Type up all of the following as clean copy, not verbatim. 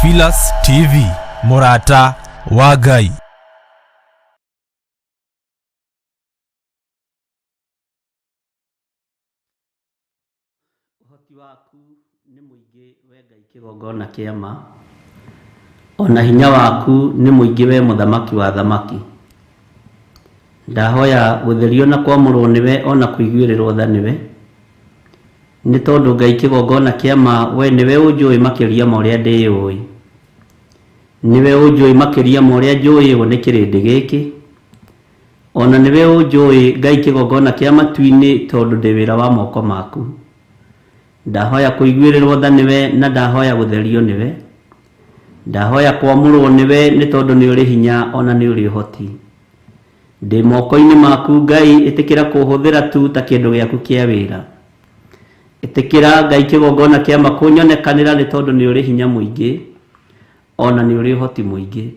Theophilus TV, mũrata wa Ngai. Ũhoti waku nĩ mũingĩ we Ngai kĩgongona kĩa ma, ona hinya waku nĩ mũingĩ we mũthamaki wa athamaki. Ndahoya gũtherio na kwamũrwo nĩwe ona kũiguĩrĩrwo tha nĩwe, nĩ tondũ Ngai kĩgongona kĩa ma we nĩwe ũnjũĩ makĩria ma ũrĩa ndĩyũĩ. Nĩwe ũnjũĩ makĩria ma ũrĩa njũĩwo nĩ kĩrĩndĩ gĩkĩ. Ona nĩwe ũnjũĩ Ngai kĩgongona kĩa matu-inĩ tondũ ndĩ wĩra wa moko maku. Ndahoya kũiguĩrĩrwo tha nĩwe na ndahoya gũtherio nĩwe. Ndahoya kwamũrwo nĩwe nĩ tondũ nĩ ũrĩ hinya ona nĩ ũrĩ ũhoti. Ndĩ moko-inĩ maku Ngai ĩtĩkĩra kũhũthĩra tu ta kĩndũ gĩaku kĩa wĩra. Ĩtĩkĩra Ngai kĩgongona kĩa ma kũnyonekanĩra nĩ tondũ nĩ ũrĩ hinya mũingĩ ona nĩ ũrĩ ũhoti mũingĩ.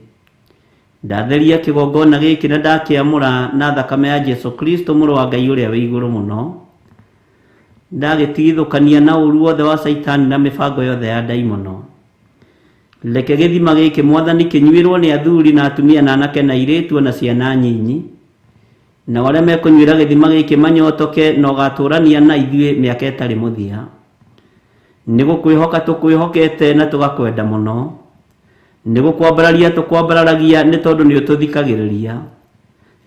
Ndatheria kĩgongona gĩkĩ na ndakĩamũra na thakame ya Jesu Kristo mũrũ wa Ngai ũrĩa wĩ igũrũ mũno. Ndagĩtigithũkania na ũru wothe wa Caitani na mĩbango yothe ya ndaimono. Reke gĩthima gĩkĩ Mwathani kĩnyuĩrwo nĩ athuri na atumia na anake na airĩtu ona ciana nyinyi. Nao arĩa mekũnyuĩra gĩthima gĩkĩ manyotoke na ũgatũrania na ithuĩ mĩaka ĩtarĩ mũthia. Nĩ gũkwĩhoka tũkwĩhokete na tũgakwenda mũno. Nĩ gũkwambararia tũkwambararagia nĩ tondũ nĩ ũtũthikagĩrĩria.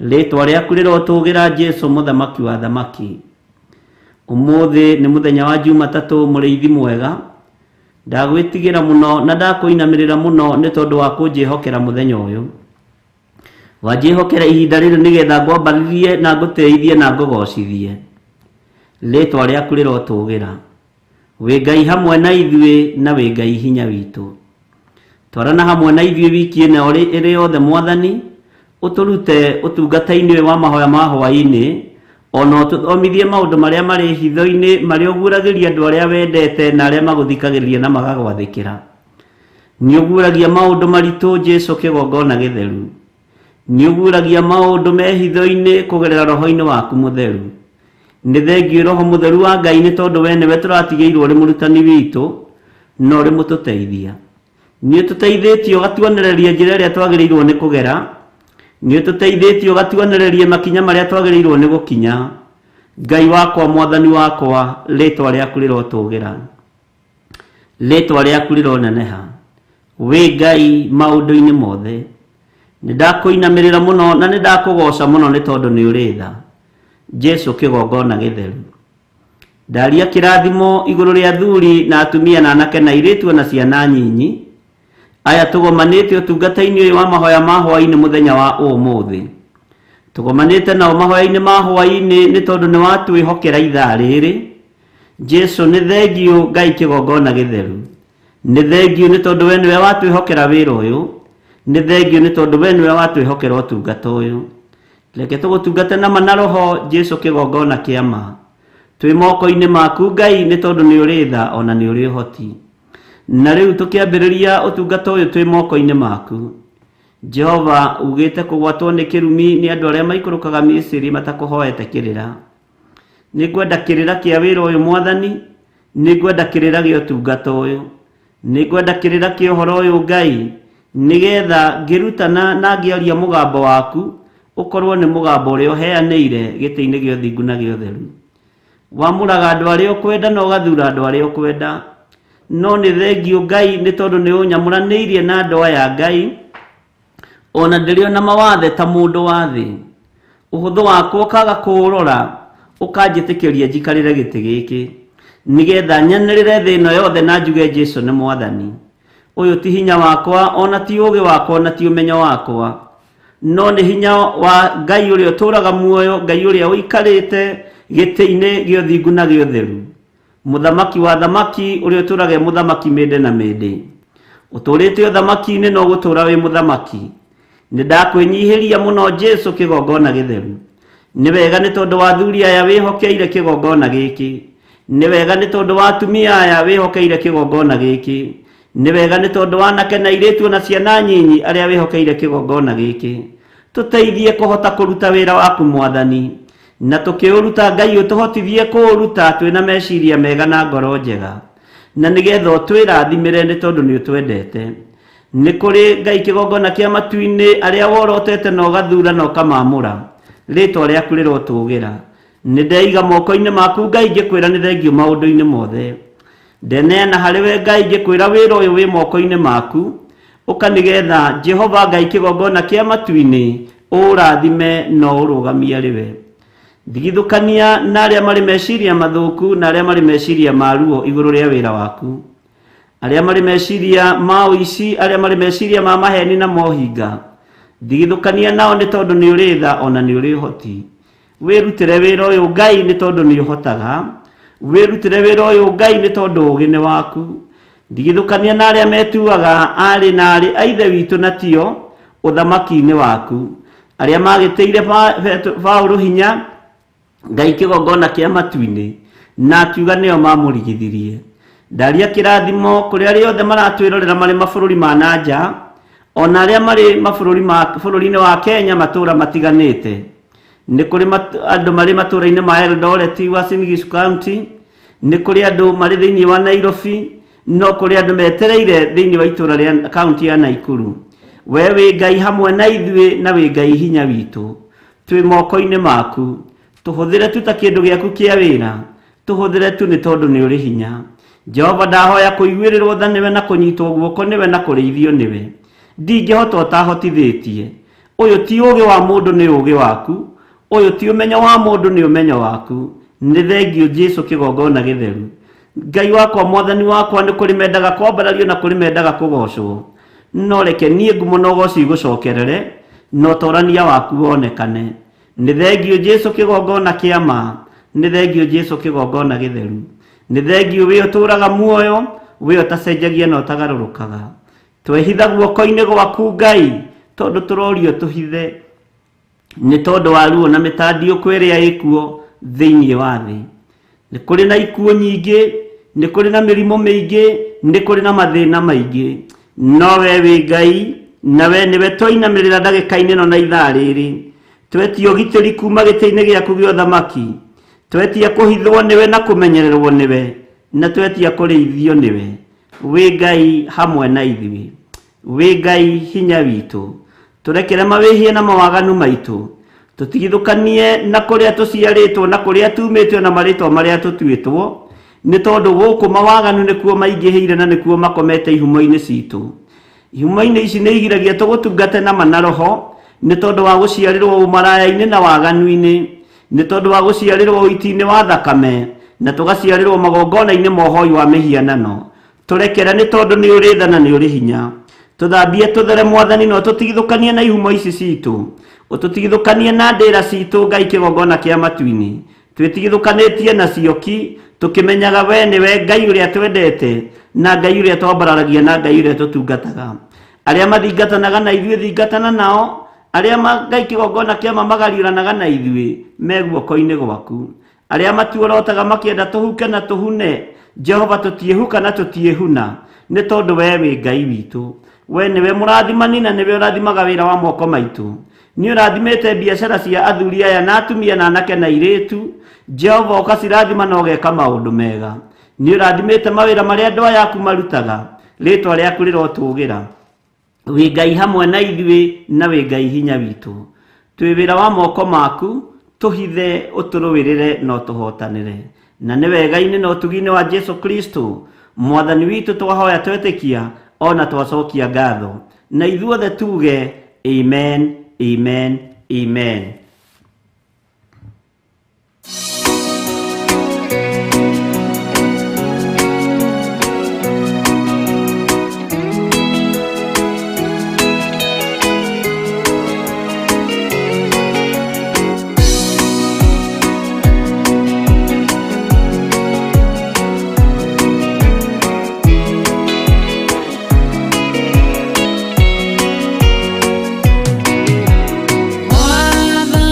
Rĩtwa rĩaku rĩrotũgĩra Jesu mũthamaki wa athamaki. Ũmũthĩ nĩ mũthenya wa Jumatatũ mũrĩithi mwega. Ndagwĩtigĩra mũno na ndakũinamĩrĩra mũno nĩ tondũ wa kũnjĩhokera mũthenya ũyũ. Wanjĩhokera ihinda rĩrĩ nĩgetha ngwambarĩrie na ngũtĩithie na ngũgocithie. Rĩtwa rĩaku rĩrotũgĩra. Wĩ Ngai hamwe na ithuĩ na wĩ Ngai hinya witũ. Twarana hamwe na ithuĩ wiki ĩno ĩrĩ yothe Mwathani, ũtũrute ũtungata-inĩ ũyũ wa mahoya ma hwaĩ-inĩ, ona ũtũthomithie maũndũ marĩa marĩ hitho-inĩ marĩa ũguũragĩria andũ arĩa wendete na arĩa magũthikagĩrĩria na magagwathĩkĩra. Nĩ ũguũragia maũndũ maritũ Jesu kĩgongona gĩtheru. Nĩ ũguũragia maũndũ me hitho-inĩ kũgerera roho-inĩ waku mũtheru. Nĩ thengiũ roho mũtheru wa Ngai nĩ tondũ we nĩwe tũratigĩirwo ũrĩ mũrutani witũ na ũrĩ mũtũteithia. Nĩ ũtũteithĩtie ũgatuonereria njĩra ĩrĩa twagĩrĩirwo nĩ kũgera. Nĩ ũtũteithĩtie ũgatuonereria makinya marĩa twagĩrĩirwo nĩ gũkinya. Ngai wakwa, Mwathani wakwa, rĩtwa rĩaku rĩrotũgĩra. Rĩtwa rĩaku rĩroneneha. Wĩ Ngai maũndũ-inĩ mothe. Nĩ ndakũinamĩrĩra mũno na nĩ ndakũgoca mũno nĩ tondũ nĩ ũrĩ tha. Jesu kĩgongona gĩtheru. Ndaria kĩrathimo igũrũ rĩa athuri na atumia na anake na airĩtu ona ciana nyinyi. Aya tũgomanĩte ũtungata-inĩ ũyũ wa mahoya ma hwaĩ-inĩ mũthenya wa ũmũthĩ. Tũgomanĩte nao mahoya-inĩ ma hwaĩ-inĩ nĩ tondũ nĩ watwĩhokera ithaa rĩrĩ. Jesu nĩ thengiũ Ngai kĩgongona gĩtheru. Nĩ thengiũ nĩ tondũ we nĩwe watwĩhokera wĩra ũyũ. Nĩ thengiũ nĩ tondũ we nĩwe watwĩhokera ũtungata ũyũ. Reke tũgũtungate na ma na roho Jesu kĩgongona kĩa ma. Twĩ moko-inĩ maku Ngai nĩ tondũ nĩ ũrĩ tha ona nĩ ũrĩ ũhoti. Na rĩu tũkĩambĩrĩria ũtungata ũyũ twĩ moko-inĩ maku. Jehova ugĩte kũgwatwo nĩ kĩrumi nĩ andũ arĩa maikũrũkaga Misiri matakũhoete kĩrĩra. Nĩ ngwenda kĩrĩra kĩa wĩra ũyũ Mwathani, nĩ ngwenda kĩrĩra gĩa ũtungata ũyũ, nĩ ngwenda kĩrĩra kĩa ũhoro ũyũ Ngai, nĩgetha ngĩrutana na ngĩaria mũgambo waku ũkorwo nĩ mũgambo ũrĩa ũheanĩire gĩtĩ-inĩ gĩa ũthingu na gĩa ũtheru. Wamũraga andũ arĩa ũkwenda na ũgathura andũ arĩa ũkwenda. No nĩ thengiũ Ngai nĩ tondũ nĩ ũnyamũranĩirie na andũ aya Ngai, ona ndĩrĩ ona mawathe ta mũndũ wa thĩ. Ũhũthũ wakwa ũkaga kũũrora, ũkanjĩtĩkĩria njikarĩre gĩtĩ gĩkĩ, nĩgetha nyanĩrĩre thĩ ĩno yothe na njuge Jesu nĩ Mwathani. Ũyũ ti hinya wakwa, ona ti ũũgĩ wakwa, ona ti ũmenyo wakwa, no nĩ hinya wa Ngai ũrĩa ũtũũraga muoyo, Ngai ũrĩa ũikarĩte gĩtĩ-inĩ gĩa ũthingu na gĩa ũtheru. Mũthamaki wa athamaki ũrĩa ũtũũraga e mũthamaki mĩndĩ na mĩndĩ. Ũtũũrĩte ũthamaki-inĩ na ũgũtũũra wĩ mũthamaki. Nĩ ndakwĩnyihĩria mũno Jesu kĩgongona gĩtheru. Nĩ wega nĩ tondũ wa athuri aya wĩhokeire kĩgongona gĩkĩ. Nĩ wega nĩ tondũ wa atumia aya wĩhokeire kĩgongona gĩkĩ. Nĩ wega nĩ tondũ wa anake na airĩtu ona ciana nyinyi arĩa wĩhokeire kĩgongona gĩkĩ. Tũteithie kũhota kũruta wĩra waku Mwathani. Na tũkĩũruta Ngai ũtũhotithie kũũruta twĩna meciria mega na ngoro njega. Na nĩgetha ũtwĩrathimĩre nĩ tondũ nĩ ũtwendete. Nĩ kũrĩ Ngai kĩgongona kĩa matu-inĩ arĩa worotete na ũgathura na ũkamamũra. Rĩtwa rĩaku rĩrotũgĩra. Nĩ ndeiga moko-inĩ maku Ngai ngĩkwĩra nĩ thengiũ maũndũ-inĩ mothe. Ndeneana harĩ we Ngai ngĩkwĩra wĩra ũyũ wĩ moko-inĩ maku. Ũka nĩgetha Jehova Ngai kĩgongona kĩa matu-inĩ ũũrathime na ũũrũgamie arĩ we. Ndigithũkania na arĩa marĩ meciria mathũku na arĩa marĩ meciria ma ruo igũrũ rĩa wĩra waku. Arĩa marĩ meciria ma ũici, arĩa marĩ meciria ma maheni na mohinga. Ndigithũkania nao nĩ tondũ nĩ ũrĩ tha ona nĩ ũrĩ ũhoti. Wĩrutĩre wĩra ũyũ Ngai nĩ tondũ nĩ ũhotaga. Wĩrutĩre wĩra ũyũ Ngai nĩ tondũ ũũgĩ nĩ waku. Ndigithũkania na arĩa metuaga aarĩ na arĩ a ithe witũ na tio ũthamaki-inĩ waku. Arĩa magĩtĩire Paũlũ hinya Ngai kĩgongona kĩa matu-inĩ na akiuga nĩo mamũrigithirie. Ndaria kĩrathimo kũrĩ arĩa othe maratwĩrorera marĩ mabũrũri ma na nja ona arĩa marĩ mabũrũri ma bũrũri-inĩ wa Kenya matũũra matiganĩte. Nĩ kũrĩ andũ marĩ matũũra-inĩ ma Eldoret, Uasin Gishu County, nĩ kũrĩ andũ marĩ thĩinĩ wa Nairobi, no kũrĩ andũ metereire thĩinĩ wa itũũra rĩa kaunti ya Naikuru. We wĩ Ngai hamwe na ithuĩ na wĩ Ngai hinya witũ. Twĩ moko-inĩ maku. Tũhũthĩre tu ta kĩndũ gĩaku kĩa wĩra. Tũhũthĩre tu nĩ tondũ nĩ ũrĩ hinya. Jehova ndahoya kũiguĩrĩrwo tha nĩwe na kũnyitwo guoko nĩwe na kũrĩithio nĩwe. Ndingĩhota ũtahotithĩtie. Ũyũ ti ũũgĩ wa mũndũ nĩ ũũgĩ waku. Ũyũ ti ũmenyo wa mũndũ nĩ ũmenyo waku. Nĩ thengiũ Jesu kĩgongona gĩtheru. Ngai wakwa mwathani wakwa nĩ kũrĩ mendaga kwambarario na kũrĩ mendaga kũgocwo. No reke niĩ ngumo na ũgoci igũcokerere na ũtorania waku wonekane. Nĩ thengiũ Jesu kĩgongona kĩa ma. Nĩ thengiũ Jesu kĩgongona gĩtheru. Nĩ thengiũ wĩ ũtũũraga muoyo, wĩ ũtacenjagia na ũtagarũrũkaga. Twehitha guoko-inĩ gwaku Ngai tondũ tũrorio tũhithe nĩ tondũ wa ruo na mĩtandiũko ĩrĩa ĩkuo thĩinĩ wa thĩ. Nĩ kũrĩ na ikuũ nyingĩ, nĩ kũrĩ na mĩrimũ mĩingĩ, nĩ kũrĩ na mathĩna maingĩ. No we wĩ Ngai, na we nĩwe twainamĩrĩra ndagĩka-inĩ ĩno na ithaa rĩrĩ. Twetia ũgitĩri kuma gĩtĩ-inĩ gĩaku gĩa ũthamaki. Twetia kũhithwo nĩwe na kũmenyererwo nĩwe, na twetia kũrĩithio nĩwe. Wĩ Ngai hamwe na ithuĩ. Wĩ Ngai hinya witũ. Tũrekere mawĩhia na mawaganu maitũ. Tũtigithũkanie na kũrĩa tũciarĩtwo na kũrĩa tumĩte na marĩtwa marĩa tũtuĩtwo, nĩ tondũ gũkũ mawaganu nĩkuo maingĩhĩire na nĩkuo makomete ihumo-inĩ citũ. Ihumo-inĩ ici nĩ igiragia tũgũtungate na ma na roho, nĩ tondũ wa gũciarĩrwo ũmaraya-inĩ na waganu-inĩ, nĩ tondũ wa gũciarĩrwo ũiti-inĩ wa thakame, na tũgaciarĩrwo magongona-inĩ ma ũhoi wa mĩhianano. Tũrekere nĩ tondũ nĩ ũrĩ tha na nĩ ũrĩ hinya. Tũthambie tũthere mwathani na ũtũtigithũkanie na ihumo ici citũ. Ũtũtigithũkanie na ndĩra citũ Ngai kĩgongona kĩa matu-inĩ. Twĩtigithũkanĩtie nacio ki, tũkĩmenyaga we nĩwe Ngai ũrĩa twendete, na Ngai ũrĩa twambararagia na Ngai ũrĩa tũtungataga. Arĩa mathingatanaga na ithuĩ thingatana nao, arĩa Ngai kĩgongona kĩa ma magariũranaga na ithuĩ, me guoko-inĩ gwaku. Arĩa matuorotaga makĩenda tũhuke na tũhune, Jehova tũtiĩhuka na tũtiĩhuna, nĩ tondũ we wĩ Ngai witũ. We nĩwe mũrathimani na nĩwe ũrathimaga wĩra wa moko maitũ. Nĩ ũrathimĩte biacara cia athuri aya na atumia na anake na airĩtu. Jehova ũkacirathima na ũgeka maũndũ mega. Nĩ ũrathimĩte mawĩra marĩa andũ aya aku marutaga. Rĩtwa rĩaku rĩrotũgĩra. Wĩ Ngai hamwe na ithuĩ na wĩ Ngai hinya witũ. Twĩ wĩra wa moko maku, tũhithe, ũtũrũĩrĩre na ũtũhotanĩre. Na nĩ wega-inĩ na ũtugi-inĩ wa Jesu Kristo, Mwathani witũ twahoya twetĩkia ona twacokia ngatho. Na ithuothe tuge amen, amen, amen. Mwathani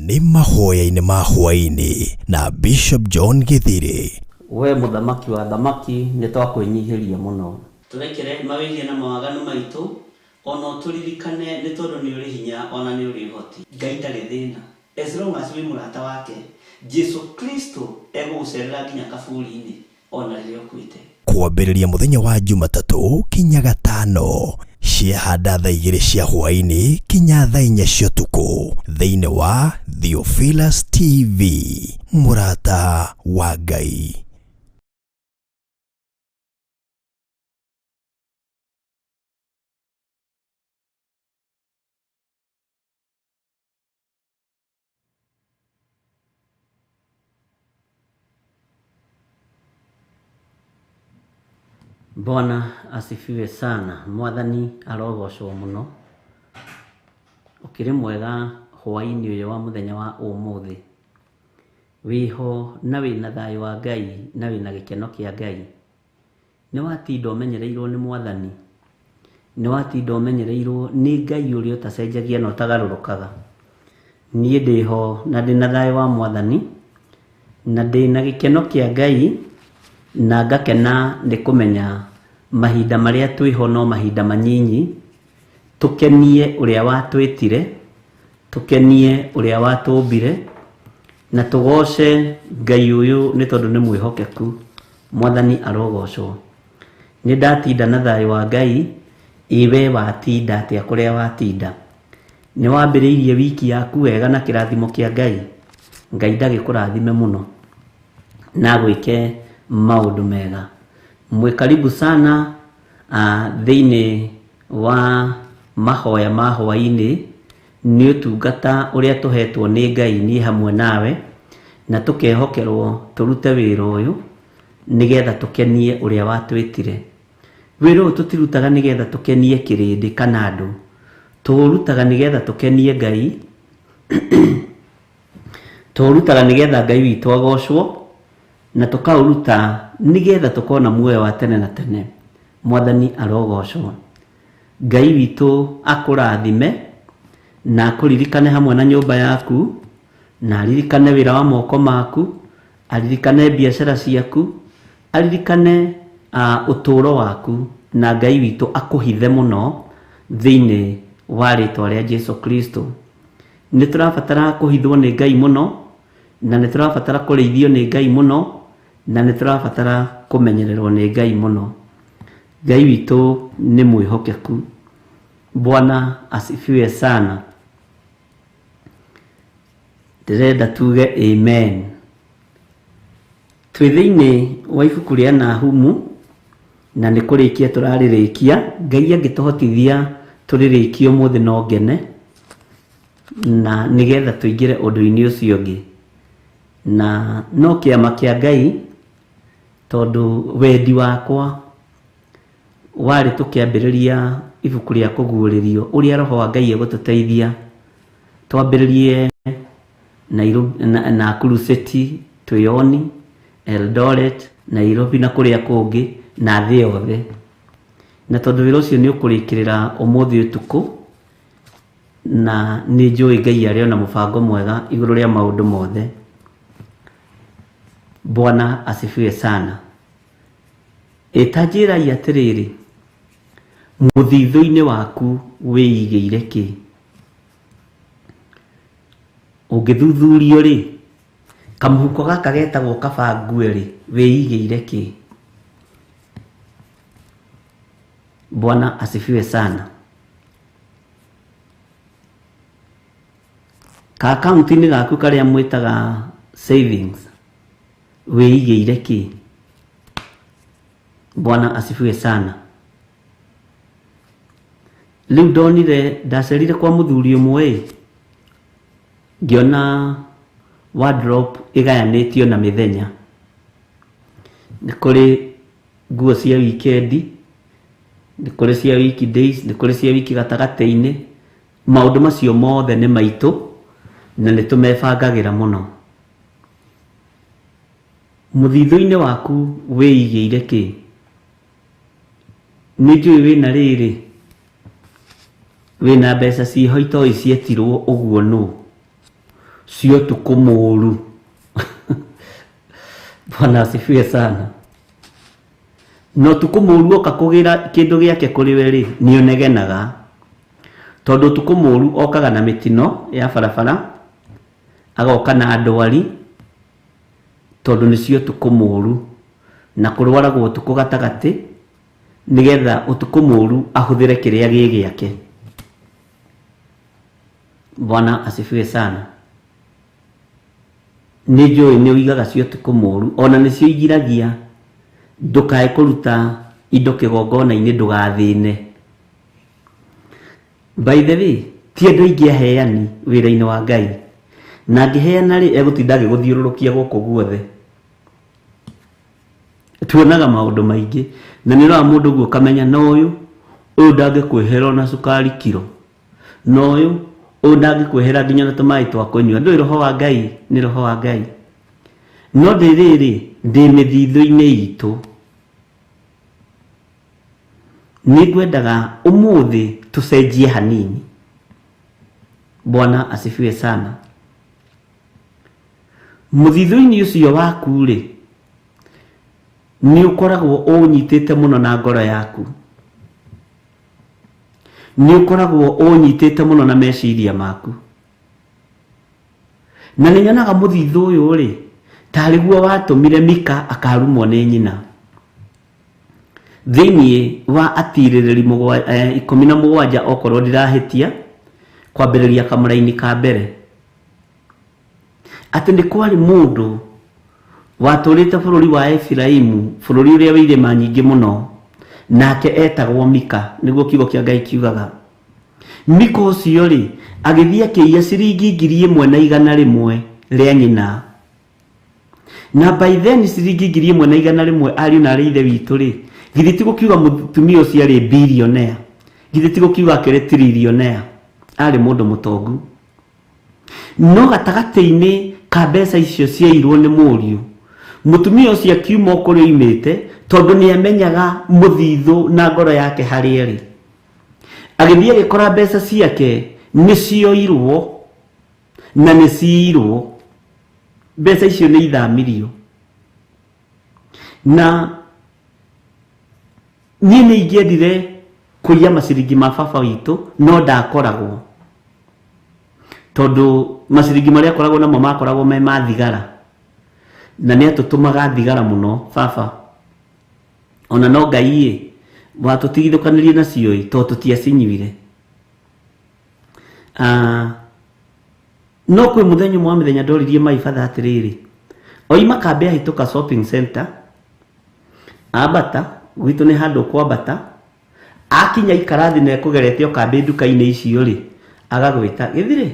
Nĩ mahoya-inĩ ma hwaĩ-inĩ na Bishop John Githiri. We mũthamaki wa thamaki, nĩ twakwĩnyihĩria mũno. Tũrekere mawĩhia na mawaganu maitũ, ona ũtũririkane nĩ tondũ nĩ ũrĩ hinya ona nĩ ũrĩ ũhoti. Ngai ndarĩ thĩna as long as wĩ mũrata wake. Jesu Kristo egũgũcerera nginya kaburi-inĩ ona rĩrĩa ũkuĩte. Kwambĩrĩria mũthenya wa Jumatatũ kinya Gatano ciahanda thaa 2 cia hwaĩ-inĩ kinya thaa 4 cia ũtukũ thĩinĩ wa Theophilus TV, mũrata wa Ngai. Bwana asifiwe sana. Mwathani arogocwo mũno. Ũkĩrĩ mwega hwaĩ-inĩ ũyũ wa mũthenya wa ũmũthĩ. Wĩho na wĩna thayũ wa Ngai na wĩna gĩkeno kĩa Ngai. Nĩ watinda ũmenyereirwo nĩ Mwathani. Nĩ watinda ũmenyereirwo nĩ Ngai ũrĩa ũtacenjagia na ũtagarũrũkaga. Niĩ ndĩho na ndĩna thayũ wa Mwathani na ndĩna gĩkeno kĩa Ngai na ngakena nĩ kũmenya mahinda marĩa twĩho no mahinda manyinyi, tũkenie ũrĩa watwĩtire, tũkenie ũrĩa watũmbire, na tũgoce Ngai ũyũ nĩ tondũ nĩ mwĩhokeku. Mwathani arogocwo. Nĩ ndatinda na thayũ wa Ngai, ĩwe watinda atĩa kũrĩa watinda. Nĩ wambĩrĩirie wiki yaku wega na kĩrathimo kĩa Ngai. Ngai ndagĩkũrathime mũno na agwĩke maũndũ mega. Mwĩ karibu sana thĩinĩ wa mahoya ma hwaĩ-inĩ. Nĩ ũtungata ũrĩa tũhetwo nĩ Ngai niĩ hamwe nawe, na tũkehokerwo tũrute wĩra ũyũ nĩgetha tũkenie ũrĩa watwĩtire. Wĩra ũyũ tũtirutaga nĩgetha tũkenie kĩrĩndĩ kana andũ, tũũrutaga nĩgetha tũkenie Ngai, tũũrutaga nĩgetha Ngai witũ agocwo, na tũkaũruta nĩgetha tũkona muoyo wa tene na tene. Mwathani arogocwo. Ngai witũ akũrathime na akũririkane hamwe na nyũmba yaku, na aririkane wĩra wa moko maku, aririkane biacara ciaku, aririkane ũtũũro waku, na Ngai witũ akũhithe mũno thĩinĩ wa rĩtwa rĩa Jesu Kristo. Nĩ tũrabatara kũhithwo nĩ Ngai mũno, na nĩ tũrabatara kũrĩithio nĩ Ngai mũno, na nĩ tũrabatara kũmenyererwo nĩ Ngai mũno. Ngai witũ nĩ mwĩhokeku. Bwana asifiwe sana. Ndĩrenda tuge amen. Twĩ thĩinĩ wa ibuku rĩa Nahumu na nĩ kũrĩkia tũrarĩrĩkia. Ngai angĩtũhotithia tũrĩrĩkie ũmũthĩ no ngene, na nĩgetha tũingĩre ũndũ-inĩ ũcio ũngĩ. Na no kĩama kĩa Ngai, tondũ wendi wakwa warĩ tũkĩambĩrĩria ibuku rĩa kũguũrĩrio ũrĩa Roho wa Ngai egũtũteithia twambĩrĩrie Nairobi, Nakuru City, Twĩoni, Eldoret, Nairobi na kũrĩa kũngĩ na thĩ yothe. Na tondũ wĩra ũcio nĩ ũkũrĩkĩrĩra ũmũthĩ ũtukũ, na nĩ njũĩ Ngai arĩ ona mũbango mwega igũrũ rĩa maũndũ mothe. Bwana asifiwe sana. Ĩta njĩrai atĩrĩrĩ, mũthithũ-inĩ waku wĩigĩire kĩ? Ũngĩthuthurio rĩ, kamũhuko gaka getagwo kabangue rĩ, wĩigĩire kĩ? Bwana asifiwe sana. Ka akaunti-inĩ gaku karĩa mwĩtaga savings, wĩigĩire kĩ? Bwana asifiwe sana. Rĩu ndonire ndacerire kwa mũthuri ũmwe, ngĩona wardrobe ĩgayanĩtio na mĩthenya. Nĩ kũrĩ nguo cia wikendi, nĩ kũrĩ cia weekdays, nĩ kũrĩ cia wiki gatagatĩ-inĩ. Maũndũ macio mothe nĩ maitũ na nĩ tũmebangagĩra mũno. Mũthithũ-inĩ waku wĩigĩire kĩ? Nĩ njũĩ wĩna rĩrĩ, wĩna mbeca ciĩho itoĩ cietirwo ũguo nũ. Cia ũtukũ mũũru. Bwana asifiwe sana. Na ũtukũ mũũru oka kũgĩra kĩndũ gĩake kũrĩ we rĩ, nĩ ũnegenaga. Tondũ ũtukũ mũũru okaga na mĩtino ya barabara, agoka na ndwari, tondũ nĩcio ũtukũ mũũru. Na kũrwaragwo ũtukũ gatagatĩ, nĩgetha ũtukũ mũũru ahũthĩre kĩrĩa gĩ gĩake. Bwana asifiwe sana. Nĩ njũĩ nĩ ũigaga cia ũtukũ mũũru, ona nĩcio igiragia ndũkae kũruta indo kĩgongona-inĩ ndũgathĩne. By the way, ti andũ aingĩ aheani wĩra-inĩ wa Ngai. Na angĩheana rĩ, egũtinda agĩgũthiũrũrũkia gũkũ guothe. Tuonaga maũndũ maingĩ, na nĩ ũrora mũndũ ũguo ũkamenya na ũyũ, ũyũ ndangĩkwĩhera ona cukari kiro, na ũyũ, ũyũ ndangĩkwĩhera nginya na tũmaĩ twa kũnyua. Ndũĩ roho wa Ngai nĩ roho wa Ngai. No ndĩ rĩrĩ, ndĩ mĩthithũ-inĩ itũ. Nĩ ngwendaga ũmũthĩ tũcenjie hanini. Bwana asifiwe sana. Mũthithũ-inĩ ũcio waku rĩ, nĩ ũkoragwo ũnyitĩte mũno na ngoro yaku. Nĩ ũkoragwo ũnyitĩte mũno na meciria maku. Na nĩ nyonaga mũthithũ ũyũ rĩ, tarĩ guo watũmire Mika akarumwo nĩ nyina. Thĩinĩ wa atirĩrĩri 17 okorwo ndirahĩtia, kwambĩrĩria kamũraini ka mbere. Atĩ nĩ kwarĩ mũndũ watũrĩte bũrũri wa Efiraimu, bũrũri ũrĩa wĩ irĩma nyingĩ mũno, nake etagwo Mika, nĩguo kiugo kĩa Ngai kiugaga. Mika ũcio rĩ, agĩthiĩ akĩiya ciringi 1100 rĩa nyina. Na by then ciringi 1100 ariũ na arĩ ithe witũ rĩ, githĩ ti gũkiuga mũtumia ũcio arĩ billionaire, githĩ ti gũkiuga akĩrĩ trillionaire, arĩ mũndũ mũtongu. No gatagatĩ-inĩ ka mbeca icio ciairwo nĩ mũriũ, mũtumia ũcio akiuma o kũrĩa oimĩte, tondũ nĩ amenyaga mũthithũ na ngoro yake harĩa ĩrĩ. Agĩthiĩ agĩkora mbeca ciake nĩ cioirwo na nĩ ciirwo. Mbeca icio nĩ ithamirio. Na niĩ nĩ ingĩendire kũiya maciringi ma baba witũ, no ndakoragwo. Tondũ maciringi marĩa akoragwo namo makoragwo me ma thigara. Na nĩ atũtũmaga thigara mũno baba. Ona no Ngai ĩ, watũtigithũkanirie nacio ĩ, tondũ tũtiacinyuire. No kwĩ mũthenya ũmwe wa mĩthenya ndoririe mai batha atĩrĩrĩ, oima kambĩ ahĩtũka shopping center, ambata, gwitũ nĩ handũ kwambata, akinya ikara thĩ na ekũgerete o kambĩ nduka-inĩ icio rĩ, agagwĩta, gĩthirĩ,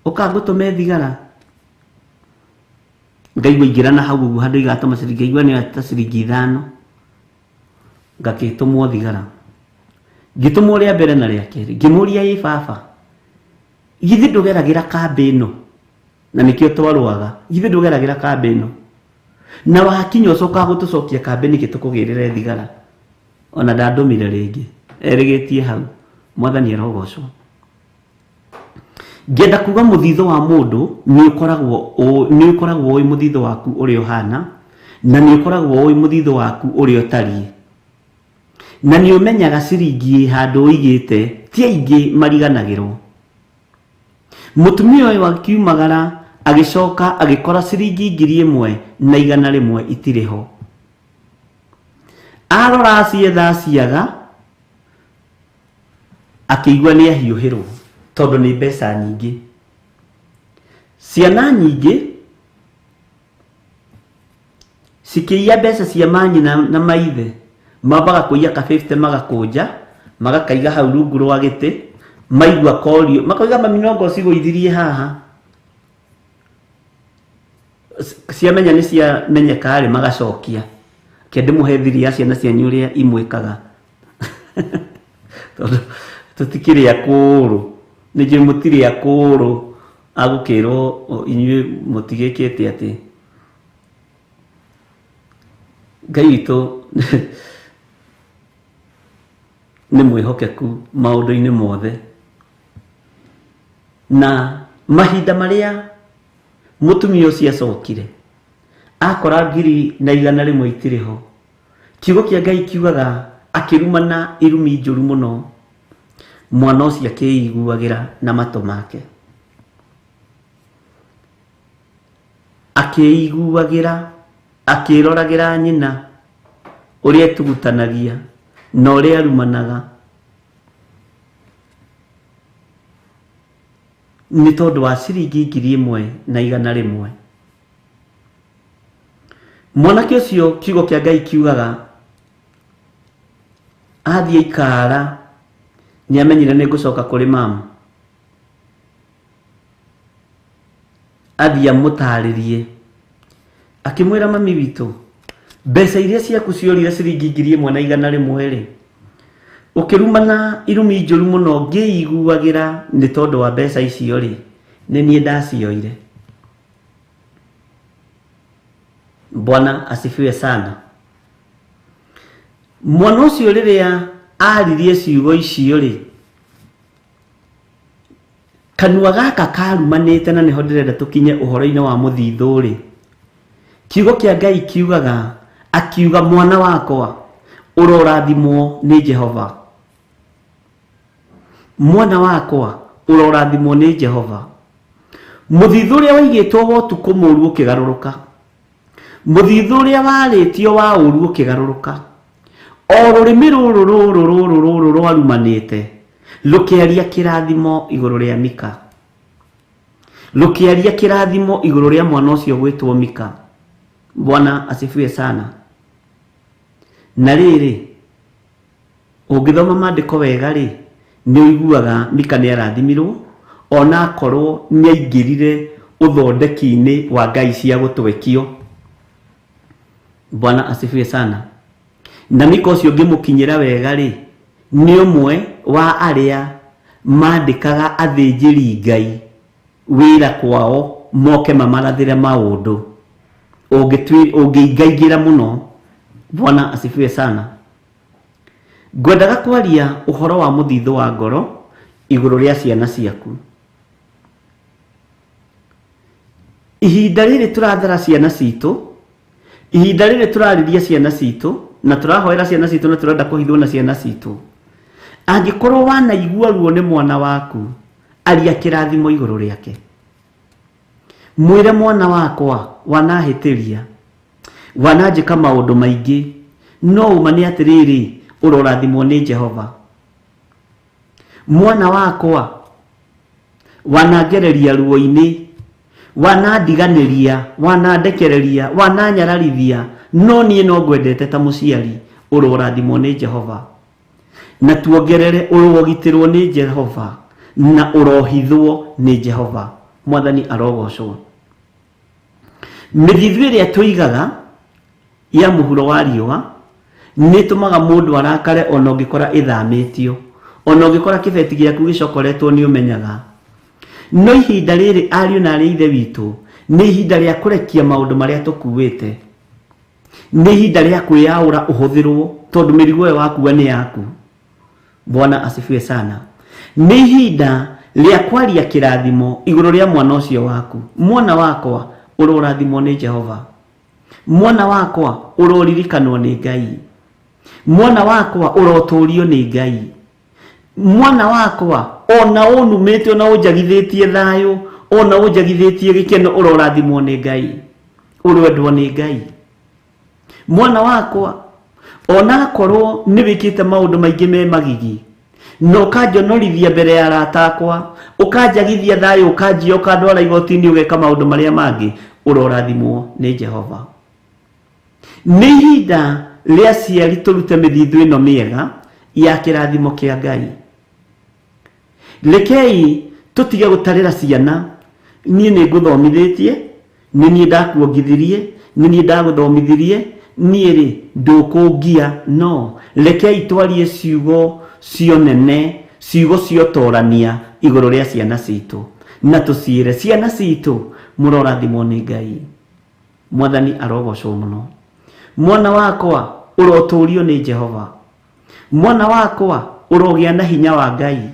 ũka ngũtũme thigara. Ngaigua ingĩra na hau ũguo handũ igatũma ciringi, ngaigua nĩ ta ciringi 5, ngakĩtũmwo thigara. Ngĩtũmwo rĩa mbere na rĩa kerĩ, ngĩmũria ĩ baba, githĩ ndũgeragĩra kambĩ ĩno? Na nĩkĩo twarũaga, githĩ ndũgeragĩra kambĩ ĩno? Na wakinya ũcokaga gũtũcokia kambĩ nĩkĩ tũkũgĩrĩre thigara? Ona ndandũmire rĩngĩ, erĩgĩtie hau, Mwathani arogocwo. Ngĩenda kuga mũthithũ wa mũndũ nĩ ũkoragwo ũĩ mũthithũ waku ũrĩa ũhana, na nĩ ũkoragwo ũĩ mũthithũ waku ũrĩa ũtariĩ. Na nĩ ũmenyaga ciringi ĩ handũ ũigĩte, ti aingĩ mariganagĩrwo. Mũtumia ũyũ akiumagara agĩcoka agĩkora ciringi 1100 itirĩ ho. Arora acietha aciaga, akĩigua nĩ ahiũhĩrwo tondũ nĩ mbeca nyingĩ. Ciana nyingĩ cikĩiya mbeca cia manyina na maithe, mambaga kũiya ka 50 magakũnja, magakaiga hau rungu rwa gĩtĩ, maigua korio, makoiga mami no ngo cigũithirie haha. Ciamenya nĩ ciamenyeka rĩ, magacokia. Reke ndĩmũhe thiri ya ciana cianyu ũrĩa imwĩkaga. Tondũ tũtikĩrĩ akũrũ, nĩ njũĩ mũtirĩ akũrũ, agũkĩrwo inyuĩ mũtigĩkĩte atĩ. Ngai witũ nĩ mwĩhokeku maũndũ-inĩ mothe. Na Mahinda marĩa mũtumia ũcio acokire akora 1,100 itirĩ ho, kiugo kĩa Ngai kiugaga akĩrumana irumi njũru mũno, mwana ũcio akĩiguagĩra na matũ make, akĩiguagĩra, akĩroragĩra nyina ũrĩa etugutanagia na ũrĩa arumanaga nĩ tondũ wa ciringi 1,100. Mwanake ũcio kiugo kĩa Ngai kiugaga athiĩ ikara nĩ amenyire nĩ ngũcoka kũrĩ mamu, athiĩ amũtarĩrie, akĩmwĩra mami witũ, mbeca iria ciaku ciorire ciringi 1,100 rĩ, ũkĩrumana irumi njũru mũno ngĩiguagĩra nĩ tondũ wa mbeca icio rĩ, nĩ niĩ ndacioire. Bwana asifiwe sana. Mwana ũcio rĩrĩa aririe ciugo icio rĩ, kanua gaka karumanĩte, na nĩho ndĩrenda tũkinye ũhoro-inĩ wa mũthithũ rĩ, kiugo kĩa Ngai kiugaga, akiuga mwana wakwa ũrorathimwo nĩ Jehova, mwana wakwa ũrorathimwo nĩ Jehova. Mũthithũ ũrĩa waigĩtwo wa ũtukũ mũũru ũkĩgarũrũka, mũthithũ ũrĩa warĩtio wa ũũru ũkĩgarũrũka, o rũrĩmĩ rũrũ rũrũ rũrũ rũrũ rwarumanĩte rũkĩaria kĩrathimo igũrũ rĩa Mika, rũkĩaria kĩrathimo igũrũ rĩa mwana ũcio gwĩtwo Mika. Bwana asifiwe sana. Na rĩrĩ, ũngĩthoma maandĩko wega rĩ, nĩ ũiguaga Mika nĩ arathimirwo ona akorwo nĩ aingĩrire ũthondeki-inĩ wa ngai cia gũtwekio. Bwana asifiwe sana. Na Mika ũcio ũngĩmũkinyĩra wega rĩ, nĩ ũmwe wa arĩa mandĩkaga athĩnjĩri Ngai wĩra kwao moke mamarathĩre maũndũ, ũngĩingaingĩra mũno. Bwana asifiwe sana. Ngwendaga kwaria ũhoro wa mũthithũ wa ngoro igũrũ rĩa ciana ciaku. Ihinda rĩrĩ tũrathara ciana citũ, ihinda rĩrĩ tũrarĩria ciana citũ na tũrahoera ciana citũ na tũrenda kũhithwo na ciana citũ, angĩkorwo wanaigua ruo nĩ mwana waku, aria kĩrathimo igũrũ rĩake. Mwĩre mwana wakwa wanahĩtĩria, wananjĩka maũndũ maingĩ, no ũma nĩ atĩrĩrĩ, ũrorathimwo nĩ Jehova. Mwana wakwa wanangereria ruo-inĩ, wanandiganĩria, wanandekereria, wananyararithia, no niĩ no ngwendete ta mũciari, ũrorathimwo nĩ Jehova. Na tuongerere ũrogitĩrwo nĩ Jehova na ũrohithwo nĩ Jehova. Mwathani arogocwo. Mĩthithũ ĩrĩa tũigaga ya mũhuro wa riũa nĩ ĩtũmaga mũndũ arakare ona ũngĩkora ĩthamĩtio, ona ũngĩkora kĩbeti gĩaku gĩcokoretwo nĩ ũmenyaga. No ihinda rĩrĩ ariũ na arĩ ithe witũ, nĩ ihinda rĩa kũrekia maũndũ marĩa tũkuĩte, nĩ ihinda rĩa kwĩyaũra ũhũthĩrwo, tondũ mĩrigo ĩyo wakua nĩ yaku. Bwana asifiwe sana. Nĩ ihinda rĩa kwaria kĩrathimo igũrũ rĩa mwana ũcio waku. Mwana wakwa ũrorathimwo nĩ Jehova, mwana wakwa ũroririkanwo nĩ Ngai, mwana wakwa ũrotũrio nĩ Ngai, mwana wakwa ona ũnumĩte ona ũnjagithĩtie thayũ ona ũnjagithĩtie gĩkeno ũrorathimwo nĩ Ngai, ũrwendwo nĩ Ngai. Mwana wakwa ona akorwo nĩ wĩkĩte maũndũ maingĩ me magigi na ũkanjonorithia mbere ya arata akwa, ũkanjagithia thayũ, ũkanjia, ũkandwara igoti-inĩ, ũgeka maũndũ marĩa mangĩ, ũrorathimwo nĩ Jehova. Nĩ ihinda rĩa aciari tũrute mĩthithũ ĩno mĩega ya kĩrathimo kĩa Ngai. Rekei tũtige gũtarĩra ciana, niĩ nĩ ngũthomithĩtie, nĩ niĩ ndakuongithirie, nĩ niĩ ndagũthomithirie, niĩ rĩ ndũkũngia. No rekei twarie ciugo cionene, ciugo ciotorania igũrũ rĩa ciana citũ, na tũciĩre ciana citũ mũrorathimwo nĩ Ngai. Mwathani arogocwo mũno. Mwana wakwa ũrotũrio nĩ Jehova, mwana wakwa ũrogĩa na hinya wa Ngai.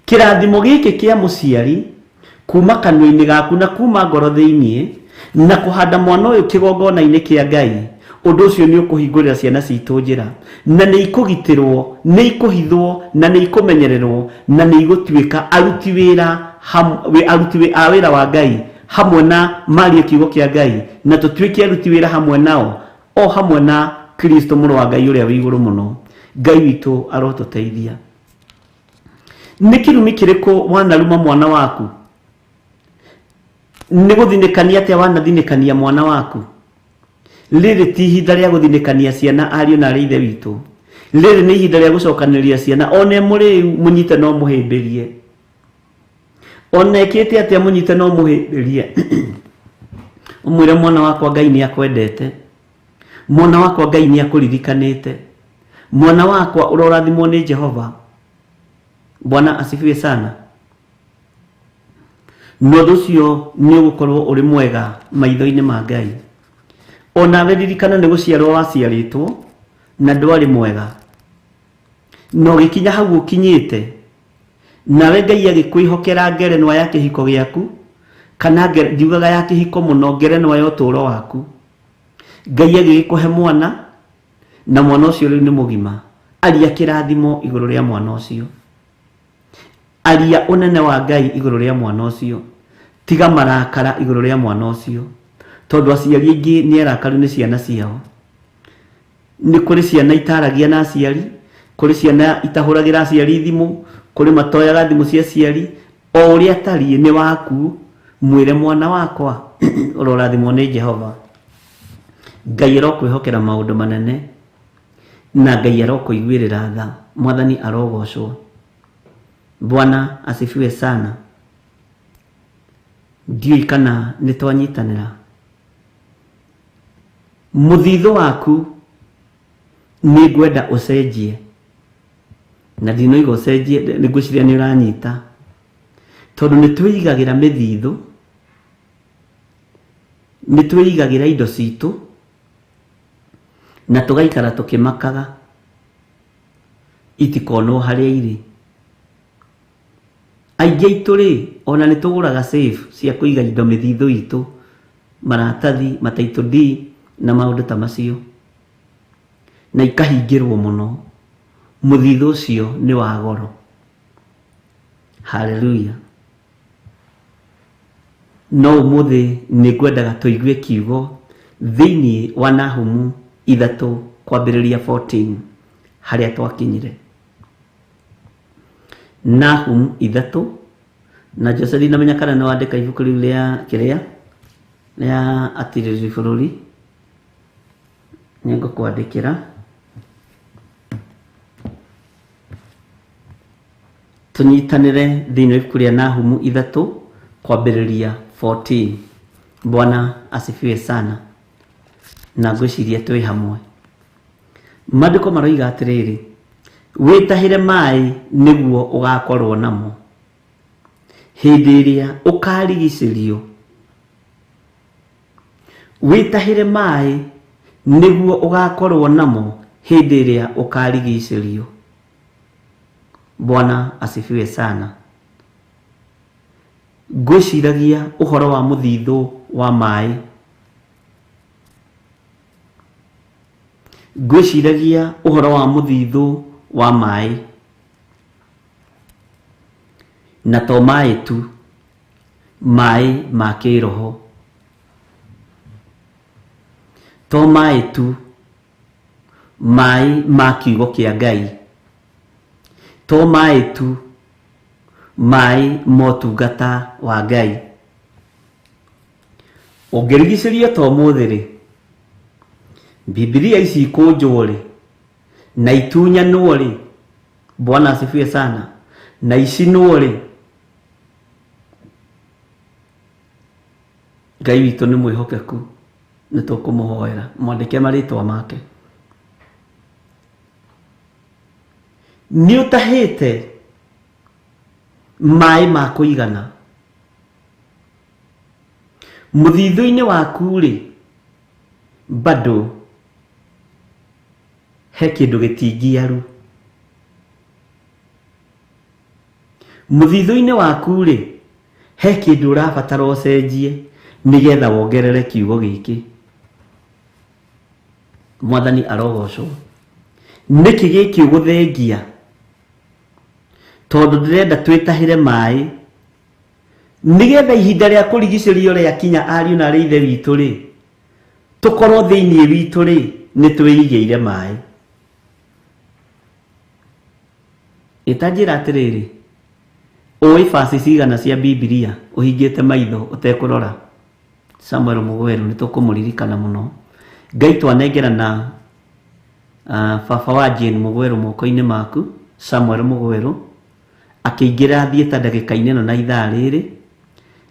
Kĩrathimo gĩkĩ kĩa mũciari Kuma kanua-inĩ gaku na kuma ngoro thĩiniĩ, na kũhanda mwana ũyũ kĩgongona-inĩ kĩa Ngai, ũndũ ũcio nĩ ũkũhingũrĩra ciana citũ njĩra, na nĩ ikũgitĩrwo, nĩ ikũhithwo, na nĩ ikũmenyererwo, na nĩ igũtuĩka aruti wĩra aruti a wĩra wa Ngai hamwe na marie kiugo kĩa Ngai, na tũtuĩke aruti wĩra hamwe nao, o hamwe na Kristo mũrũ wa Ngai ũrĩa wĩ igũrũ mũno. Ngai witũ arotũteithia. Nĩ kĩrumi kĩrĩkũ wanaruma mwana waku? Nĩ gũthinĩkania atĩa wanathinĩkania mwana waku? Rĩrĩ ti ihinda rĩa gũthinĩkania ciana ariũ na arĩ ithe witũ. Rĩrĩ nĩ ihinda rĩa gũcokanĩrĩria ciana, one mũrĩu mũnyite no mũhĩmbĩrie, ona ĩkĩte atĩa mũnyite no mũhĩmbĩrie. Ũmwĩre mwana wakwa Ngai nĩ akwendete, mwana wakwa Ngai nĩ akũririkanĩte, mwana wakwa ũrorathimwo nĩ Jehova. Bwana asifiwe sana. Na ũndũ ũcio nĩ ũgũkorwo ũrĩ mwega maitho-inĩ ma Ngai. Onawe ririkana nĩ gũciarwo waciarĩtwo na ndwarĩ mwega, na ũgĩkinya hau ũkinyĩte, nawe Ngai agĩkwĩhokera ngerenwa ya kĩhiko gĩaku, kana ndiugaga ya kĩhiko mũno, ngerenwa ya ũtũũro waku. Ngai agĩgĩkũhe mwana, na mwana ũcio rĩu nĩ mũgima. Aria kĩrathimo igũrũ rĩa mwana ũcio, aria ũnene wa Ngai igũrũ rĩa mwana ũcio, tiga marakara igũrũ rĩa mwana ũcio, tondũ aciari aingĩ nĩ arakaru nĩ ciana ciao. Nĩ kũrĩ ciana itaragia na aciari, kũrĩ ciana itahũragĩra aciari thimũ, kũrĩ matoyaga thimũ cia aciari. O ũrĩa atariĩ nĩ waku, mwĩre mwana wakwa ũrorathimwo nĩ Jehova. Ngai arokwĩhokera maũndũ manene, na Ngai arokũiguĩrĩra tha. Mwathani arogocwo. Bwana asifiwe sana. Ndiũĩ kana nĩ twanyitanĩra. Mũthithũ waku nĩ ngwenda ũcenjie, na ndinoiga ũcenjie, nĩ ngwĩciria nĩ ũranyita, tondũ nĩ twĩigagĩra mĩthithũ, nĩ twĩigagĩra indo citũ, na tũgaikara tũkĩmakaga itikonwo harĩa irĩ. Aingĩ aitũ rĩ, ona nĩ tũgũraga safe cia kũiga indo mĩthithũ itũ, maratathi, mataitũ D na maũndũ ta macio, na ikahingĩrwo mũno. Mũthithũ ũcio nĩ wa goro. Haleluya. No ũmũthĩ nĩ ngwendaga tũigue kiugo thĩinĩ wa Nahumu 3 kwambĩrĩria 14 harĩa twakinyire. Nahum 3, na Jose ndinamenya kana nĩ wandĩka ibuku rĩu rĩa kĩrĩa rĩa atirĩrĩri bũrũri, nĩ ngũkwandĩkĩra. Tũnyitanĩre thĩinĩ wa ibuku rĩa Nahumu 3 kwambĩrĩria 14. Bwana asifiwe sana. Na ngwĩciria twĩ hamwe. Maandĩko maroiga atĩrĩrĩ, wĩtahĩre maĩ nĩguo ũgakorwo namo hĩndĩ ĩrĩa ũkarigicĩrio. Wĩtahĩre maĩ nĩguo ũgakorwo namo hĩndĩ ĩrĩa ũkarigicĩrio. Bwana asifiwe sana. Ngwĩciragia ũhoro wa mũthithũ wa maĩ, ngwĩciragia ũhoro wa mũthithũ wa maĩ, na to maĩ tu, maĩ ma kĩroho, to maĩ tu, maĩ ma kiugo kĩa Ngai, to maĩ tu, maĩ motungata wa Ngai. Ũngĩrigicĩrio ta ũmũthĩ rĩ, Bibilia ici ikũnjwo rĩ, na itunyanwo rĩ, Bwana asifiwe sana, na icinwo rĩ, Ngai witũ nĩ mwĩhokeku, nĩ tũkũmũhoera mwandĩke marĩtwa make. Nĩ ũtahĩte maĩ ma kũigana mũthithũ-inĩ waku rĩ, bado he kĩndũ gĩtingiaru. Mũthithũ-inĩ waku rĩ, He kĩndũ ũrabatara ũcenjie nĩgetha wongerere kiugo gĩkĩ. Mwathani arogocwo. Nĩkĩ gĩkĩ ũgũthengia? Tondũ ndĩrenda twĩtahĩre maĩ nĩgetha ihinda rĩa kũrigicĩrio rĩakinya ariũ na arĩ ithe witũ rĩ, tũkorwo thĩinĩ witũ rĩ, nĩ twĩigĩire maĩ. Ĩtanjĩra atĩrĩrĩ, ũĩ basi cigana cia Bibilia ũhingĩte maitho ũtekũrora? Samuel Mũgwerũ nĩ tũkũmũririkana mũno. Ngai twanengerana baba wa Jane Mũgwerũ moko-inĩ maku, Samuel Mũgwerũ, akĩingĩra thieta ndagĩka-inĩ ĩno na ithaa rĩrĩ,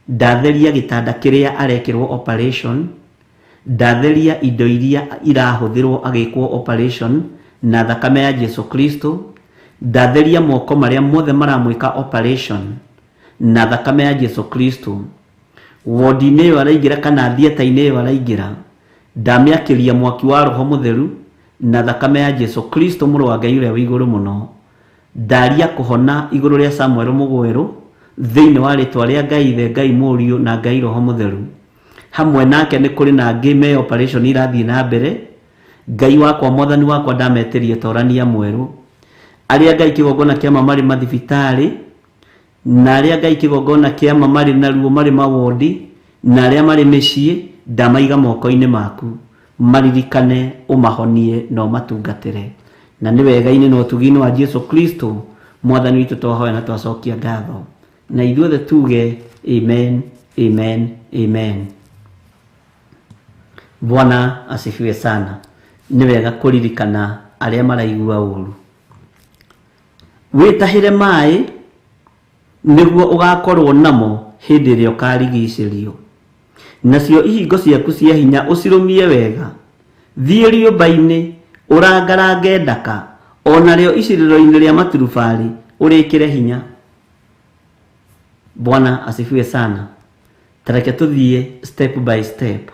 ndatheria gĩtanda kĩrĩa arekĩrwo operation, ndatheria indo iria irahũthĩrwo agĩkwo operation na thakame ya Jesu Kristo, ndatheria moko marĩa mothe maramwĩka operation na thakame ya Jesu Kristo. Wodi-inĩ ĩyo araingĩra kana thieta-inĩ ĩyo araingĩra, ndamĩakĩria mwaki wa Roho Mũtheru na thakame ya Jesu Kristo mũrũ wa Ngai ũrĩa wĩ igũrũ mũno. Ndaria kũhona igũrũ rĩa Samuel Mũgwerũ thĩinĩ wa rĩtwa rĩa Ngai Ithe, Ngai Mũriũ na Ngai Roho Mũtheru. Hamwe nake nĩ kũrĩ na angĩ me operation irathiĩ na mbere. Ngai wakwa, Mwathani wakwa, ndametĩria torania mwerũ. Arĩa Ngai kĩgongona kĩa ma marĩ mathibitarĩ, na arĩa Ngai kĩgongona kĩa ma marĩ na ruo marĩ mawondi, na arĩa marĩ mĩciĩ, ndamaiga moko-inĩ maku. Maririkane, ũmahonie na ũmatungatĩre. Na nĩ wega-inĩ na ũtugi-inĩ wa Jesu Kristo Mwathani witũ twahoya na twacokia ngatho. Na ithuothe tuge amen, amen, amen. Bwana asifiwe sana. Nĩ wega kũririkana arĩa maraigua ũru. Wĩtahĩre maĩ nĩguo ũgakorwo namo hĩndĩ ĩrĩa ũkarigicĩrio. Nacio ihingo ciaku cia hinya ũcirũmie wega. Thiĩ rĩũmba-inĩ, ũrangarange ndaka, o narĩo icirĩro-inĩ rĩa maturubarĩ ũrĩkĩre hinya. Bwana asifiwe sana. Tareke tũthiĩ step by step.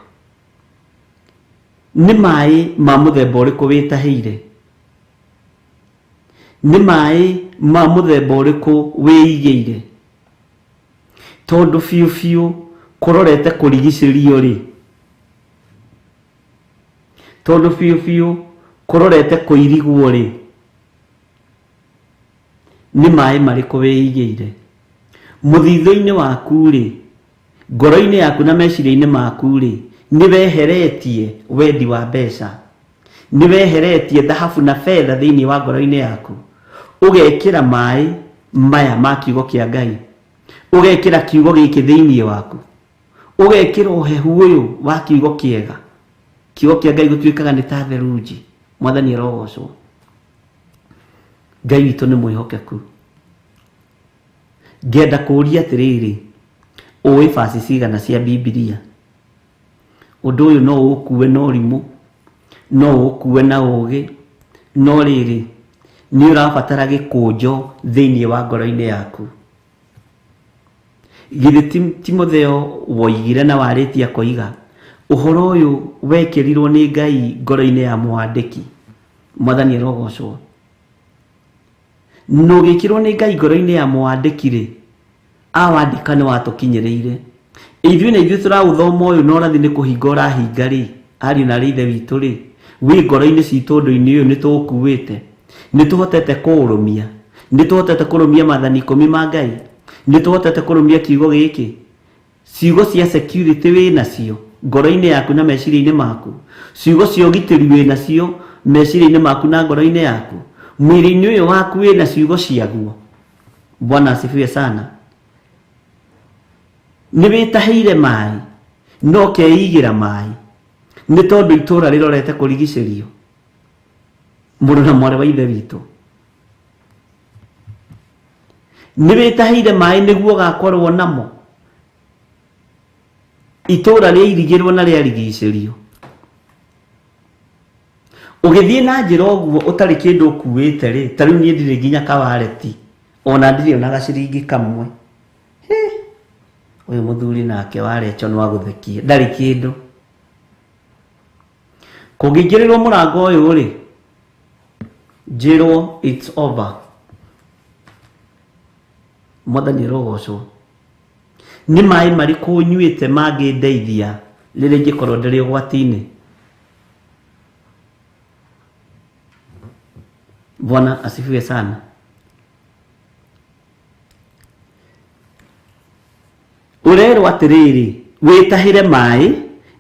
Nĩ maĩ ma mũthemba ũrĩkũ wĩtahĩire? Nĩ maĩ ma mũthemba ũrĩkũ wĩigĩire? Tondũ biũ biũ kũrorete kũrigicĩrio rĩ, tondũ biũ biũ kũrorete kũirigwo rĩ, nĩ maĩ marĩkũ wĩigĩire? Mũthithũ-inĩ waku rĩ, ngoro-inĩ yaku na meciria-inĩ maku rĩ, nĩ weheretie wendi wa mbeca, nĩ weheretie thahabu na betha thĩinĩ wa ngoro-inĩ yaku, ũgekĩra maĩ maya ma kiugo kĩa Ngai, ũgekĩra kiugo gĩkĩ thĩinĩ waku, ũgekĩra ũhehu ũyũ wa kiugo kĩega. Kiugo kĩa Ngai gũtuĩkaga nĩ ta therunji. Mwathani arogocwo. Ngai witũ nĩ mwĩhokeku. Ngenda kũũria atĩrĩrĩ, ũĩ basi cigana cia Bibilia? Ũndũ ũyũ no ũũkue na ũrimũ, no ũũkue na ũũgĩ, no rĩrĩ, nĩ ũrabatara gĩkũnjo thĩinĩ wa ngoro-inĩ yaku. Githĩ Timotheo woigire na warĩtie akoiga, ũhoro ũyũ wekĩrirwo nĩ Ngai ngoro-inĩ ya mwandĩki. Mwathani arogocwo. Na ũgĩkĩrwo nĩ Ngai ngoro-inĩ ya mwandĩki rĩ, awandĩka nĩ watũkinyĩrĩire. Ithuĩ na ithuĩ tũraũthoma ũyũ na ũrathi nĩ kũhinga ũrahinga rĩ, ariũ na arĩ ithe witũ rĩ, wĩ ngoro-inĩ citũ ũndũ-inĩ ũyũ nĩ tũũkuĩte. Nĩ tũhotete kũũrũmia. Nĩ tũhotete kũrũmia maathani ikũmi ma Ngai. Nĩ tũhotete kũrũmia kiugo gĩkĩ. Ciugo cia security wĩ nacio ngoro-inĩ yaku na meciria-inĩ maku. Ciugo cia ũgitĩri wĩ nacio meciria-inĩ maku na ngoro-inĩ yaku. Mwĩrĩ-inĩ ũyũ waku wĩ na ciugo ciaguo. Bwana asifiwe sana. Nĩ wĩtahĩire maĩ no ũkeigĩra maĩ nĩ tondũ itũũra rĩrorete kũrigicĩrio. Mũrũ na mwarĩ wa ithe witũ, nĩ wĩtahĩire maĩ nĩguo ũgakorwo namo. Itũũra rĩairigĩrwo na rĩarigicĩrio. Ũgĩthiĩ na njĩra ũguo ũtarĩ kĩndũ ũkuĩte rĩ, ta rĩu niĩ ndirĩ nginya kawareti, ona ndirĩ ona gaciringi kamwe. Ũyũ mũthuri nake warecho no agũthekie, ndarĩ kĩndũ. Kũngĩingĩrĩrwo mũrango ũyũ rĩ, njĩrwo it's over. Mwathani arogocwo. Nĩ maĩ marĩkũ nyuĩte mangĩndeithia rĩrĩa ingĩkorwo ndĩrĩ ũgwati-inĩ? Bwana asifiwe sana. Ũrerwo atĩrĩrĩ, wĩtahĩre maĩ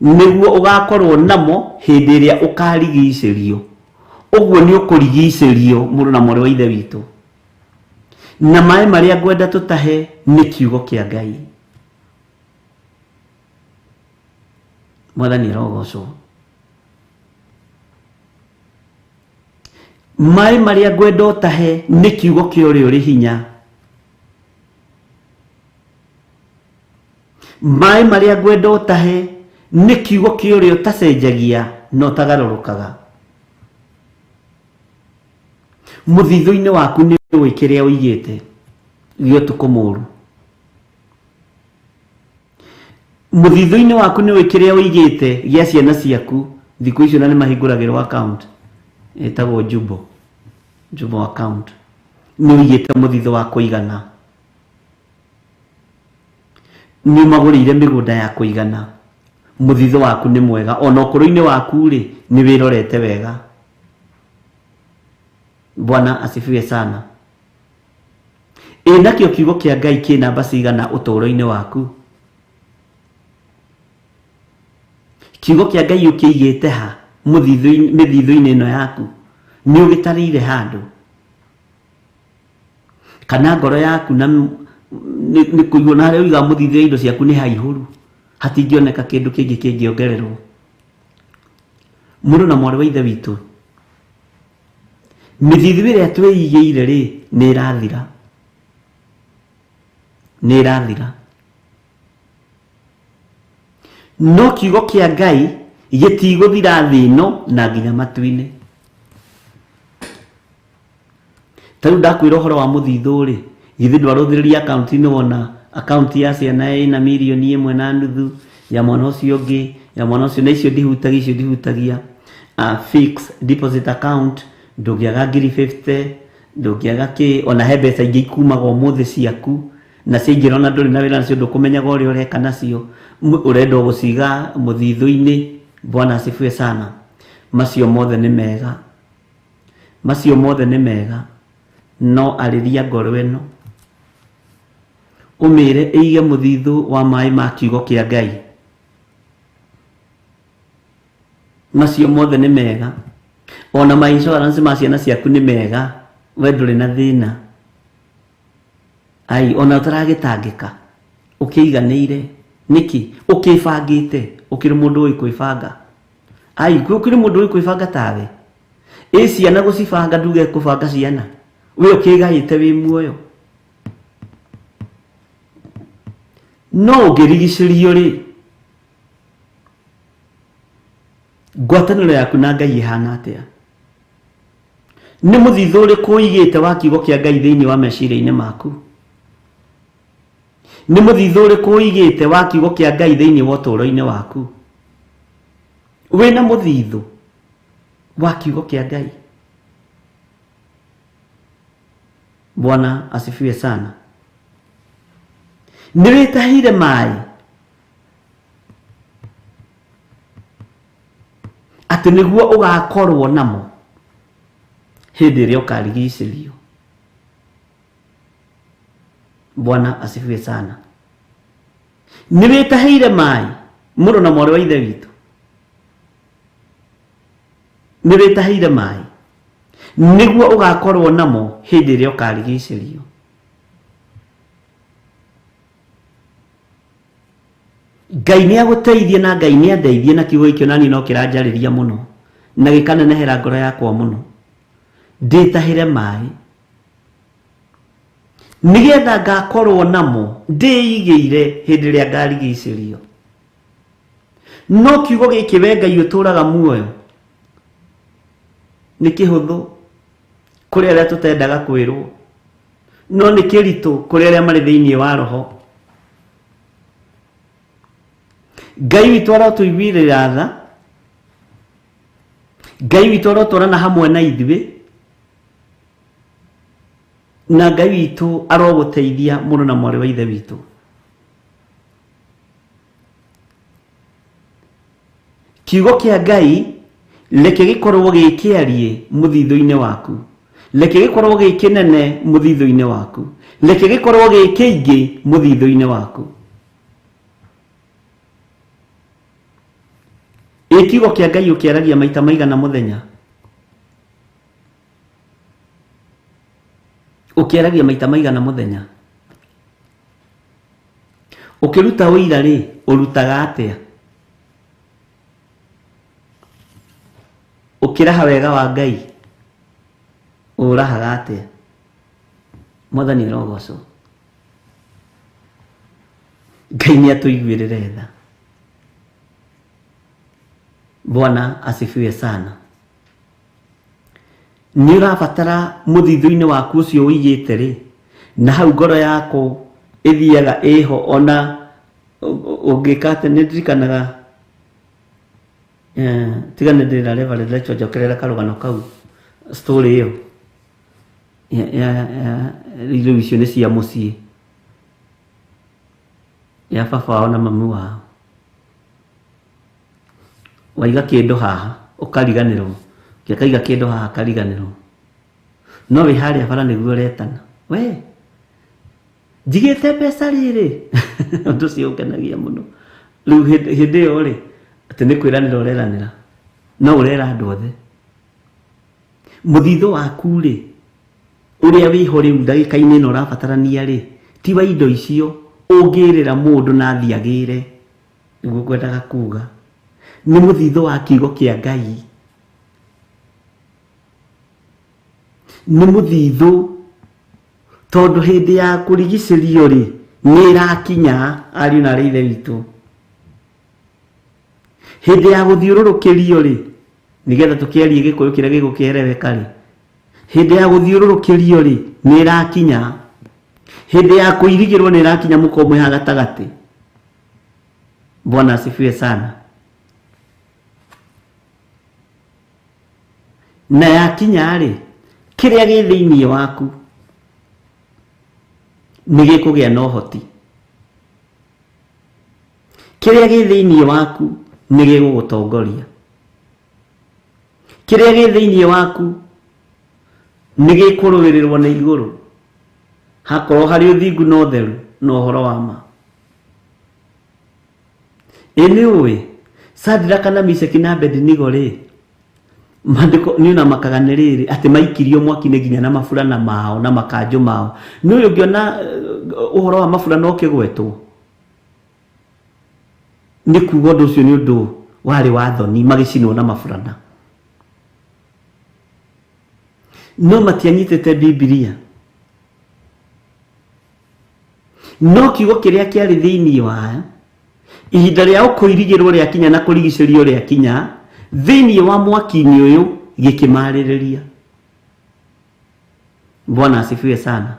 nĩguo ũgakorwo namo hĩndĩ ĩrĩa ũkarigicĩrio. Ũguo nĩ ũkũrigicĩrio mũrũ na mwarĩ wa ithe witũ. Na maĩ marĩa ngwenda tũtahe nĩ kiugo kĩa Ngai. Mwathani arogocwo. Maĩ marĩa ngwenda ũtahe nĩ kiugo kĩa ũrĩa ũrĩ hinya. Maĩ marĩa ngwenda ũtahe nĩ kiugo kĩa ũrĩa ũtacenjagia na ũtagarũrũkaga. Mũthithũ-inĩ waku nĩ ũĩ kĩrĩa ũigĩte gĩa ũtukũ mũũru. Mũthithũ-inĩ waku nĩ ũĩ kĩrĩa ũigĩte gĩa ciana ciaku. Thikũ icio na nĩ mahingũragĩrwo account ĩtagwo Jumbo, Jumbo account. Nĩ ũigĩte mũthithũ wa kũigana. Nĩ ũmagũrĩire mĩgũnda ya kũigana. Mũthithũ waku nĩ mwega. Ona ũkũrũ-inĩ waku rĩ, nĩ wĩrorete wega. Bwana asifiwe sana. Ĩ nakĩo kiugo kĩa Ngai kĩ namba cigana ũtũũro-inĩ waku? Kiugo kĩa Ngai ũkĩigĩte ha mĩthithũ-inĩ ĩno yaku? Nĩ ũgĩtarĩire handũ? Kana ngoro yaku na nĩ kũigwo na harĩa ũigaga mũthithũ ya indo ciaku nĩ haihũru, hatingĩoneka kĩndũ kĩngĩ kĩngĩongererwo. Mũrũ na mwarĩ wa ithe witũ, mĩthithũ ĩrĩa twĩigĩire rĩ, nĩ ĩrathira. Nĩ ĩrathira. No kiugo kĩa Ngai gĩtigũthira thĩ ĩno na nginya matu-inĩ. Ta rĩu ndakwĩra ũhoro wa mũthithũ rĩ, githĩ ndwarũthĩrĩria akaunti-inĩ wona akaunti ya ciana ĩna mirioni 1.5, ya mwana ũcio ũngĩ, ya mwana ũcio, na icio ndihutagia, icio ndihutagia. Fixed deposit account ndũngĩaga ngiri 50, ndũngĩaga kĩ, ona he mbeca ingĩ ikumaga ũmũthĩ ciaku, na ciaingĩra ona ndũrĩ na wĩra nacio, ndũkũmenyaga ũrĩa ũreka nacio, ũrenda gũciga mũthithũ-inĩ. Bwana asifiwe sana. Macio mothe nĩ mega. Macio mothe nĩ mega. No arĩria ngoro ĩno, ũmĩre ĩige mũthithũ wa maĩ ma kiugo kĩa Ngai. Macio mothe nĩ mega. Ona ma insurance ma ciana ciaku nĩ mega, we ndũrĩ na thĩna. Ai, ona ũtaragĩtangĩka, ũkĩiganĩire. Nĩkĩ? Ũkĩbangĩte, ũkĩrĩ mũndũ ũĩ kwĩbanga. Ai, ũkĩrĩ mũndũ ũĩ kwĩbanga tawe. Ĩ ciana gũcibanga nduge kũbanga ciana. We ũkĩgaĩte wĩ muoyo. No ũngĩrigicĩrio rĩ, ngwatanĩro yaku na Ngai ĩhana atĩa? Nĩ mũthithũ ũrĩkũ ũigĩte wa kiugo kĩa Ngai thĩinĩ wa meciria-inĩ maku? Nĩ mũthithũ ũrĩkũ ũigĩte wa kiugo kĩa Ngai thĩinĩ wa ũtũũro-inĩ waku? Wĩna mũthithũ wa kiugo kĩa Ngai? Bwana asifiwe sana. Nĩ wĩtahĩire maĩ atĩ nĩguo ũgakorwo namo hĩndĩ ĩrĩa ũkarigicĩrio. Bwana asifiwe sana. Nĩ wĩtahĩire maĩ mũrũ na mwarĩ wa ithe witũ. Nĩ wĩtahĩire maĩ nĩguo ũgakorwo namo hĩndĩ ĩrĩa ũkarigicĩrio. Ngai nĩ agũteithie na Ngai nĩ andeithie na kiugo gĩkĩ onaniĩ no kĩranjarĩria mũno na gĩkanenehera ngoro yakwa mũno. Ndĩtahĩre maĩ nĩgetha ngakorwo namo ndĩigĩire hĩndĩ ĩrĩa ngarigicĩrio. No kiugo gĩkĩ we Ngai ũtũraga muoyo nĩ kĩhũthũ kũrĩ arĩa tũtendaga kwĩrwo, no nĩ kĩritũ kũrĩ arĩa marĩ thĩinĩ wa roho. Ngai witũ arotũiguĩrĩra tha, Ngai witũ arotwarana hamwe na ithuĩ, na Ngai witũ arogũteithia mũno na mwarĩ wa ithe witũ. Kiugo kĩa Ngai reke gĩkorwo gĩ kĩariĩ mũthithũ-inĩ waku, reke gĩkorwo gĩ kĩnene mũthithũ-inĩ waku, reke gĩkorwo gĩ kĩingĩ mũthithũ-inĩ waku. Ĩ kiugo kĩa Ngai ũkĩaragia maita maigana mũthenya? Ũkĩaragia maita maigana mũthenya? Ũkĩruta ũira rĩ, ũrutaga atĩa? Ũkĩraha wega wa Ngai, ũrahaga atĩa? Mwathani arogocwo. Ngai nĩ atũiguĩrĩre tha. Bwana asifiwe sana. Nĩ ũrabatara mũthithũ-inĩ waku ũcio ũigĩte rĩ, na hau ngoro yaku ĩthiaga ĩho ona ũngĩka atĩ nĩ ndirikanaga tiga nĩ ndĩra Reverend Rachel njokerera karũgano kau story ĩyo rĩu icio nĩ cia mũciĩ ya baba wao na mami wao. Waiga kĩndũ haha ũkariganĩrwo, ũngĩ akaiga kĩndũ haha akariganĩrwo, no wĩ harĩa bara nĩguo ũretana, we njigĩte mbeca rĩrĩ, ũndũ ũcio ũngenagia mũno. Rĩu hĩndĩ ĩyo rĩ, atĩ nĩ kwĩranĩra ũreranĩra, no ũrera andũ othe. Mũthithũ waku rĩ, ũrĩa wĩho rĩu ndagĩka-inĩ ĩno ũrabatarania rĩ, ti wa indo icio ũngĩrĩra mũndũ na athiĩ agĩre. Nĩguo ngwendaga kuga. Nĩ mũthithũ wa kiugo kĩa Ngai. Nĩ mũthithũ tondũ hĩndĩ ya kũrigicĩrio rĩ, nĩ ĩrakinya ariũ na arĩ ithe witũ. Hĩndĩ ya gũthiũrũrũkĩrio rĩ, nĩgetha tũkĩarie gĩkũyũ kĩrĩa gĩgũkĩereweka rĩ, hĩndĩ ya gũthiũrũrũkĩrio rĩ, nĩ ĩrakinya. Hĩndĩ ya kũirigĩrwo nĩ ĩrakinya mũkorwo mwĩ haha gatagatĩ. Bwana asifiwe sana. Na yakinya rĩ, kĩrĩa gĩ thĩinĩ waku nĩ gĩkũgĩa na ũhoti. Kĩrĩa gĩ thĩinĩ waku nĩ gĩgũgũtongoria. Kĩrĩa gĩ thĩinĩ waku nĩ gĩkũrũĩrĩrwo nĩ igũrũ. Hakorwo harĩ ũthingu na ũtheru na ũhoro wa ma. Ĩ nĩ ũĩ Sadraka na Mishaki na Abednego rĩ, maandĩko nĩ ona makaga nĩ rĩrĩ atĩ maikirio mwaki-inĩ nginya na maburana mao na makanjũ mao. Nĩ ũĩ ũngĩona ũhoro wa maburana ũkĩgwetwo nĩ kuga ũndũ ũcio nĩ ũndũ warĩ wa thoni magĩcinwo na maburana. No matianyitĩte Bibilia. No kiugo kĩrĩa kĩarĩ thĩinĩ wao, ihinda rĩao kũirigĩrwo rĩakinya na kũrigicĩrio rĩakinya, thĩinĩ wa mwaki-inĩ ũyũ gĩkĩmarĩrĩria. Bwana asifiwe sana.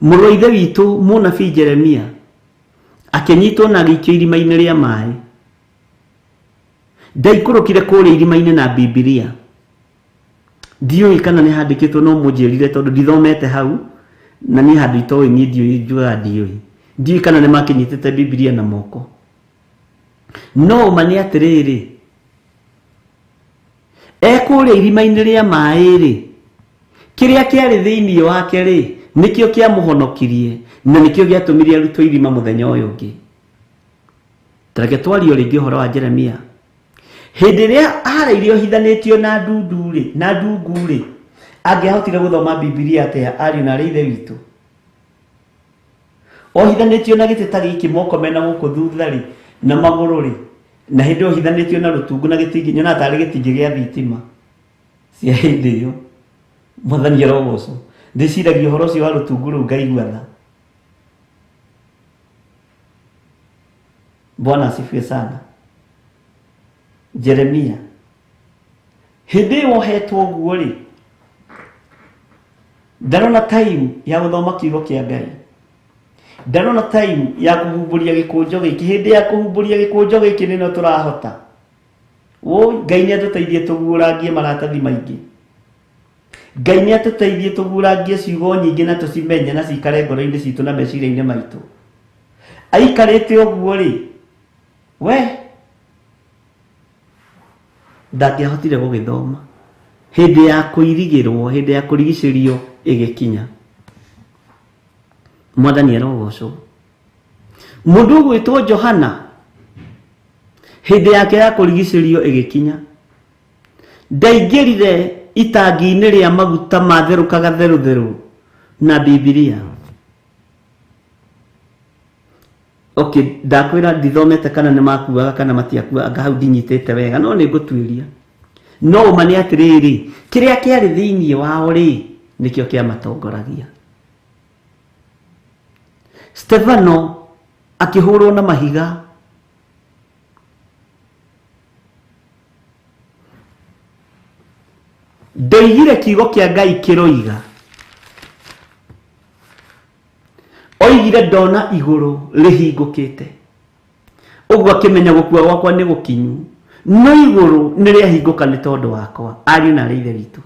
Mũrũ wa ithe witũ mũnabii Jeremia akĩnyitwo na agĩikio irima-inĩ rĩa maĩ. Ndaikũrũkire kũrĩa irima-inĩ na Bibilia. Ndiũĩ kana nĩ handĩkĩtwo no mũnjĩrire tondũ ndithomete hau na niĩ handũ itoĩ niĩ ndiũĩ njugaga ndiũĩ. Ndiũĩ kana nĩ makĩnyitĩte Bibilia na moko. No ũma nĩ atĩrĩrĩ, e kũrĩa irima-inĩ rĩa maĩ rĩ, kĩrĩa kĩarĩ thĩinĩ wake rĩ, nĩkĩo kĩamũhonokirie na nĩkĩo gĩatũmire arutwo irima mũthenya ũyũ ũngĩ. Ta reke twarie o rĩngĩ ũhoro wa Jeremia. Hĩndĩ ĩrĩa araire ohithanĩtio na ndundu-rĩ, na ndungu-rĩ, angĩahotire gũthoma Bibilia atĩa ariũ na arĩ ithe witũ? Ohithanĩtio na gĩtĩ ta gĩkĩ moko mena gũkũ thutha-rĩ, na magũrũ-rĩ, na hĩndĩ ĩyo ohithanĩtio na rũtungu na gĩtingĩ, nyonaga tarĩ gĩtingĩ gĩa thitima cia hĩndĩ ĩyo. Mwathani arogocwo. Ndĩciragia ũhoro ũcio wa rũtungu rũu ngaigua tha. Bwana asifiwe sana. Jeremia hĩndĩ ĩyo ohetwo ũguo rĩ ndarona time ya gũthoma kiugo kĩa Ngai ndarona time ya kũhumbũria gĩkũnjo gĩkĩ hĩndĩ ya kũhumbũria gĩkũnjo gĩkĩ nĩno tũrahota woi Ngai nĩ atũteithie tũguũrangie maratathi maingĩ Ngai nĩ atũteithie tũguũrangie ciugo nyingĩ na tũcimenye na cikare ngoro-inĩ citũ na meciria-inĩ maitũ. Aikarĩte ũguo rĩ, we Ndangĩahotire gũgĩthoma. Hĩndĩ ya kũirigĩrwo, hĩndĩ ya kũrigicĩrio ĩgĩkinya. Mwathani arogocwo. Mũndũ ũgwĩtwo Johana, hĩndĩ yake ya kũrigicĩrio ĩgĩkinya. Ndaingĩrire itangi-inĩ rĩa maguta matherũkaga therũtherũ na Bibilia. Okay, ndakwĩra ndithomete kana nĩ makuaga kana matiakuaga, anga hau ndinyitĩte wega, no nĩ ngũtuĩria. No ũma nĩ atĩrĩrĩ, kĩrĩa kĩarĩ thĩinĩ wao rĩ, nĩkĩo kĩamatongoragia. Stefano akĩhũrwo na mahiga. Ndoigire kiugo kĩa Ngai kĩroiga. Oigire ndona igũrũ rĩhingũkĩte. Ũguo akĩmenya gũkua gwakwa nĩ gũkinyu. No igũrũ nĩ rĩahingũka nĩ tondũ wakwa. Ariũ na aarĩ a Ithe witũ.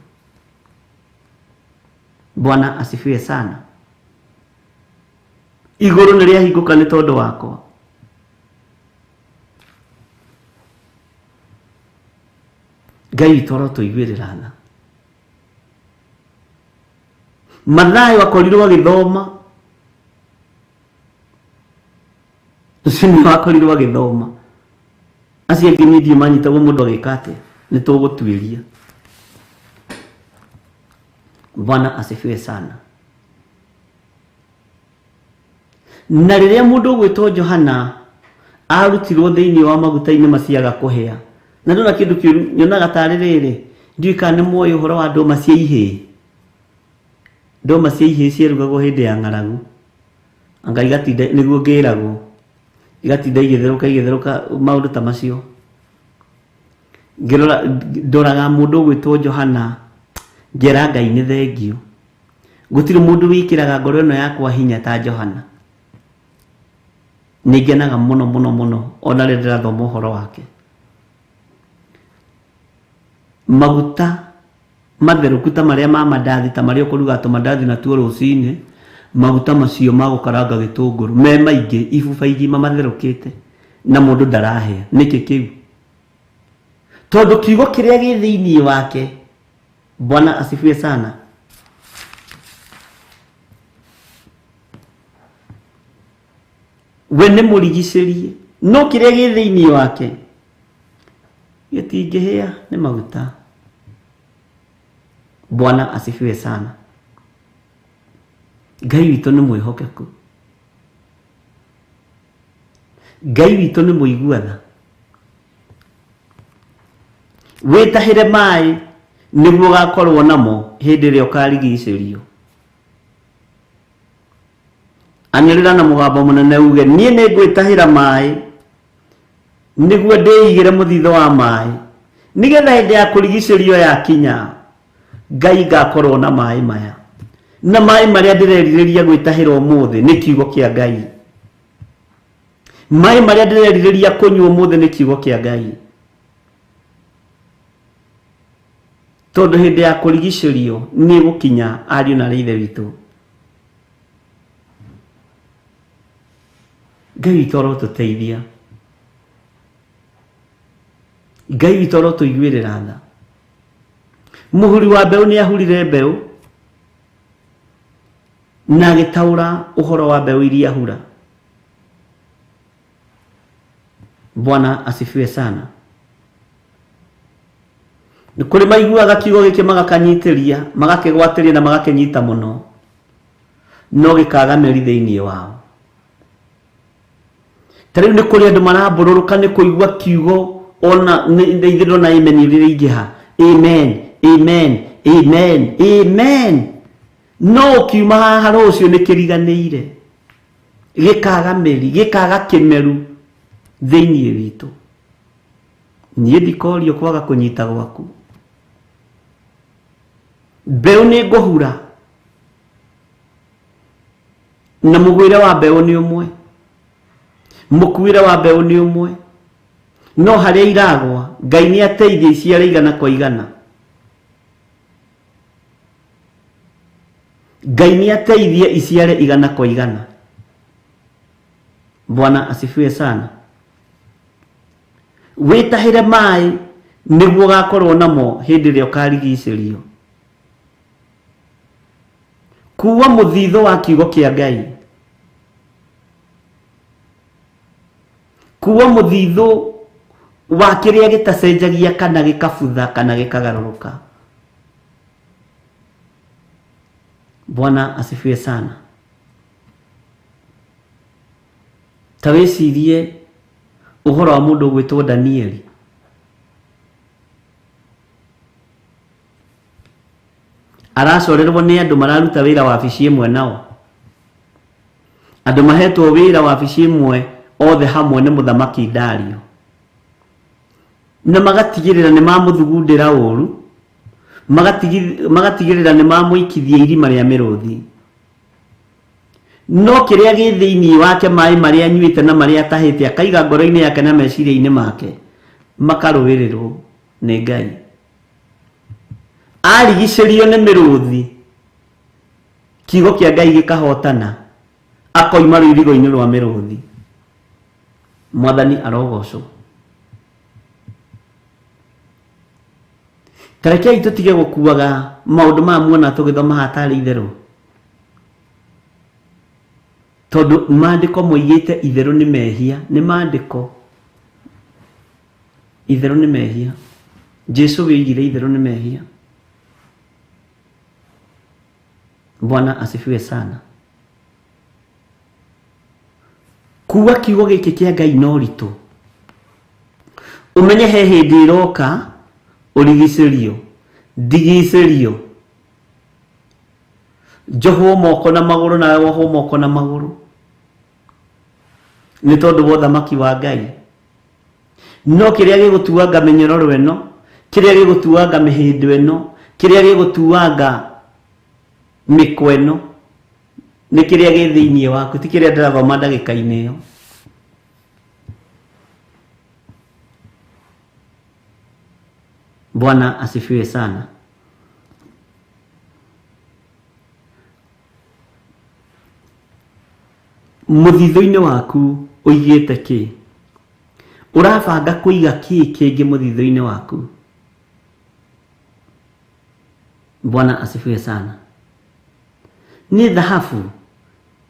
Bwana asifiwe sana. Igũrũ nĩ rĩahingũka nĩ tondũ wakwa. Ngai witũ arotũiguĩrĩra tha. Mathayo akorirwo agĩthoma. Ũcio nĩwe akorirwo agĩthoma. Acio angĩ niĩ ndiũĩ manyitagwo mũndũ agĩka atĩa. Nĩ tũgũtuĩria. Bwana asifiwe sana. Na rĩrĩa mũndũ ũgwĩtwo Johana arutirwo thĩinĩ wa maguta-inĩ maciaga kũhĩa, na ndona kĩndũ kĩũru nyonaga tarĩ rĩrĩ, ndiũĩ kana nĩ muoĩ ũhoro wa ndũma cia ihĩĩ. Ndũma cia ihĩĩ ciarugagwo hĩndĩ ya ng'aragu. Anga igatinda, nĩguo ngĩragwo, igatinda igĩtherũka igĩtherũka maũndũ ta macio. Ngĩrora, ndoraga mũndũ ũgwĩtwo Johana, ngera Ngai nĩ thengiũ. Gũtirĩ mũndũ wĩkĩraga ngoro ĩno yakwa hinya ta Johana. Nĩ ngenaga mũno mũno mũno ona rĩrĩa ndĩrathoma ũhoro wake. Maguta matherũku ta marĩa ma mandathi, ta marĩa ũkũruga tũmandathi natuo rũcinĩ, maguta macio ma gũkaranga gĩtũngũrũ me maingĩ, ibuba igima matherũkĩte na mũndũ ndarahĩa. Nĩkĩ kĩu? Tondũ kiugo kĩrĩa gĩ thĩinĩ wake, Bwana asifiwe sana. We nĩ mũrigicĩrie, no kĩrĩa gĩ thĩinĩ wake gĩtingĩhĩa nĩ maguta. Bwana asifiwe sana. Ngai witũ nĩ mwĩhokeku. Ngai witũ nĩ mũigua tha. Wĩtahĩre maĩ nĩguo ũgakorwo namo hĩndĩ ĩrĩa ũkarigicĩrio. Anĩrĩra na mũgambo mũnene uge, niĩ nĩ ngwĩtahĩra maĩ nĩguo ndĩigĩre mũthithũ wa maĩ, nĩgetha hĩndĩ ya kũrigicĩrio yakinya Ngai ngakorwo na maĩ maya. Na maĩ marĩa ndĩrerirĩria gwĩtahĩra ũmũthĩ nĩ kiugo kĩa Ngai. Maĩ marĩa ndĩrerirĩria kũnyua ũmũthĩ nĩ kiugo kĩa Ngai. Tondũ hĩndĩ ya kũrigicĩrio nĩ ĩgũkinya, ariũ na aarĩ a Ithe witũ. Ngai witũ arotũteithia. Ngai witũ arotũiguĩrĩra tha. Mũhuri wa mbeũ nĩ ahurire mbeũ na agĩtaũra ũhoro wa mbeũ iria ahura. Bwana asifiwe sana. Nĩ kũrĩ maiguaga kiugo gĩkĩ magakanyitĩria, magakĩgwatĩria na magakĩnyita mũno, no gĩkaga mĩri thĩinĩ wao. Ta rĩu nĩ kũrĩ andũ marambũrũrũka nĩ kũigua kiugo, ona nĩ ithuĩ ndona amen rĩrĩa ingĩha. Amen, amen, amen, amen. No ũkiuma haha rũciũ nĩ kĩriganĩire, gĩkaga mĩri, gĩkaga kĩmeru thĩinĩ witũ. Niĩ ndikorio kwaga kũnyita gwaku. Mbeũ nĩ ngũhura, na mũgwĩre wa mbeũ nĩ ũmwe, mũkuĩre wa mbeũ nĩ ũmwe, no harĩa iragwa Ngai nĩ ateithie iciare igana kwa igana. Ngai nĩ ateithie iciare igana kwa igana. Bwana asifiwe sana. Wĩtahĩre maĩ Nĩguo ũgakorwo namo hĩndĩ ĩrĩa ũkarigicĩrio. Kuua mũthithũ wa kiugo kĩa Ngai. Kuua mũthithũ wa kĩrĩa gĩtacenjagia kana gĩkabutha kana gĩkagarũrũka. Bwana asifiwe sana. Ta wĩcirie ũhoro wa mũndũ ũgwĩtwo Danieli. Aracorerwo nĩ andũ mararuta wĩra wabici ĩmwe nao. Andũ mahetwo wĩra wabici ĩmwe othe hamwe nĩ mũthamaki Dario. Na magatigĩrĩra nĩ mamũthugundĩra ũru, magatigĩrĩra nĩ mamũikithia irima rĩa mĩrũthi. No kĩrĩa gĩ thĩinĩ wake, maĩ marĩa anyuĩte na marĩa atahĩte akaiga ngoro-inĩ yake na meciria-inĩ make, makarũĩrĩrwo nĩ Ngai. Arigicĩrio nĩ mĩrũthi, kiugo kĩa Ngai gĩkahotana, akoima rũirigo-inĩ rwa mĩrũthi. Mwathani arogocwo. Ta rekei tũtige gũkuaga maũndũ maya muona tũgĩthoma hatarĩ itherũ. Tondũ maandĩko moigĩte itherũ nĩ mehia, nĩ maandĩko. Itherũ nĩ mehia. Jesu wĩigire itherũ nĩ mehia. Bwana asifiwe sana. Kuua kiugo gĩkĩ kĩa Ngai no ritũ. Ũmenye he hĩndĩ ĩroka ũrigicĩrio, ndigicĩrio, njohwo moko na magũrũ nawe wohwo moko na magũrũ nĩ tondũ wa ũthamaki wa Ngai. No kĩrĩa gĩgũtuanga mĩnyororo ĩno, kĩrĩa gĩgũtuanga mĩhĩndo ĩno, kĩrĩa gĩgũtuanga mĩkwa ĩno, nĩ kĩrĩa gĩ thĩinĩ waku, ti kĩrĩa ndĩrathoma ndagĩka-inĩ ĩyo. Bwana asifiwe sana. Mũthithũ-inĩ waku ũigĩte kĩ? Ũrabanga kũiga kĩ kĩngĩ mũthithũ-inĩ waku? Bwana asifiwe sana. Nĩ thahabu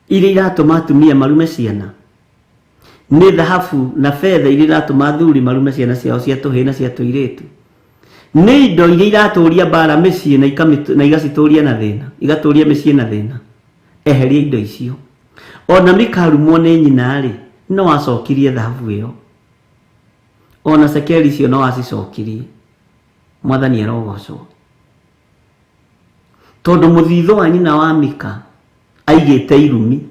iria iratũma atumia marume ciana? Nĩ thahabu na betha iria iratũma athuri marume ciana ciao cia tũhĩĩ na cia tũirĩtu? Nĩ indo iria iratũria mbara mĩciĩ na igacitũria na thĩna, igatũria mĩciĩ na thĩna? Eheria indo icio. Ona mikarumwo nĩ nyina-rĩ, no acokirie thahabu ĩyo. Ona cekeri icio no acicokirie. Mwathani arogocwo. Tondũ mũthithũ wa nyina wa Mika aigĩte irumi.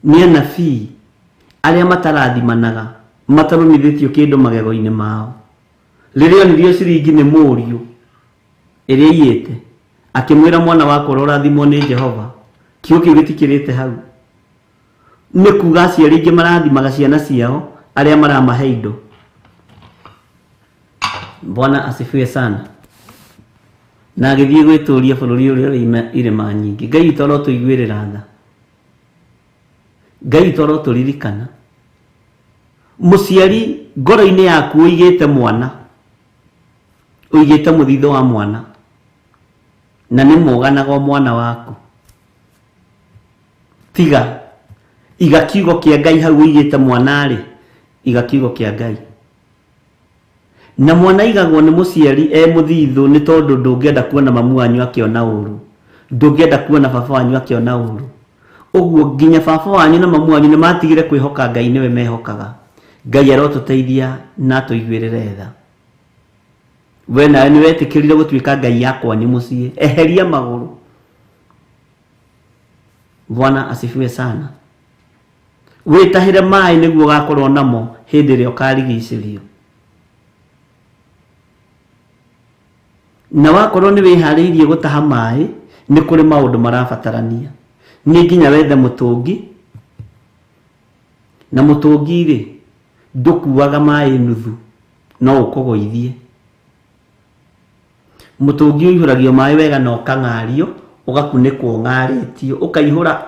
Nĩ anabii arĩa matarathimanaga, matarũmithĩtio kĩndũ magego-inĩ mao. Rĩrĩa onirio ciringi nĩ mũriũ ĩrĩa aiyĩte, akĩmwĩra mwana wakwa ũrorathimwo nĩ Jehova. Kiugo kĩu gĩtikĩrĩte hau. Nĩ kuga aciari aingĩ marathimaga ciana ciao arĩa maramahe indo. Bwana asifiwe sana. Na agĩthiĩ gwĩtũria bũrũri ũrĩa ũrĩ irĩma nyingĩ. Ngai witũ arotũiguĩrĩra tha. Ngai witũ arotũririkana. Mũciari ngoro-inĩ yaku ũigĩte mwana, ũigĩte mũthithũ wa mwana, na nĩ mũganaga o mwana waku. Tiga, iga kiugo kĩa Ngai hau ũigĩte mwana-rĩ, iga kiugo kĩa Ngai. Na mwana aigagwo nĩ mũciari e mũthithũ nĩ tondũ ndũngĩenda kuona mamu wanyu akĩona ũru, ndũngĩenda kuona baba wanyu akĩona ũru. Ũguo nginya baba wanyu na mamu wanyu nĩ matigire kwĩhoka Ngai nĩwe mehokaga. Ngai arotũteithia na atũiguĩrĩre tha. We nawe nĩ wetĩkĩrire gũtuĩka Ngai ya kwanyu mũciĩ. Eheria magũrũ. Bwana asifiwe sana. Wĩtahĩre maĩ nĩguo ũgakorwo namo hĩndĩ ĩrĩa ũkarigicĩrio. Na wakorwo nĩ wĩharĩirie gũtaha maĩ, nĩ kũrĩ maũndũ marabatarania. Nĩ nginya wethe mũtũngi, na mũtũngi rĩ, ndũkuaga maĩ nuthu, no ũkũgũithie. Mũtũngi ũihũragio maĩ wega na ũkang'ario, ũgakunĩkwo ũng'arĩtio, ũkaihũra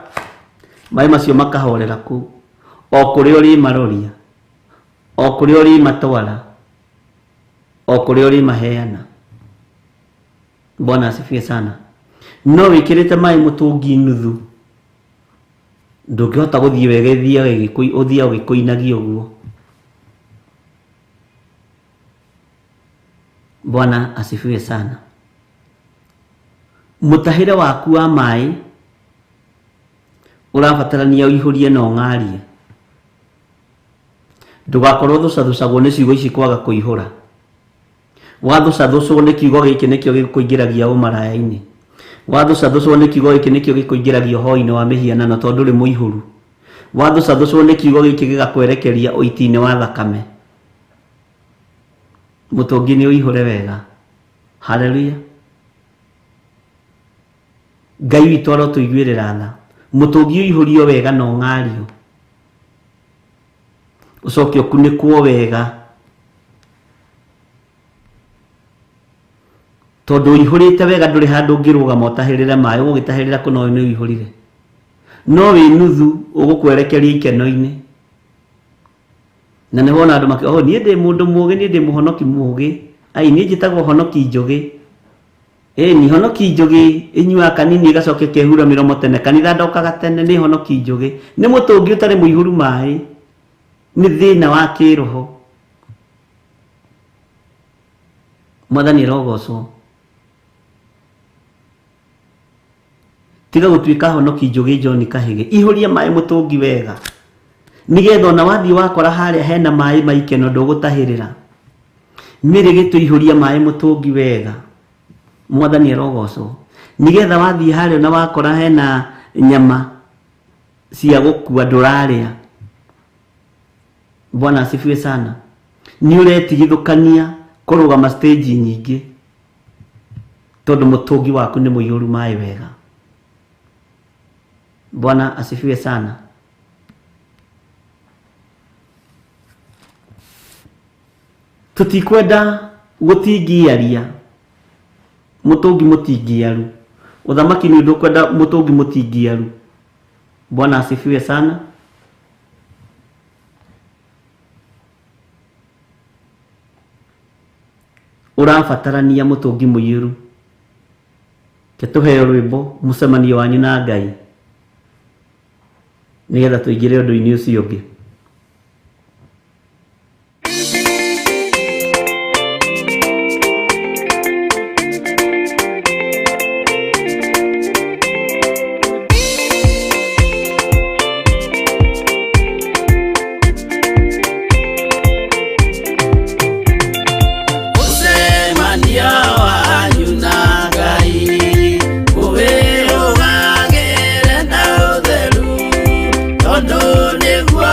maĩ macio makahorera kũu, o kũrĩa ũrĩmaroria. O kũrĩa ũrĩmatwara, o kũrĩa ũrĩmaheana. Bwana asifiwe sana. No wĩkĩrĩte maĩ mũtũngi nuthu, ndũngĩhota gũthiĩ wega, ũthiaga ũgĩkũinagia ũguo. Bwana asifiwe sana. Mũtahĩre waku wa maĩ ũrabatarania ũihũrie na ũng'arie. Ndũgakorwo thũcathucagwo nĩ ciugo ici kwaga kũihũra. Wathũcathucwo nĩ kiugo gĩkĩ nĩkĩo gĩkũingĩragia ũmaraya-inĩ. Wathũcathucwo nĩ kiugo gĩkĩ nĩkĩo gĩkũingĩragia ũhoi-inĩ wa mĩhianano tondũ ndũrĩ mũihũru. Wathũcathucwo nĩ kiugo gĩkĩ gĩgakwerekeria ũiti-inĩ wa thakame. Mũtũngi nĩ ũihũre wega. Haleluya. Ngai witũ arotũiguĩrĩra tha. Mũtũngi ũihũrio wega na ũng'ario, ũcoke ũkunĩkwo wega, tondũ ũihũrĩte wega ndũrĩ handũ ũngĩrũgama ũtahĩrĩre maĩ, ũgũgĩtahĩrĩra kũ no nĩ ũihũrire. No wĩ nuthu ũgũkwerekeria ikeno-inĩ. Na nĩ wona andũ makĩ, oh, niĩ ndĩ mũndũ mũũgĩ, niĩ ndĩ mũhonoki mũũgĩ. Ai, niĩ njĩtagwo honoki njũgĩ. Ĩni honoki njũgĩ ĩnyuaga kanini ĩgacoka ĩkehura mĩromo tene. Kanitha ndokaga tene, nĩ honoki njũgĩ. Nĩ mũtũngi ũtarĩ mũihũru maĩ. Nĩ thĩna wa kĩroho. Mwathani arogocwo. Tiga gũtuĩka honoki njũgĩ John Kahĩgĩ. Ihũria maĩ mũtũngi wega, nĩgetha ona wathiĩ wakora harĩa hena maĩ ma ikeno ndũgũtahĩrĩra. Mĩrĩ gĩtũihũria maĩ mũtũngi wega. Mwathani arogocwo. Nĩgetha wathiĩ harĩa ona wakora hena nyama cia gũkua ndũrarĩa. Bwana asifiwe sana. Nĩ ũretigithũkania kũrũgama stage nyingĩ tondũ mũtũngi waku nĩ mũihũru maĩ wega. Bwana asifiwe sana. Tũtikwenda gũtingiaria mũtũngi mũtingiaru. Ũthamaki nĩ ũndũ ũkwenda mũtũngi mũtingiaru. Bwana asifiwe sana. Ũrabatarania mũtũngi mũiyũru. Ke tũheo rwĩmbo mũcemanio wanyu na Ngai, nĩgetha tũingĩre ũndũ-inĩ ũcio ũngĩ. Mũcemanio wanyu na Ngai ũwĩrũgagĩre na ũtheru, tondũ nĩguo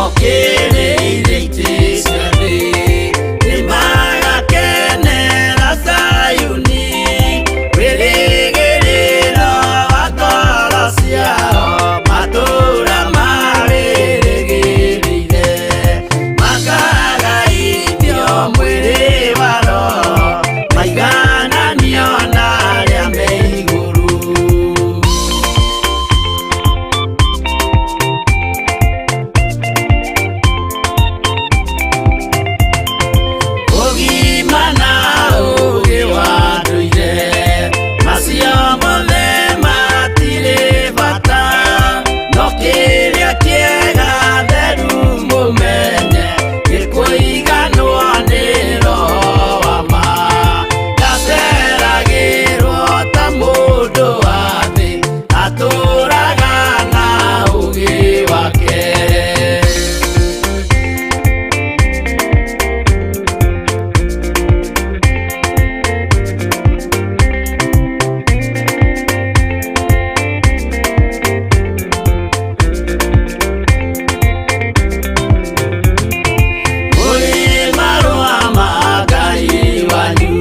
Mokĩrĩire itĩ cia thĩ, nĩmagakenera Zayuni, wĩrĩgĩrĩro wa ngoro ciao, matũũra marĩrĩgĩrĩire, makagaithio mwĩrĩ wa roho, maigananio na arĩa me igũrũ. Ũgima na ũũgĩ wa ndũire, macio mothe matirĩ bata, no kĩrĩa kĩega theru mũmenye, nĩ kũiganwo nĩ Roho wa ma. Ndaceragĩrwo ta mũndũ wa thĩ, atũũraga na ũũgĩ wake. Mũrĩ marũa ma Ngai wanyu,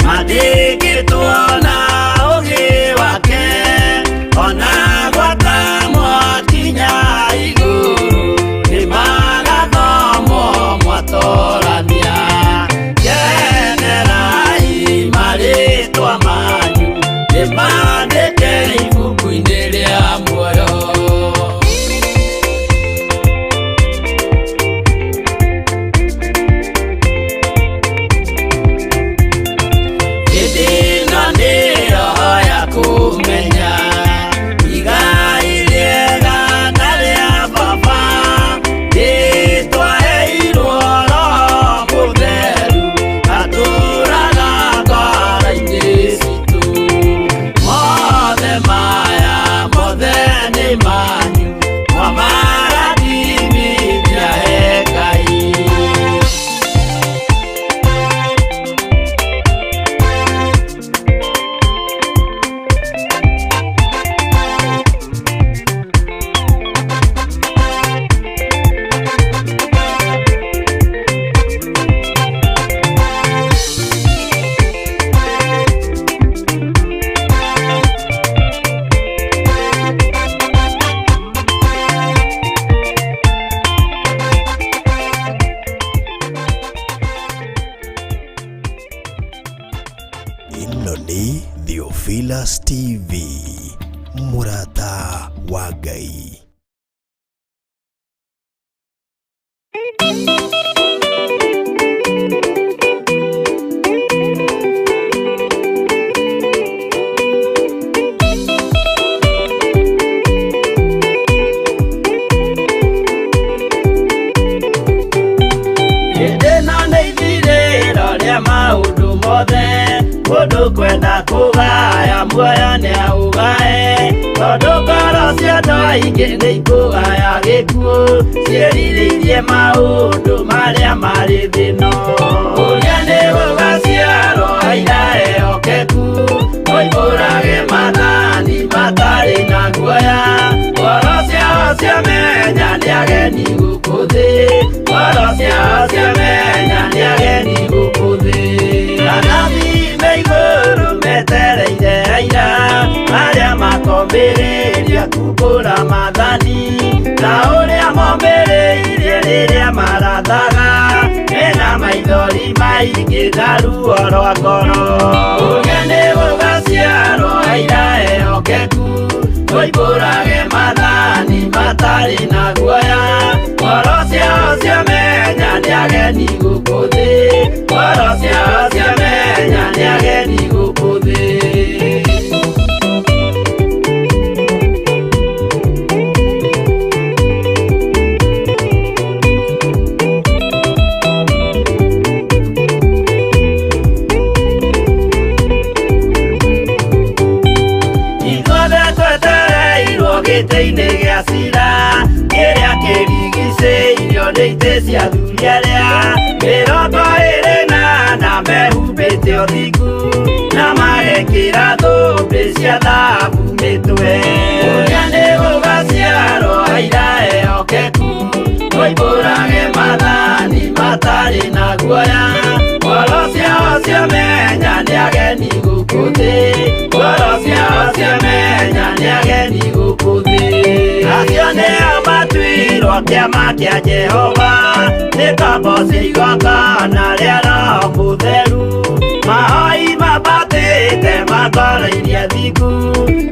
mandĩkĩtwo na ũũgĩ wake, ona gwata mwakinya igũrũ, nĩmagathomwo mwatorania. Kenerai marĩtwa manyu, nĩmandĩke ibuku-inĩ rĩa muoyo. Hĩndĩ ĩno nĩyo ya kũmenya igai rĩega na rĩa baba, nĩtwaheirwo Roho Mũtheru, atũũraga ngoro-inĩ citũ. Mothe maya mothe nĩ manyu, mwamarathimithia he Ngai. Ĩno nĩ Theophilus TV, mũrata wa Ngai. Hĩndĩ ĩno nĩ ithirĩro rĩa maũndũ mothe, mũndũ kwenda kũgaya muoyo nĩaũgae, tondũ ngoro cia andũ aingĩ nĩ ikũgaya gĩkuũ, ciĩrirĩirie maũndũ marĩa marĩ thĩ ĩno. Ũrĩa nĩ gũgaciarwo aira ehokeku, moimbũrage maathani matarĩ na guoya, ngoro ciao ciamenya nĩ ageni gũkũ thĩ, ngoro ciao ciamenya nĩ ageni gũkũ thĩ. Anabii me igũrũ metereire aira, arĩa makombĩrĩria kumbũra maathani, ta ũrĩa mombĩrĩirie rĩrĩa marathaga, mena maithori maingĩ na ruo rwa ngoro. Ũrĩa nĩ gũgaciarwo aira ehokeku, moimbũrage maathani matarĩ na guoya, ngoro ciao ciamenya nĩ ageni gũkũ thĩ, ngoro ciao ciamenya nĩ ageni gũkũ thĩ. Ithuothe twetereirwo gĩtĩ-inĩ gĩa cira, kĩrĩa kĩrigicĩirio nĩ itĩ cia athuri arĩa 24 mehumbĩte ũthingu, na magekĩra thũmbĩ cia thahabu mĩtwe. Ũrĩa nĩ gũgaciarwo aira ehokeku, ageni gũkũ thĩ, ngoro ciao ciamenya nĩ ageni gũkũ thĩ. Acio nĩo matuirwo kĩama kĩa Jehova, nĩ ngombo cia igongona rĩa Roho Mũtheru. Mahoi mambatĩte makoroirie thingu,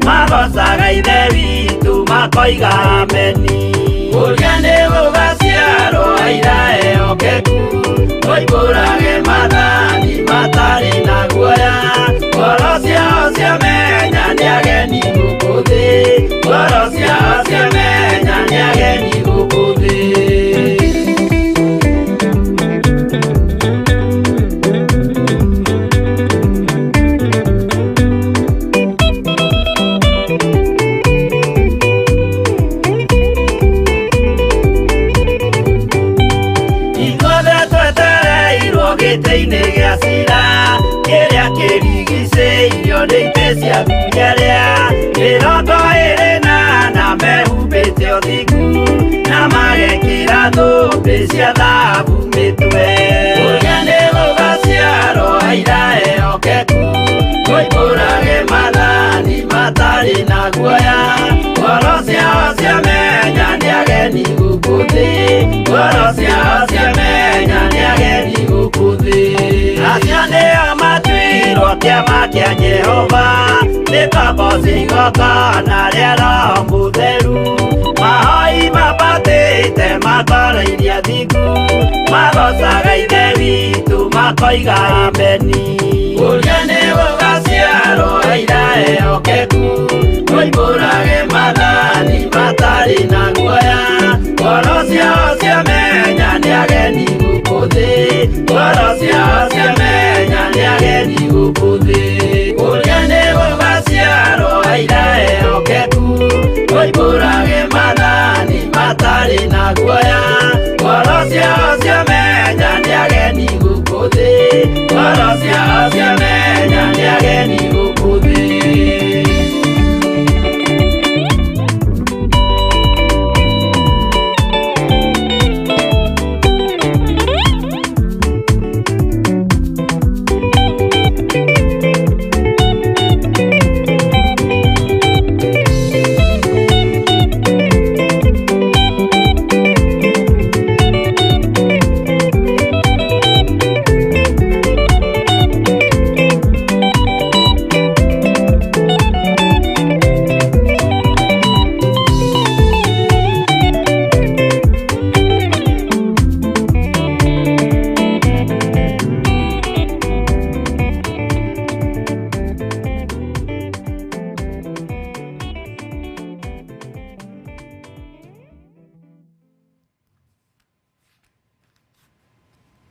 magocaga Ithe witũ makoiga ameni. Ũrĩa nĩ gũgaciarwo aira ehokeku, moimbũrage maathani matarĩ na guoya. Ngoro ciao ciamenya nĩ ageni gũkũ thĩ, ngoro ciao ciamenya nĩ ageni gũkũ thĩ. Ithuothe twetereirwo gĩtĩ-inĩ gĩa cira, kĩrĩa kĩrigicĩirio nĩ itĩ cia athuri arĩa 24 mehumbĩte ũthingu, na magekĩra thũmbĩ cia thahabu mĩtwe. Ũrĩa nĩ gũgaciarwo aira ehokeku, moimbũrage maathani matarĩ na guoya. Ngoro ciao ciamenya nĩ ageni gũkũ thĩ, ngoro ciao ciamenya nĩ ageni gũkũ thĩ. Acio nĩo matuirwo kĩama kĩa Jehova, nĩ ngombo cia igongona rĩa Roho Mũtheru. Mahoi mambatĩte makoroirie thingu, magocaga Ithe witũ makoiga ameni. Ũrĩa nĩ gũgaciarwo aira ehokeku, moimbũrage maathani matarĩ na guoya. Ngoro ciao ciamenya nĩ ageni gũkũ thĩ, ngoro ciao ciamenya nĩ ageni gũkũ thĩ. Ũrĩa nĩ gũgaciarwo aira ehokeku, moimbũrage maathani matarĩ na guoya. Ngoro ciao ciamenya nĩ ageni gũkũ thĩ, ngoro ciao ciamenya nĩ ageni gũkũ thĩ.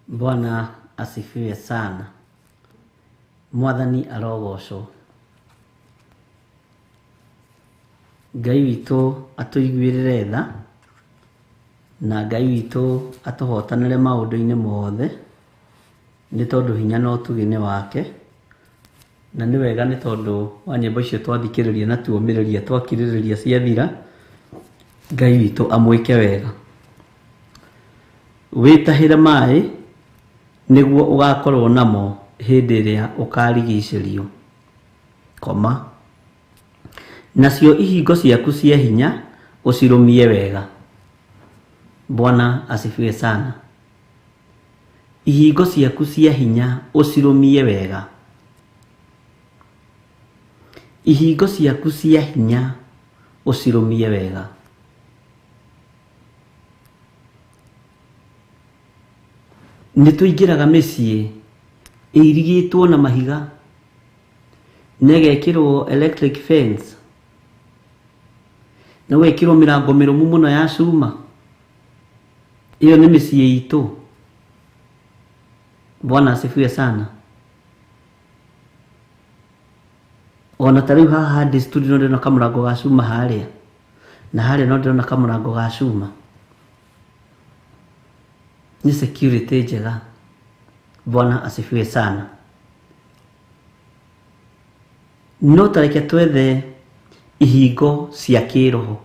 Bwana asifiwe sana. Mwathani arogocwo. Ngai witũ atũiguĩrĩre tha, na Ngai witũ atũhotanĩre maũndũ-inĩ mothe, nĩ tondũ hinya na ũtugi nĩ wake. Na nĩ wega nĩ tondũ wa nyĩmbo icio twathikĩrĩria na tuomĩrĩria twakirĩrĩria ciathira, Ngai witũ amwĩke wega. Wĩtahĩre maĩ nĩguo ũgakorwo namo hĩndĩ ĩrĩa ũkarigicĩrio, koma. Nacio ihingo ciaku cia hinya ũcirũmie wega. Bwana asifiwe sana. Ihingo ciaku cia hinya ũcirũmie wega. Ihingo ciaku cia hinya ũcirũmie wega. Nĩ tũingĩraga mĩciĩ ĩirigĩtwo na mahiga, na ĩgekĩrwo electric fence, na ũgekĩrwo mĩrango mĩrũmu mũno ya cuma. Ĩyo nĩ mĩciĩ itũ. Bwana asifiwe sana. Ona ta rĩu haha ndĩ studio no ndĩrona kamũrango ga cuma harĩa, na harĩa no ndĩrona kamũrango ga cuma. Ni security njega. Bwana asifiwe sana. No tareke twethe ihingo cia kĩroho,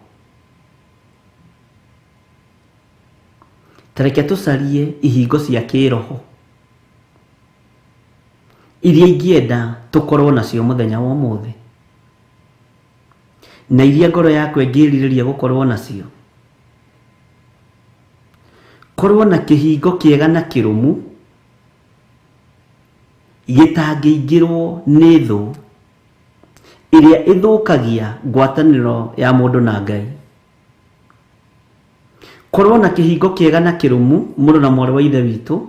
tareke tũcarie ihingo cia kĩroho iria ingĩenda tũkorwo nacio mũthenya wa ũmũthĩ, na iria ngoro yakwa ĩngĩrirĩria gũkorwo nacio. Korwo na kĩhingo kĩega na kĩrũmu gĩtangĩingĩrwo nĩ thũ ĩrĩa ĩthũkagia ngwatanĩro ya mũndũ na Ngai. Korwo na kĩhingo kĩega na kĩrũmu mũrũ na mwarĩ wa Ithe witũ,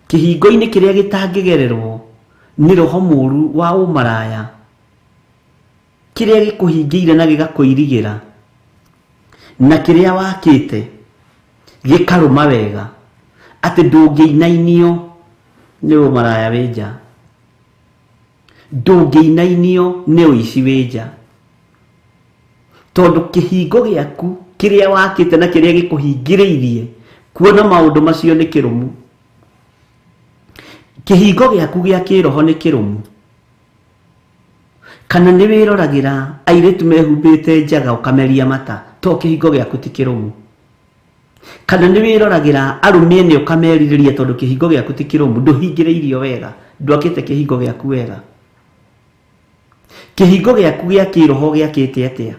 kĩhingo-inĩ kĩrĩa gĩtangĩgererwo nĩ roho mũru wa ũmaraya, kĩrĩa gĩkũhingĩire na gĩgakũirigĩra, na kĩrĩa wakĩte gĩkarũma wega atĩ ndũngĩinainio nĩ ũmaraya wĩ nja, ndũngĩinainio nĩ ũici wĩ nja, tondũ kĩhingo gĩaku kĩrĩa wakĩte na kĩrĩa gĩkũhingĩrĩirie kuona maũndũ macio nĩ kĩrũmu. Kĩhingo gĩaku gĩa kĩroho nĩ kĩrũmu. Kana nĩ wĩroragĩra airĩtu mehumbĩte njaga ũkameria mata, to kĩhingo gĩaku ti kĩrũmu. Kana nĩ wĩroragĩra arũme ene ũkamerirĩria tondũ kĩhingo gĩaku ti kĩrũmu, ndũhingĩrĩirio wega, ndwakĩte kĩhingo gĩaku wega. Kĩhingo gĩaku gĩa kĩroho gĩakĩte atĩa?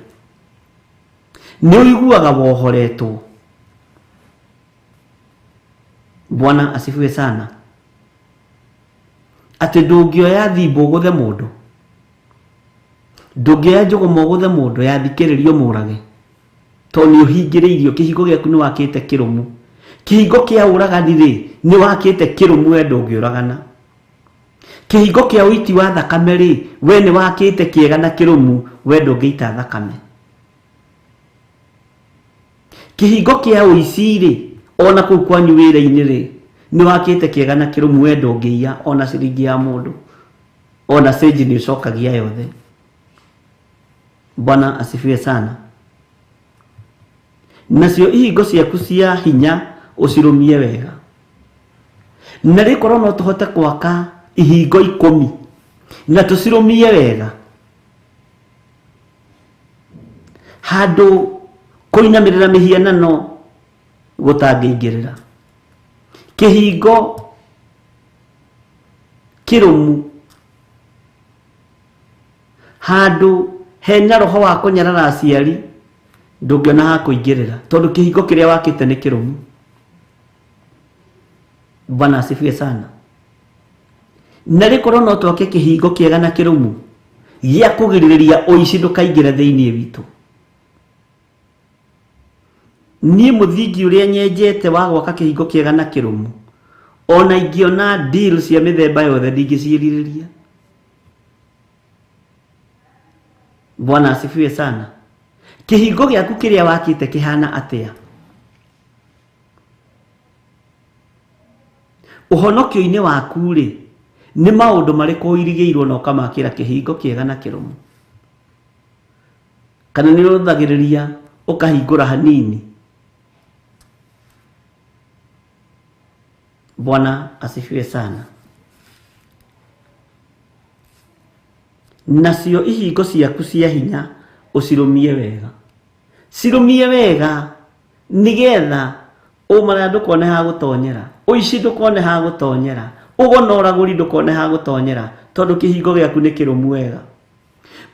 Nĩ ũiguaga wohoretwo. Bwana asifiwe sana. Atĩ ndũngĩoya thimbo ũgũthe mũndũ, ndũngĩoya njũgũma ũgũthe mũndũ yathikĩrĩrio mũrage, tondũ nĩ ũhingĩrĩirio. Kĩhingo gĩaku nĩ wakĩte kĩrũmu. Kĩhingo kĩa ũragani rĩ, nĩ wakĩte kĩrũmu, we ndũngĩũragana. Kĩhingo kĩa ũiti wa thakame rĩ, we nĩ wakĩte kĩega na kĩrũmu, we ndũngĩita thakame. Kĩhingo kĩa ũici rĩ, ona kũu kwanyu wĩra-inĩ rĩ, nĩ wakĩte kĩega na kĩrũmu, we ndũngĩiya ona ciringi ya mũndũ, ona cĩnji nĩ ũcokagia yothe. Bwana asifiwe sana. Nacio ihingo ciaku cia hinya ũcirũmie wega. Na rĩkorwo no tũhote gwaka ihingo 10 na tũcirũmie wega, handũ kũinamĩrĩra mĩhianano gũtangĩingĩrĩra. Kĩhingo kĩrũmu handũ hena roho wa kũnyarara aciari ndũngĩona ha kũingĩrĩra, tondũ kĩhingo kĩrĩa wakĩte nĩ kĩrũmu. Bwana asifiwe sana. Na rĩkorwo no twake kĩhingo kĩega na kĩrũmu gĩa kũgirĩrĩria ũici ndũkaingĩre thĩinĩ witũ. Niĩ mũthingi ũrĩa nyenjete wa gwaka kĩhingo kĩega na kĩrũmu, ona ingĩona deal cia mĩthemba yothe ndingĩciĩrirĩria. Bwana asifiwe sana. Kĩhingo gĩaku kĩrĩa wakĩte kĩhana atĩa? Ũhonokio-inĩ waku rĩ, nĩ maũndũ marĩkũ ũirigĩirwo na ũkamakĩra kĩhingo kĩega na kĩrũmu? Kana nĩ ũrũthagĩrĩria ũkahingũra hanini? Bwana asifiwe sana. Nacio ihingo ciaku cia hinya ũcirũmie wega, cirũmie wega nĩgetha ũmaraya ndũkone ha gũtonyera, ũici ndũkone ha gũtonyera, ũgo na ũragũri ndũkone ha gũtonyera, tondũ kĩhingo gĩaku nĩ kĩrũmu wega.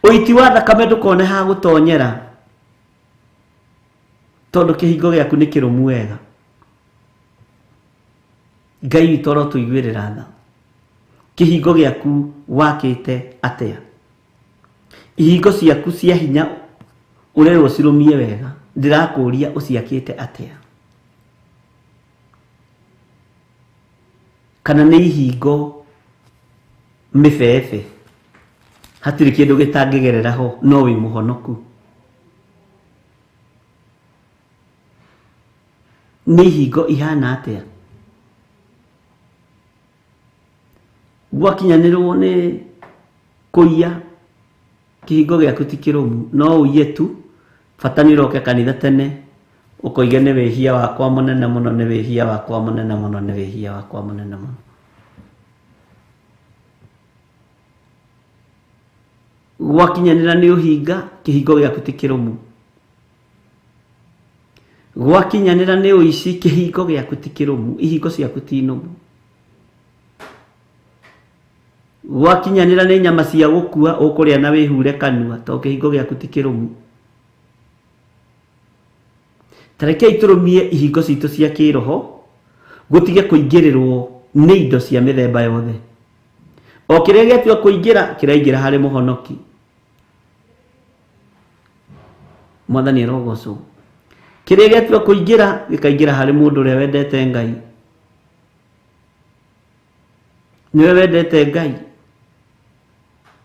Ũiti wa thakame ndũkone ha gũtonyera, tondũ kĩhingo gĩaku nĩ kĩrũmu wega. Ngai witũ arotũiguĩrĩra tha. Kĩhingo gĩaku wakĩte atĩa? Ihingo ciaku cia hinya ũrerwo cirũmie wega, ndĩrakũria ũciakĩte atĩa? Kana nĩ ihingo mĩbebe, hatirĩ kĩndũ gĩtangĩgerera ho, no wĩ mũhonoku? Nĩ ihingo ihana atĩa? Gwakinyanĩrwo nĩ kũiya, kĩhingo gĩaku ti kĩrũmu, no ũiye tu, bata nĩ ũroke kanitha tene ũkoige nĩ wĩhia wakwa mũnene mũno, nĩ wĩhia wakwa mũnene mũno, nĩ wĩhia wakwa mũnene mũno. Gwakinyanĩra nĩ ũhinga, kĩhingo gĩaku ti kĩrũmu. Gwakinyanĩra nĩ ũici, kĩhingo gĩaku ti kĩrũmu, ihingo ciaku ti nũmu. Gwakinyanĩra nĩ nyama cia gũkua ũkũrĩa na wĩhure kanua to kĩhingo gĩaku ti kĩrũmu. Ta rekei tũrũmie ihingo citũ cia kĩroho gũtige kũingĩrĩrwo nĩ indo cia mĩthemba yothe. O kĩrĩa gĩatua kũingĩra kĩraingĩra harĩ mũhonoki. Mwathani arogocwo. Kĩrĩa gĩatua kũingĩra gĩkaingĩra harĩ mũndũ ũrĩa wendete Ngai. Nĩwe wendete Ngai,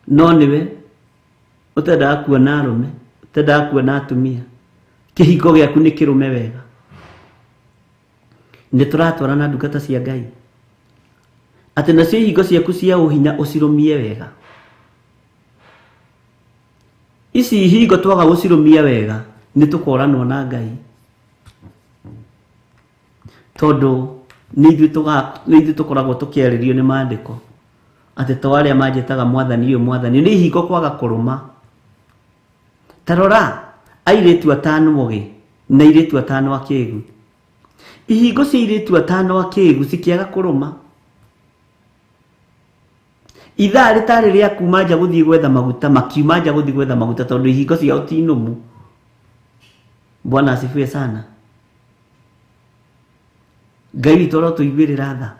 no nĩwe ũtendaga kuona arũme, ũtendaga kuona atumia. Kĩhingo gĩaku nĩ kĩrũme wega. Nĩ tũratwarana ndungata cia Ngai atĩ nacio ihingo ciaku cia ũhinya ũcirũmie wega. Ici ihingo twaga gũcirũmia wega nĩ tũkoranwo na Ngai, tondũ nĩ ithuĩ tũkoragwo tũkĩarĩrio nĩ maandĩko atĩ to arĩa manjĩtaga mwathani ũyũ mwathani, nĩ ihingo kwaga kũrũma. Ta rora airĩtu atano ogĩ na airĩtu atano akĩgu. Ihingo cia airĩtu atano akĩgu cikĩaga kũrũma. Ithaa rĩtarĩ rĩa kuma nja gũthiĩ gwetha maguta, makiuma nja gũthiĩ gwetha maguta tondũ ihingo ciao ti nũmu. Bwana asifiwe sana. Ngai witũ arotũiguĩrĩra tha.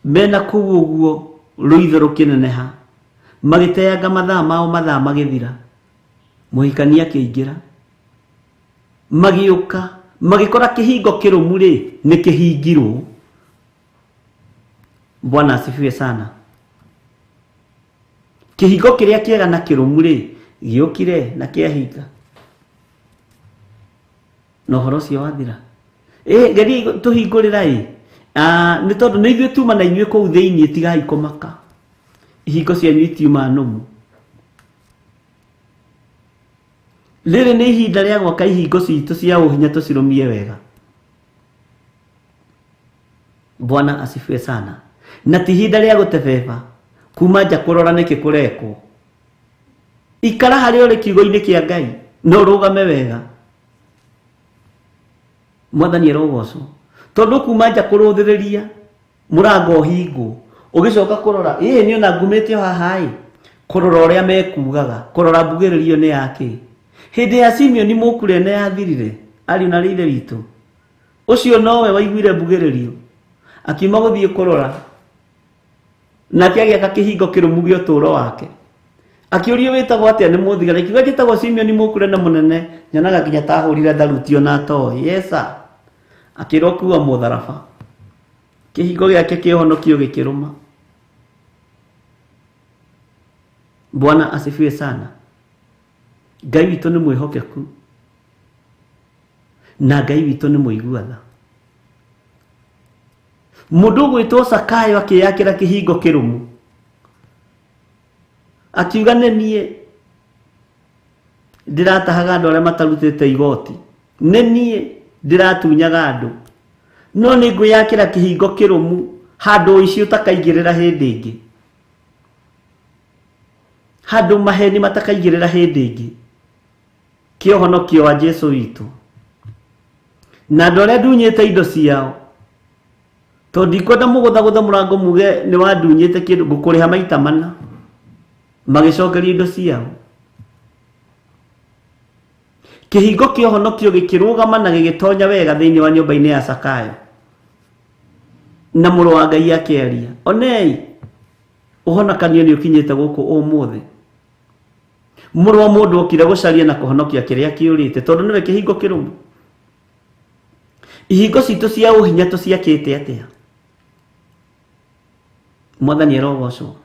Mena kũu ũguo rũitho rũkĩneneha, magĩteanga mathaa mao, mathaa magĩthira. Mũhikania akĩingĩra, magĩũka magĩkora kĩhingo kĩrũmu rĩ nĩ kĩhingirwo. Bwana asifiwe sana. Kĩhingo kĩrĩa kĩega na kĩrũmu rĩ gĩũkire na kĩahinga, na ũhoro ũcio wathira. Geria tũhingũrĩra ĩ, nĩ tondũ nĩ ithuĩ tuma na inyuĩ kũu thĩinĩ, tigai kũmaka, ihingo cianyu itiuma nũmu. Rĩrĩ nĩ ihinda rĩa gwaka ihingo citũ cia ũhinya tũcirũmie wega. Bwana asifiwe sana. Na ti ihinda rĩa gũtebeba kuma nja kũrora nĩkĩ kũrekwo. Ikara harĩa ũrĩ kiugo-inĩ kĩa Ngai na ũrũgame wega. Mwathani arogocwo. Tondũ kuma nja kũrũthĩrĩria mũrango ũhingwo, ũgĩcoka kũrora ĩĩ niĩ ona ngumĩte o haha ĩ, kũrora ũrĩa mekugaga, kũrora mbugĩrĩrio nĩ yakĩ. Hĩndĩ ya Simeoni Mũkurene yathirire, ariũ na ithe witũ, ũcio nowe waiguire mbugĩrĩrio, akiuma gũthiĩ kũrora, nake agĩaka kĩhingo kĩrũmu gĩa ũtũũro wake. Akĩũrio wĩtagwo atĩa nĩ mũthigari, akiuga njĩtagwo Simeoni Mũkurene mũnene, nyonaga nginya ta ahũrire tharuti ona atoĩ. Yes sir. Akĩrwo kuua mũtharaba. Kĩhingo gĩake kĩa ũhonokio gĩkĩrũma. Bwana asifiwe sana. Ngai witũ nĩ mwĩhokeku na Ngai witũ nĩ mũigua tha. Mũndũ ũgwĩtwo Sakayo akĩyakĩra kĩhingo kĩrũmu, akiuga nĩ niĩ ndĩratahaga andũ arĩa matarutĩte igoti, nĩ niĩ ndĩratunyaga andũ, no nĩ ngwĩyakĩra kĩhingo kĩrũmu handũ ũici ũtakaigĩrĩra hĩndĩ ĩngĩ, handũ maheni matakaigĩrĩra hĩndĩ ĩngĩ, kĩa ũhonokio wa Jesu witũ. Na andũ arĩa ndunyĩte indo ciao, tondũ ndikwenda mũgũthagũtha mũrango muge nĩ wandunyĩte kĩndũ, ngũkũrĩha maita mana. Magĩcokeria indo ciao. Kĩhingo kĩa ũhonokio gĩkĩrũgama na gĩgĩtonya wega thĩinĩ wa nyũmba-inĩ ya Sakayo, na mũrũ wa Ngai akĩaria, onei ũhonokanio nĩ ũkinyĩte gũkũ ũmũthĩ. Mũrũ wa mũndũ okire gũcaria na kũhonokia kĩrĩa kĩũrĩte, tondũ nĩwe kĩhingo kĩrũmu. Ihingo citũ cia ũhinya tũciakĩte atĩa? Mwathani arogocwo.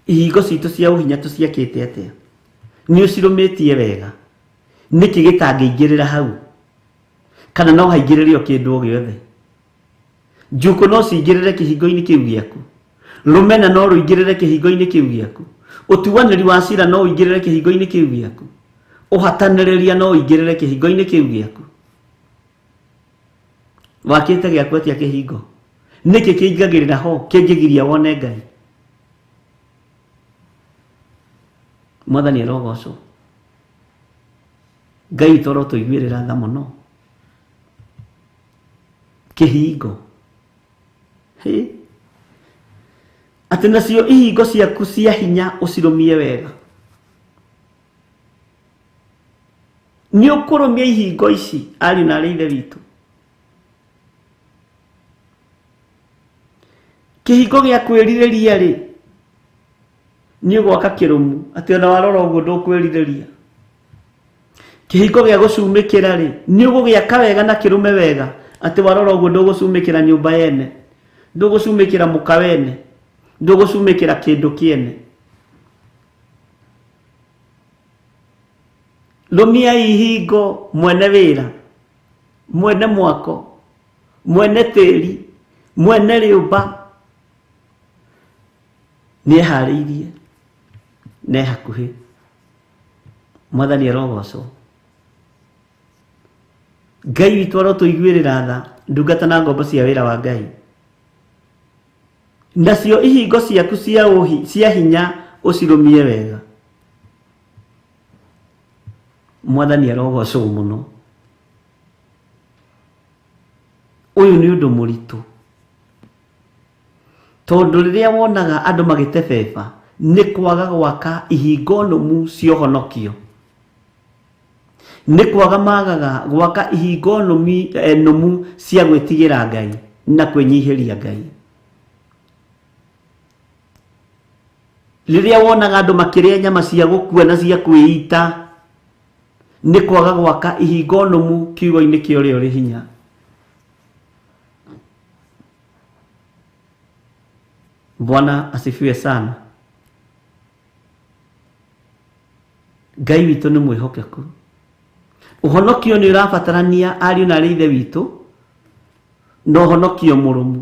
Ihingo citũ cia ũhinya tũciakĩte atĩa? Nĩ ũcirũmĩtie wega? Nĩkĩ gĩtangĩingĩrĩra hau? Kana no haingĩrĩre o kĩndũ o gĩothe? Njukũ no cingĩrĩre kĩhingo-inĩ kĩu gĩaku, rũmena no rũingĩrĩre kĩhingo-inĩ kĩu gĩaku, ũtuanĩri wa cira no ũingĩrĩre kĩhingo-inĩ kĩu gĩaku, ũhatanĩrĩria no ũingĩrĩre kĩhingo-inĩ kĩu gĩaku. Wakĩte gĩaku atĩa kĩhingo? Nĩkĩ kĩingagĩrĩra ho kĩngĩgiria wone Ngai? Mwathani arogocwo. Ngai witũ arotũiguĩrĩra tha mũno. Kĩhingo. Hĩ. Atĩ nacio ihingo ciaku cia hinya ũcirũmie wega. Nĩ ũkũrũmia ihingo ici ariũ na arĩ ithe witũ. Kĩhingo gĩa kwĩrirĩria rĩ nĩ ũgwaka kĩrũmu atĩ ona warora ũguo ndũkwĩrirĩria. Kĩhingo gĩa gũcumĩkĩra rĩ nĩ ũgũgĩaka wega na kĩrũme wega atĩ warora ũguo ndũgũcumĩkĩra nyũmba yene, ndũgũcumĩkĩra mũka wene, ndũgũcumĩkĩra kĩndũ kĩene. Rũmia ihingo mwene wĩra, mwene mwako, mwene tĩri, mwene rĩũmba nĩeharĩirie na e hakuhĩ. Mwathani arogocwo. Ngai witũ arotũiguĩrĩra tha, ndungata na ngombo cia wĩra wa Ngai. Nacio ihingo ciaku cia hinya ũcirũmie wega. Mwathani arogocwo mũno. Ũyũ nĩ ũndũ mũritũ tondũ rĩrĩa wonaga andũ magĩtebeba nĩ kwaga gwaka ihingo nũmu cia ũhonokio, nĩ kwaga magaga gwaka ihingo nũmu cia gwĩtigĩra Ngai na kwĩnyihĩria Ngai. Rĩrĩa wonaga andũ makĩrĩa nyama cia gũkua na cia kwĩita nĩ kwaga gwaka ihingo nũmu kiugo-inĩ kĩa ũrĩa ũrĩ hinya. Bwana asifiwe sana. Ngai witũ nĩ mwĩhokeku. Ũhonokio nĩ ũrabatarania ariũ na arĩ ithe witũ, na ũhonokio mũrũmu.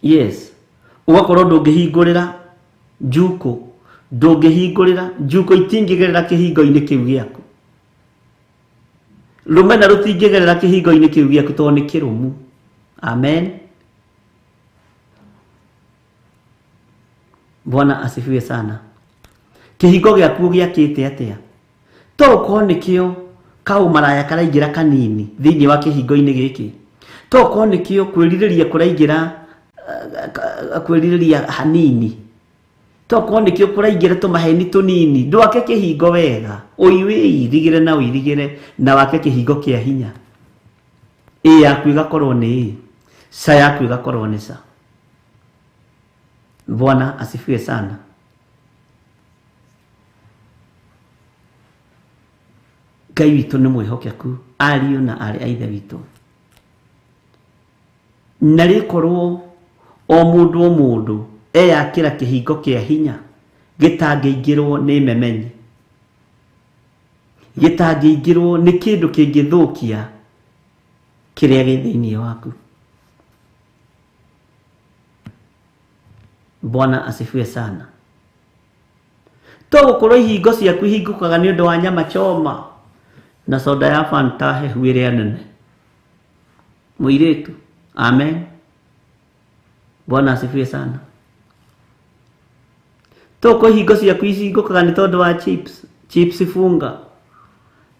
Yes, ũgakorwo ndũngĩhingũrĩra njukũ, ndũngĩhingũrĩra njukũ itingĩgerera kĩhingo-inĩ kĩu gĩaku. Rũmena rũtingĩgerera kĩhingo-inĩ kĩu gĩaku tondũ nĩ kĩrũmu. Amen. Bwana asifiwe sana. Kĩhingo gĩaku ũgĩakĩte atĩa? To ũkorwo nĩkĩo kaũmaraya karaingĩra kanini thĩinĩ wa kĩhingo-inĩ gĩkĩ. To ũkorwo nĩkĩo kwĩrirĩria kũraingĩra kwĩrirĩria hanini. To ũkorwo nĩkĩo kũraingĩra tũmaheni tũnini. Ndwake kĩhingo wega, ũirigĩre na ũirigĩre na wake kĩhingo kĩa hinya. Ĩ yaku ĩgakorwo nĩ ĩ, ca yaku ĩgakorwo nĩ ca. Bwana asifiwe sana. Ngai witũ nĩ mwĩhokeku ariũ na arĩ a ithe witũ. Na rĩkorwo o mũndũ o mũndũ eyakĩra kĩhingo kĩa hinya gĩtangĩingĩrwo nĩ memenyi, gĩtangĩingĩrwo nĩ kĩndũ kĩngĩthũkia kĩrĩa gĩ thĩinĩ waku. Bwana asifiwe sana. To gũkorwo ihingo ciaku ihingũkaga nĩ ũndũ wa nyama choma na soda ya Fanta hehu ĩrĩa nene. Mũirĩtu. Amen. Bwana asifiwe sana. To gũkorwo ihingo ciaku ihingũkaga nĩ tondũ wa chips, chips funga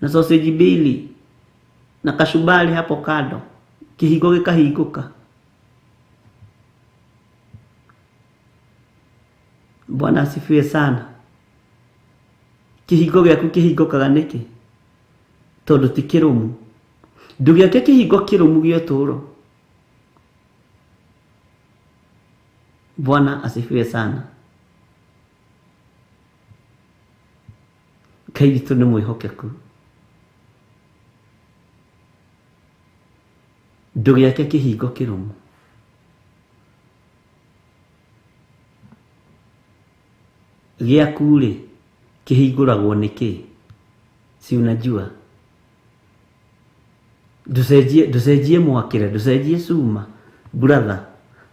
na sausage mbili na kachumbari hapo kando, kĩhingo gĩkahingũka. Bwana asifiwe sana. Kĩhingo gĩaku kĩhingũkaga nĩkĩ? Tondũ ti kĩrũmu. Ndũgĩake kĩhingo kĩrũmu gĩa ũtũũro. Bwana asifiwe sana. Ngai witũ nĩ mwĩhokeku. Ndũgĩake kĩhingo kĩrũmu. Gĩaku rĩ kĩhingũragwo nĩkĩ? Si unajua? Ndũcenjie mwakĩre, ndũcenjie cuma. Brother,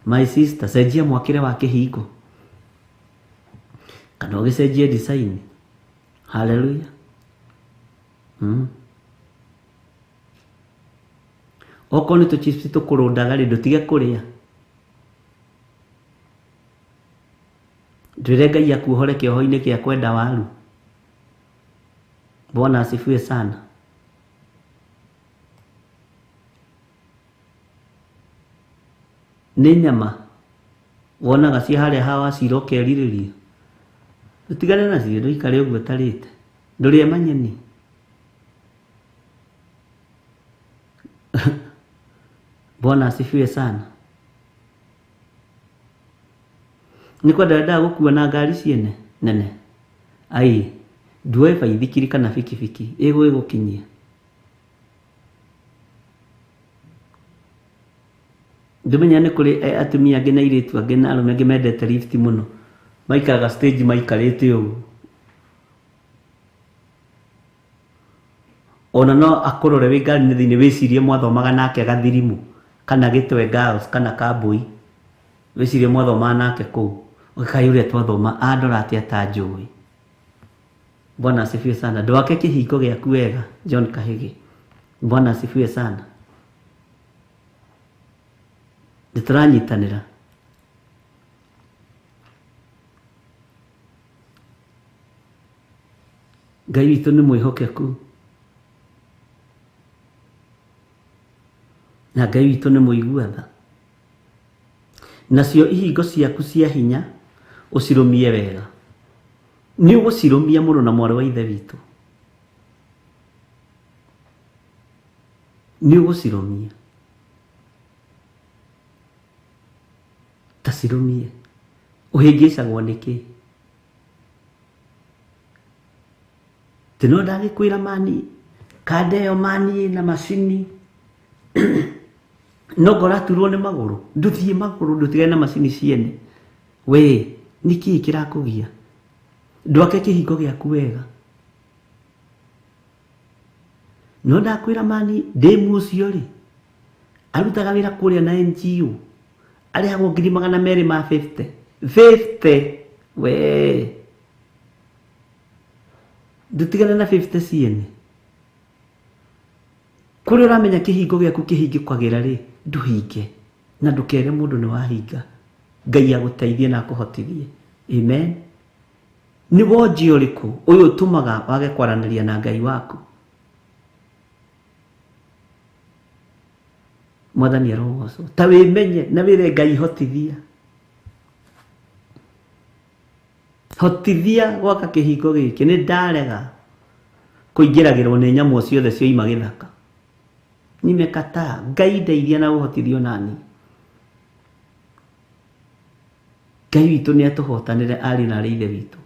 my sister, cenjia mwakĩre wa kĩhingo. Kana ũgĩcenjie design. Hallelujah. Okorwo nĩ tũchips tũkũrũndaga rĩ, ndũtige kũrĩa. Ndwĩre Ngai akuohore kĩoho-inĩ kĩa kwenda waru. Bwana asifiwe sana. Nĩ nyama wonaga ciĩ harĩa hawa cira ũkerirĩria. Ũtigane nacio ndũikare ũguo ũtarĩte. Ndũrĩe manyeni. Bwana asifiwe sana. Nĩ kwenda wendaga gũkua na ngari ciene nene. Ai, nduoe baithikiri kana bikibiki ĩgũgĩgũkinyia. Ndũmenya nĩ kũrĩ atumia angĩ na airĩtu angĩ na arũme angĩ mendete lift mũno. Maikaraga stage maikarĩte ũguo. Ona no akũrore wĩ ngari-inĩ thĩinĩ wĩcirie mwathomaga nake gathirimu kana gĩtwe girls kana kambui. Wĩcirie mwathomaga nake kũu. Ũkaĩ ũrĩa twathoma andora atĩa ta njũĩ. Bwana asifiwe sana. Ndwake kĩhingo gĩaku wega John Kahigi. Bwana asifiwe sana. Nĩtũranyitanĩra. Ngai witũ nĩ mwĩhokeku. Na Ngai witũ nĩ mũigua tha. Nacio ihingo ciaku cia hinya ũcirũmie wega. Nĩ ũgũcirũmia mũno na mwarĩ wa ithe witũ. Nĩ ũgũcirũmia. Ta cirũmie. Ũhĩngĩcagwo nĩkĩ? Tĩ no ndagĩkwĩra mani kanda ĩyo mani na macini no ngoraturwo nĩ magũrũ. Ndũthiĩ magũrũ ndũtigane na macini ciene. We nĩkĩĩ kĩrakũgia? Ndwake kĩhingo gĩaku wega. No ndakwĩra mani ndĩmu ũcio rĩ arutaga wĩra kũrĩa na NGO arĩhagwo 250,000 50 we ndũtigane na 50 ciene. Kũrĩa ũramenya kĩhingo gĩaku kĩhingĩkwagĩra rĩ ndũhinge na ndũkere mũndũ nĩ wahinga. Ngai agũteithie na akũhotithie. Amen. Nĩ wonji ũrĩkũ ũyũ ũtũmaga wage kwaranĩria na Ngai waku? Mwathani arogocwo. Ta wĩmenye na wĩre Ngai hotithia. Hotithia gwaka kĩhingo gĩkĩ. Nĩ ndarega kũingĩragĩrwo nĩ nyamũ ciothe cioima gĩthaka. Nimekataa. Ngai ndeithia na ũhotithio nani. Ngai witũ nĩ atũhotanĩre arĩ na arĩ ithe witũ.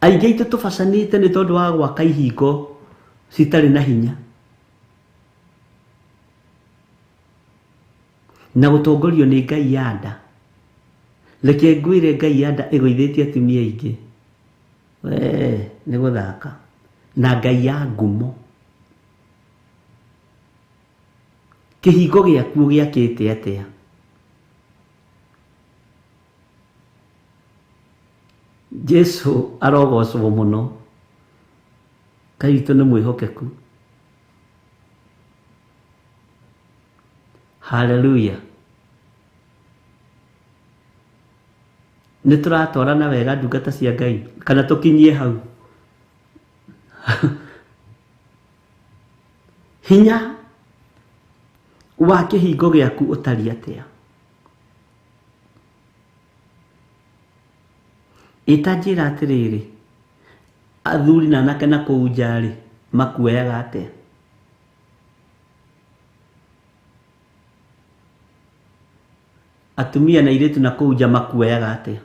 Aingĩ aitũ tũbacanĩte nĩ tondũ wa gwaka ihingo citarĩ na hinya. Na gũtongorio nĩ Ngai ya nda. Reke ngwĩre Ngai ya nda ĩgũithĩtie atumia aingĩ. We nĩ gũthaka. Na Ngai ya ngumo. Kĩhingo gĩaku gĩakĩte atĩa? Jesu arogocwo mũno. Ngai witũ nĩ mwĩhokeku. Hallelujah. Nĩ tũratwarana wega ndungata cia Ngai kana tũkinyie hau. Hinya wa kĩhingo gĩaku ũtariĩ atĩa? Ĩta njĩra atĩrĩrĩ, athuri na anake na kũu nja rĩ makuoyaga atĩa? Atumia na airĩtu na kũu nja makuoyaga atĩa?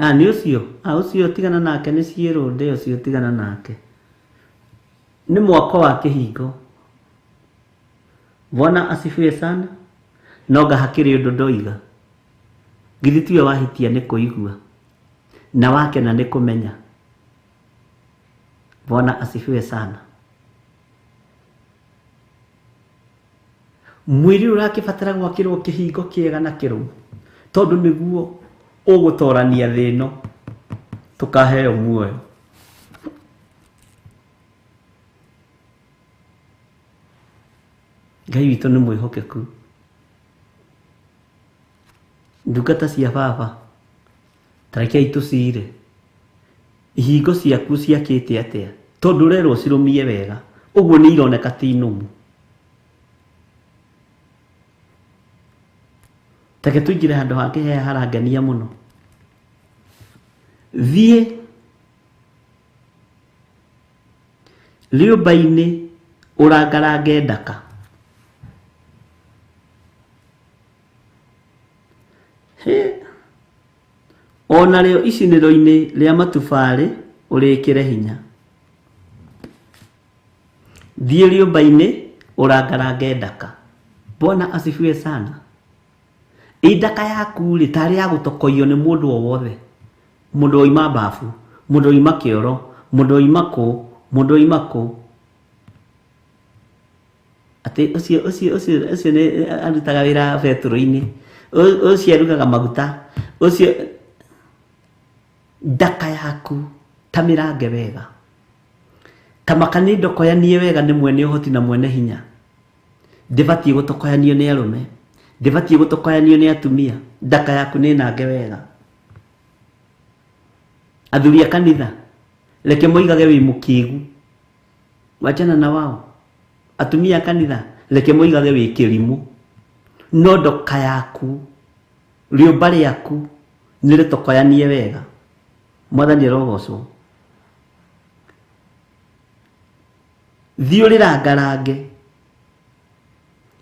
Ah, nĩ ũcio. Ah, ũcio tigana nake nĩ ciĩrũnde ũcio tigana nake. Nĩ mwako wa kĩhingo. Bwana asifiwe sana. No nga hakĩrĩ ũndũ ndoiga. Githĩ tiwe wahitia nĩ kũigua na wakena nĩ kũmenya. Bwana asifiwe sana. Mwĩrĩ ũrakĩbatara gwakĩrwo kĩhingo kĩega na kĩrũmu tondũ nĩguo ũgũtorania thĩ ĩno tũkaheo muoyo. Ngai witũ nĩ mwĩhokeku. Ndungata cia baba ta rekei tũcire. Ihingo ciaku ciakĩte atĩa? Tondũ ũrerwo ũcirũmie wega. Ũguo nĩ ironeka ti nũmu. Take tũingĩre handũ hangĩ he harangania mũno. Thiĩ rĩũmba-inĩ ũrangarange ndaka. Ona rĩo icinĩro-inĩ rĩa matubarĩ ũrĩkĩre hinya. Thiĩ rĩũmba-inĩ ũrangarange ndaka. Bwana asifiwe sana. Ĩ ndaka yaku rĩ tarĩ ya gũtokoio nĩ mũndũ o wothe. Mũndũ oima bafu, mũndũ oima kĩoro, mũndũ oima kũ, mũndũ oima kũ. Atĩ ũcio ũcio ũcio ũcio nĩ arutaga wĩra betũrũ-inĩ. Ũcio arugaga maguta. Ũcio ndaka yaku ta mĩrange wega. Kamaka nĩ ndokoyanie wega nĩ mwene ũhoti na mwene hinya. Ndĩbatiĩ gũtokoyanio nĩ arũme. Ndĩbatiĩ gũtokoyanio nĩ atumia. Ndaka yaku nĩ nange wega. Athuri a kanitha reke moigage wĩ mũkĩgu. Wachana na wao. Atumia a kanitha reke moigage wĩ kĩrimũ. No ndoka yaku rĩũmba rĩaku nĩ rĩtokoyanie wega. Mwathani arogocwo. Thiĩ ũrĩrangarange.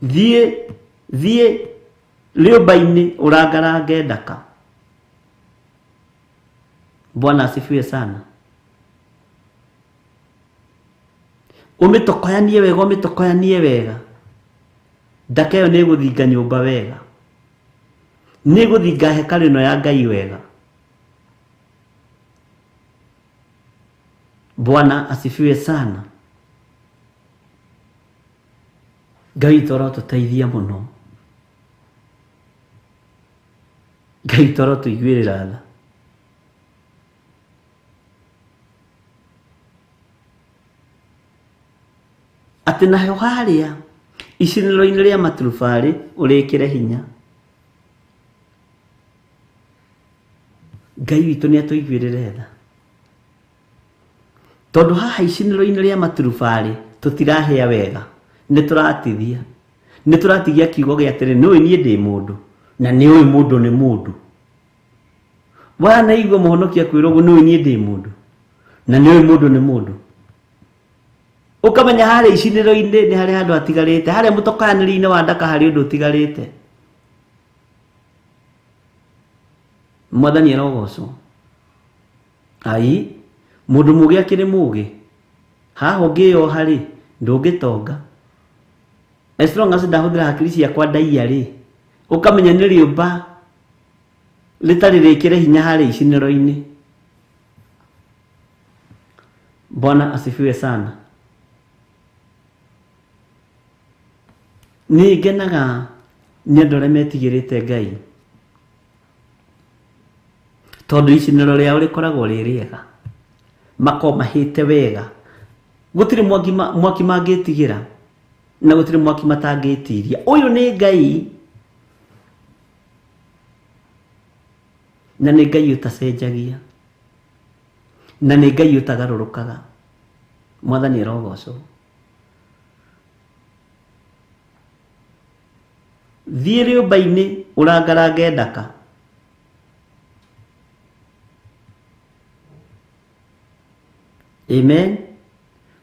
Thiĩ thiĩ rĩũmba-inĩ ũrangarange ndaka. Bwana asifiwe sana. Ũmĩtokoyanie wega, ũmĩtokoyanie wega. Ndaka ĩyo nĩ ĩgũthinga nyũmba wega. Nĩ ĩgũthinga hekarũ ĩno ya Ngai wega. Bwana asifiwe sana. Ngai witũ arotũteithia mũno. Ngai witũ arotũiguĩrĩra tha. Atĩ naho harĩa icinĩro-inĩ rĩa maturubarĩ ũrĩkĩre hinya. Ngai witũ nĩ atũiguĩrĩre tha. Tondũ haha icinĩro-inĩ rĩa maturubarĩ tũtirahĩa wega. Nĩ tũratithia. Nĩ tũratigia kiugo gĩa atĩrĩ nĩũĩ niĩ ndĩ mũndũ na nĩũĩ mũndũ nĩ mũndũ. Wanaigua mũhonokia kwĩrwo ũguo nĩũĩ niĩ ndĩ mũndũ na nĩũĩ mũndũ nĩ mũndũ. Ũkamenya harĩa icinĩro-inĩ nĩ harĩ handũ hatigarĩte, harĩa mũtokanĩri-inĩ wa ndaka harĩ ũndũ ũtigarĩte. Mwathani arogocwo. Ai, mũndũ mũgĩ akĩrĩ mũgĩ. Haha ũngĩyoha rĩ, ndũngĩtonga. As long as ndahũthĩra hakiri ciakwa ndaiya rĩ, ũkamenya nĩ rĩũmba rĩtarĩ rĩkĩre hinya harĩa icinĩro-inĩ. Bwana asifiwe sana. Nĩ ngenaga nĩ andũ arĩa metigĩrĩte Ngai. Tondũ icinĩro rĩao rĩkoragwo rĩ rĩega. Makoragwo mahĩte wega. Gũtirĩ mwaki mangĩtigĩra na gũtirĩ mwaki matangĩtiria. Ũyũ nĩ Ngai na nĩ Ngai ũtacenjagia na nĩ Ngai ũtagarũrũkaga. Mwathani arogocwo. Thiĩ rĩũmba-inĩ ũrangarange ndaka. Amen.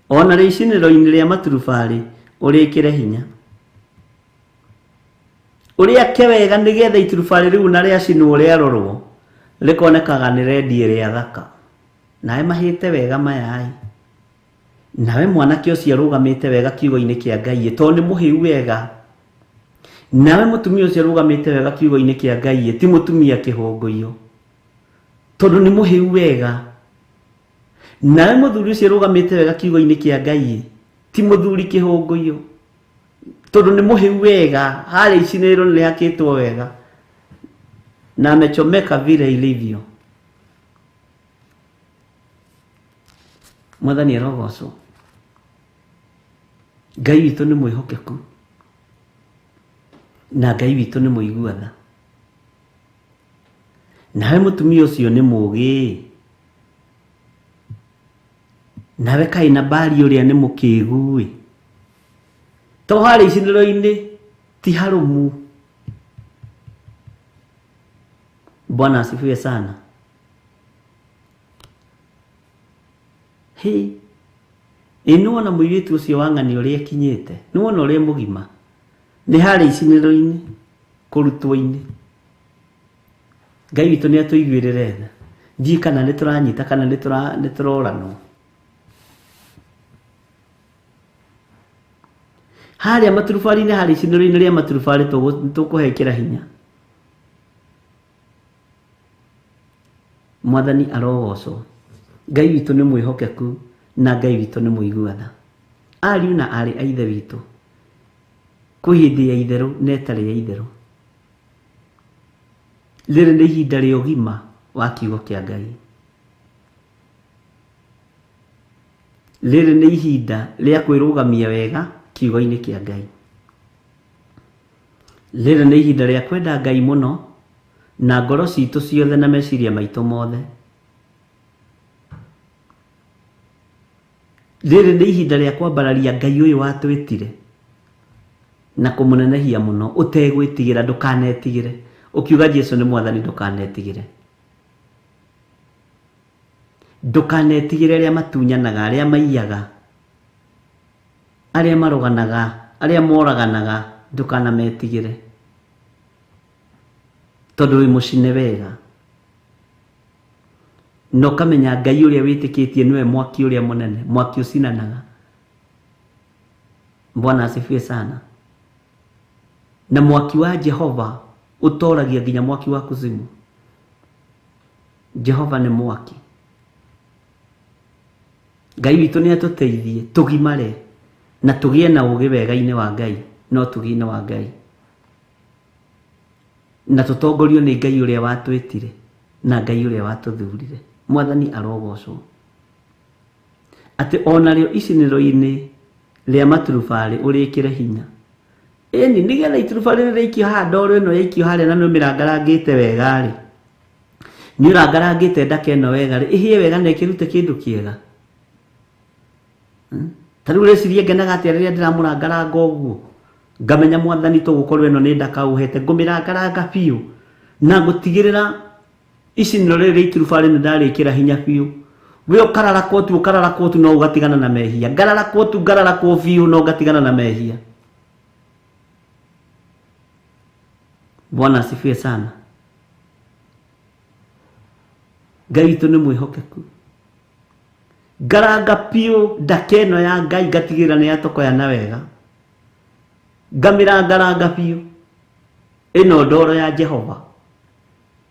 Ona rĩcinĩro-inĩ rĩa maturubarĩ ũrĩkĩre hinya. Ũrĩake wega nĩgetha iturubarĩ rĩu na rĩacinwo rĩarorwo rĩkonekaga nĩ rendi ĩrĩa thaka. Nawe mahĩte wega maya ĩ. Nawe mwanake ũcio arũgamĩte wega kiugo-inĩ kĩa Ngai tondũ nĩ mũhĩu wega. Nawe mũtumia ũcio arũgamĩte wega kiugo-inĩ kĩa Ngai ti mũtumia kĩhũngũiyo tondũ nĩ mũhĩu wega. Nawe mũthuri ũcio arũgamĩte wega kiugo-inĩ kĩa Ngai ti mũthuri kĩhũngũiyo tondũ nĩ mũhĩu wega. Harĩa icinĩro nĩ rĩakĩtwo wega na amechomeka vile ilivyo. Mwathani arogocwo. Ngai witũ nĩ mwĩhokeku na Ngai witũ nĩ mũigua tha. Nawe mũtumia ũcio nĩ mũgĩ. Nawe kaĩ Nabali ũrĩa nĩ mũkĩgu ĩ. To harĩa icinĩro-inĩ ti harũmu. Bwana asifiwe sana. Hĩ, ĩ nĩwona mũirĩtu ũcio wa ng'ani ũrĩa ekinyĩte, nĩwona ũrĩa mũgima, nĩ harĩa icinĩro-inĩ, kũrutwo-inĩ. Ngai witũ nĩ atũiguĩrĩre tha. Ndiũĩ kana nĩ tũranyita kana nĩ tũroranwo. Harĩa maturubarĩ-inĩ, harĩa icinĩro-inĩ rĩa maturubarĩ tũkũhekĩra hinya. Mwathani arogocwo. Ngai witũ nĩ mwĩhokeku na Ngai witũ nĩ mũigua tha. Ariũ na aarĩ a Ithe witũ, kwĩ hĩndĩ ya itherũ na ĩtarĩ ya itherũ. Rĩrĩ nĩ ihinda rĩa ũgima wa kiugo kĩa Ngai. Rĩrĩ nĩ ihinda rĩa kwĩrũgamia wega kiugo-inĩ kĩa Ngai. Rĩrĩ nĩ ihinda rĩa kwenda Ngai mũno na ngoro citũ ciothe na meciria maitũ mothe. Rĩrĩ nĩ ihinda rĩa kwambararia Ngai ũyũ watwĩtire na kũmũnenehia mũno ũtegwĩtigĩra, ndũkanetigĩre. Ũkiuga Jesu nĩ mwathani, ndũkanetigĩre. Ndũkanetigĩre arĩa matunyanaga, arĩa maiyaga, arĩa maroganaga, arĩa moraganaga, ndũkanametigĩre. Tondũ wĩ mũcine wega. Na ũkamenya Ngai ũrĩa wĩtĩkĩtie nĩwe mwaki ũrĩa mũnene, mwaki ũcinanaga. Bwana asifiwe sana. Na mwaki wa Jehova ũtoragia nginya mwaki wa kuzimu. Jehova nĩ mwaki. Ngai witũ nĩ atũteithie tũgimare na tũgĩe na ũũgĩ wega-inĩ wa Ngai na ũtugi-inĩ wa Ngai, na tũtongorio nĩ Ngai ũrĩa watwĩtire na Ngai ũrĩa watũthurire. Mwathani arogocwo. Atĩ onarĩo icinĩro-inĩ rĩa maturubarĩ ũrĩkĩre hinya. Ĩni nĩgetha iturubarĩ rĩrĩikio haha, ndoro ĩno yaikio harĩa na nĩ ũmĩrangarangĩte wega rĩ, nĩ ũrangarangĩte ndaka ĩno wega rĩ, ĩhĩe wega na ĩkĩrute kĩndũ kĩega. Ta rĩu ũreciria ngenaga atĩa rĩrĩa ndĩramũrangaranga ũguo, ngamenya mwathani tũgũkorwo ĩno nĩ ndaka ũhete, ngũmĩrangaranga biũ na ngũtigĩrĩra icinĩro rĩrĩ rĩa iturubarĩ nĩ ndarĩkĩra hinya biũ. We ũkararakwo tu, ũkararakwo tu no ũgatigana na mehia. Ngararakwo tu, ngararakwo biũ no ngatigana na mehia. Bwana asifiwe sana. Ngai witũ nĩ mwĩhokeku. Ngaranga biũ ndaka ĩno ya Ngai ngatigĩrĩra nĩ yatokoyana wega. Ngamĩrangaranga biũ. Ĩno ndoro ya Jehova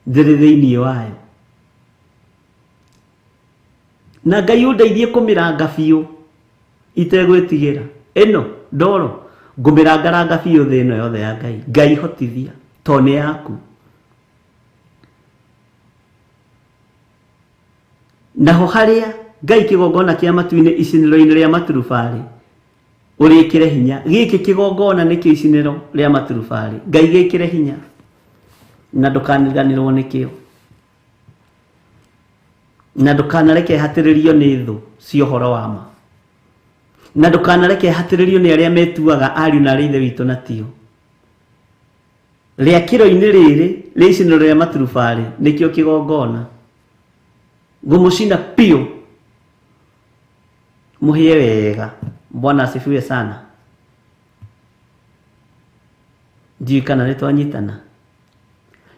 ndĩrĩ thĩinĩ wayo. Na Ngai ũndeithie kũmĩranga biũ itegwĩtigĩra. Ĩno ndoro ngũmĩrangaranga biũ thĩ ĩno yothe ya Ngai. Ngai hotithia to nĩ yaku. Naho harĩa Ngai kĩgongona kĩa matu-inĩ icinĩro-inĩ rĩa maturubarĩ ũrĩkĩre hinya. Gĩkĩ kĩgongona nĩkĩo icinĩro rĩa maturubarĩ. Ngai gĩkĩre hinya na ndũkaniganĩrwo nĩkĩo, na ndũkanareke hatĩrĩrio nĩ thũ cia ũhoro wa ma, na ndũkanareke hatĩrĩrio nĩ arĩa metuaga ariũ na arĩ ithe witũ na tio. Rĩakĩro-inĩ rĩrĩ rĩa icinĩro rĩa maturubarĩ nĩkĩo kĩgongona. Ngũmũcina biũ mũhĩe wega. Bwana asifiwe sana. Ndiũĩ kana nĩ twanyitana.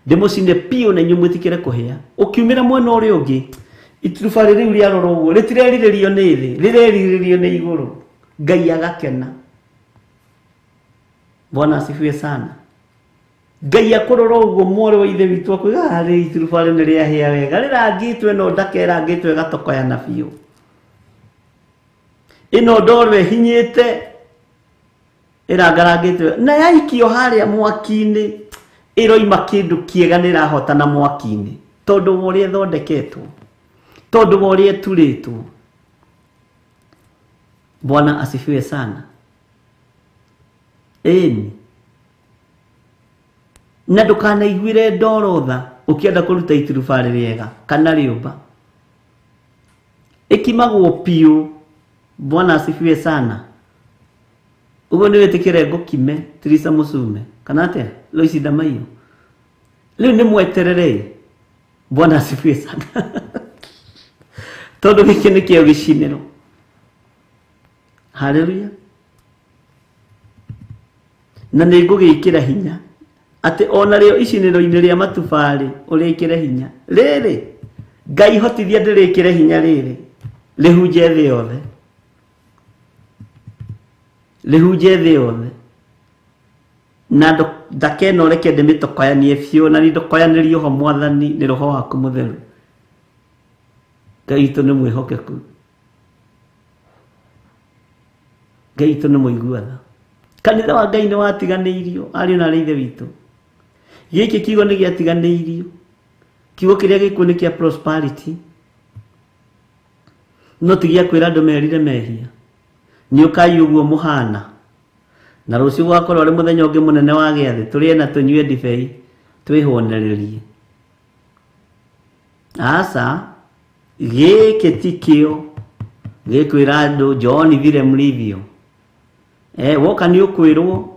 Ndĩmũcine biũ na inyuĩ mwĩtĩkĩre kũhĩa. Ũkiumĩra mwena ũrĩa ũngĩ, iturubarĩ rĩu rĩarora ũguo rĩtirerirĩrio nĩ thĩ, rĩrerirĩrio nĩ igũrũ. Ngai agakena. Bwana asifiwe sana. Ngai akũrora ũguo mwarĩ wa ithe witũ akwĩra harĩ iturubarĩ nĩ rĩahĩa wega, rĩrangĩtwo ĩno ndaka ĩrangĩtwo ĩgatokoyana biũ. Ĩno ndoro ĩhinyĩte ĩrangarangĩtwo na yaikio harĩa mwaki-inĩ ĩroima kĩndũ kĩega nĩ ĩrahotana mwaki-inĩ tondũ wa ũrĩa ĩthondeketwo, tondũ wa ũrĩa ĩturĩtwo. Bwana asifiwe sana. Ĩni na ndũkanaiguĩre ndoro tha ũkĩenda kũruta iturubarĩ rĩega kana rĩũmba. Ĩkimagwo biũ Bwana asifiwe sana. Uguo nĩ wĩtĩkĩre ngũkime Teresa Musume kana atĩa Loisi Ndamaiyũ. Rĩu nĩ mweterere. Bwana asifiwe sana. Tondũ gĩkĩ nĩkĩo gĩcinĩro. Haleluya. Na nĩ ngũgĩkĩra hinya atĩ ona rĩo icinĩro-inĩ rĩa matubarĩ ũrĩkĩre hinya rĩrĩ Ngai hotithia ndĩrĩkĩre hinya rĩrĩ rĩhunje thĩ yothe, rĩhunje thĩ yothe, na ndakena ũreke ndĩmĩtokoyanie biũ, na nĩndokoyanĩrio ho Mwathani nĩ Roho waku Mũtheru. Ngai witũ nĩ mwĩhokeku, Ngai witũ nĩ mũigua tha. Kanitha wa Ngai nĩ watiganĩirio, ariũ na aarĩ a Ithe witũ. Gĩkĩ kiugo nĩ gĩatiganĩirio. Kiugo kĩrĩa gĩkuo nĩ kĩa prosperity, no ti gĩa kwĩra andũ merire mehia. Nĩ ũkai ũguo mũhana, na rũciũ gwakorwo arĩ mũthenya ũngĩ mũnene wa gĩathĩ, tũrĩe na tũnyue ndibei twĩhũnĩrĩrie. Aca, gĩkĩ ti kĩo gĩkwĩra andũ njooni vile mlivyo. Woka nĩ ũkwĩrwo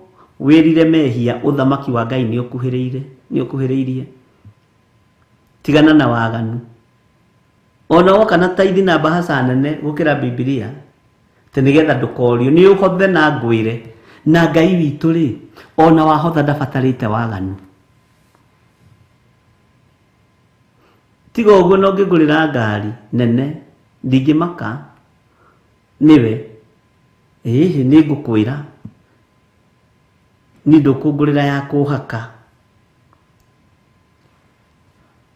wĩrire mehia, ũthamaki wa Ngai nĩ ũkuhĩrĩire, nĩ ũkuhĩrĩirie. Tigana na waganu. Ona woka na taithi na mbahaca nene gũkĩra Bibilia, atĩ nĩgetha ndũkorio, nĩ ũhothe na ngwĩre. Na Ngai witũ rĩ, ona wahotha ndabatarĩte waganu. Tiga ũguo no ngĩngũrĩra ngari nene, ndingĩmaka nĩwe. Ĩhĩ, nĩ ngũkwĩra ni ndũkũngũrĩra ya kũhaka.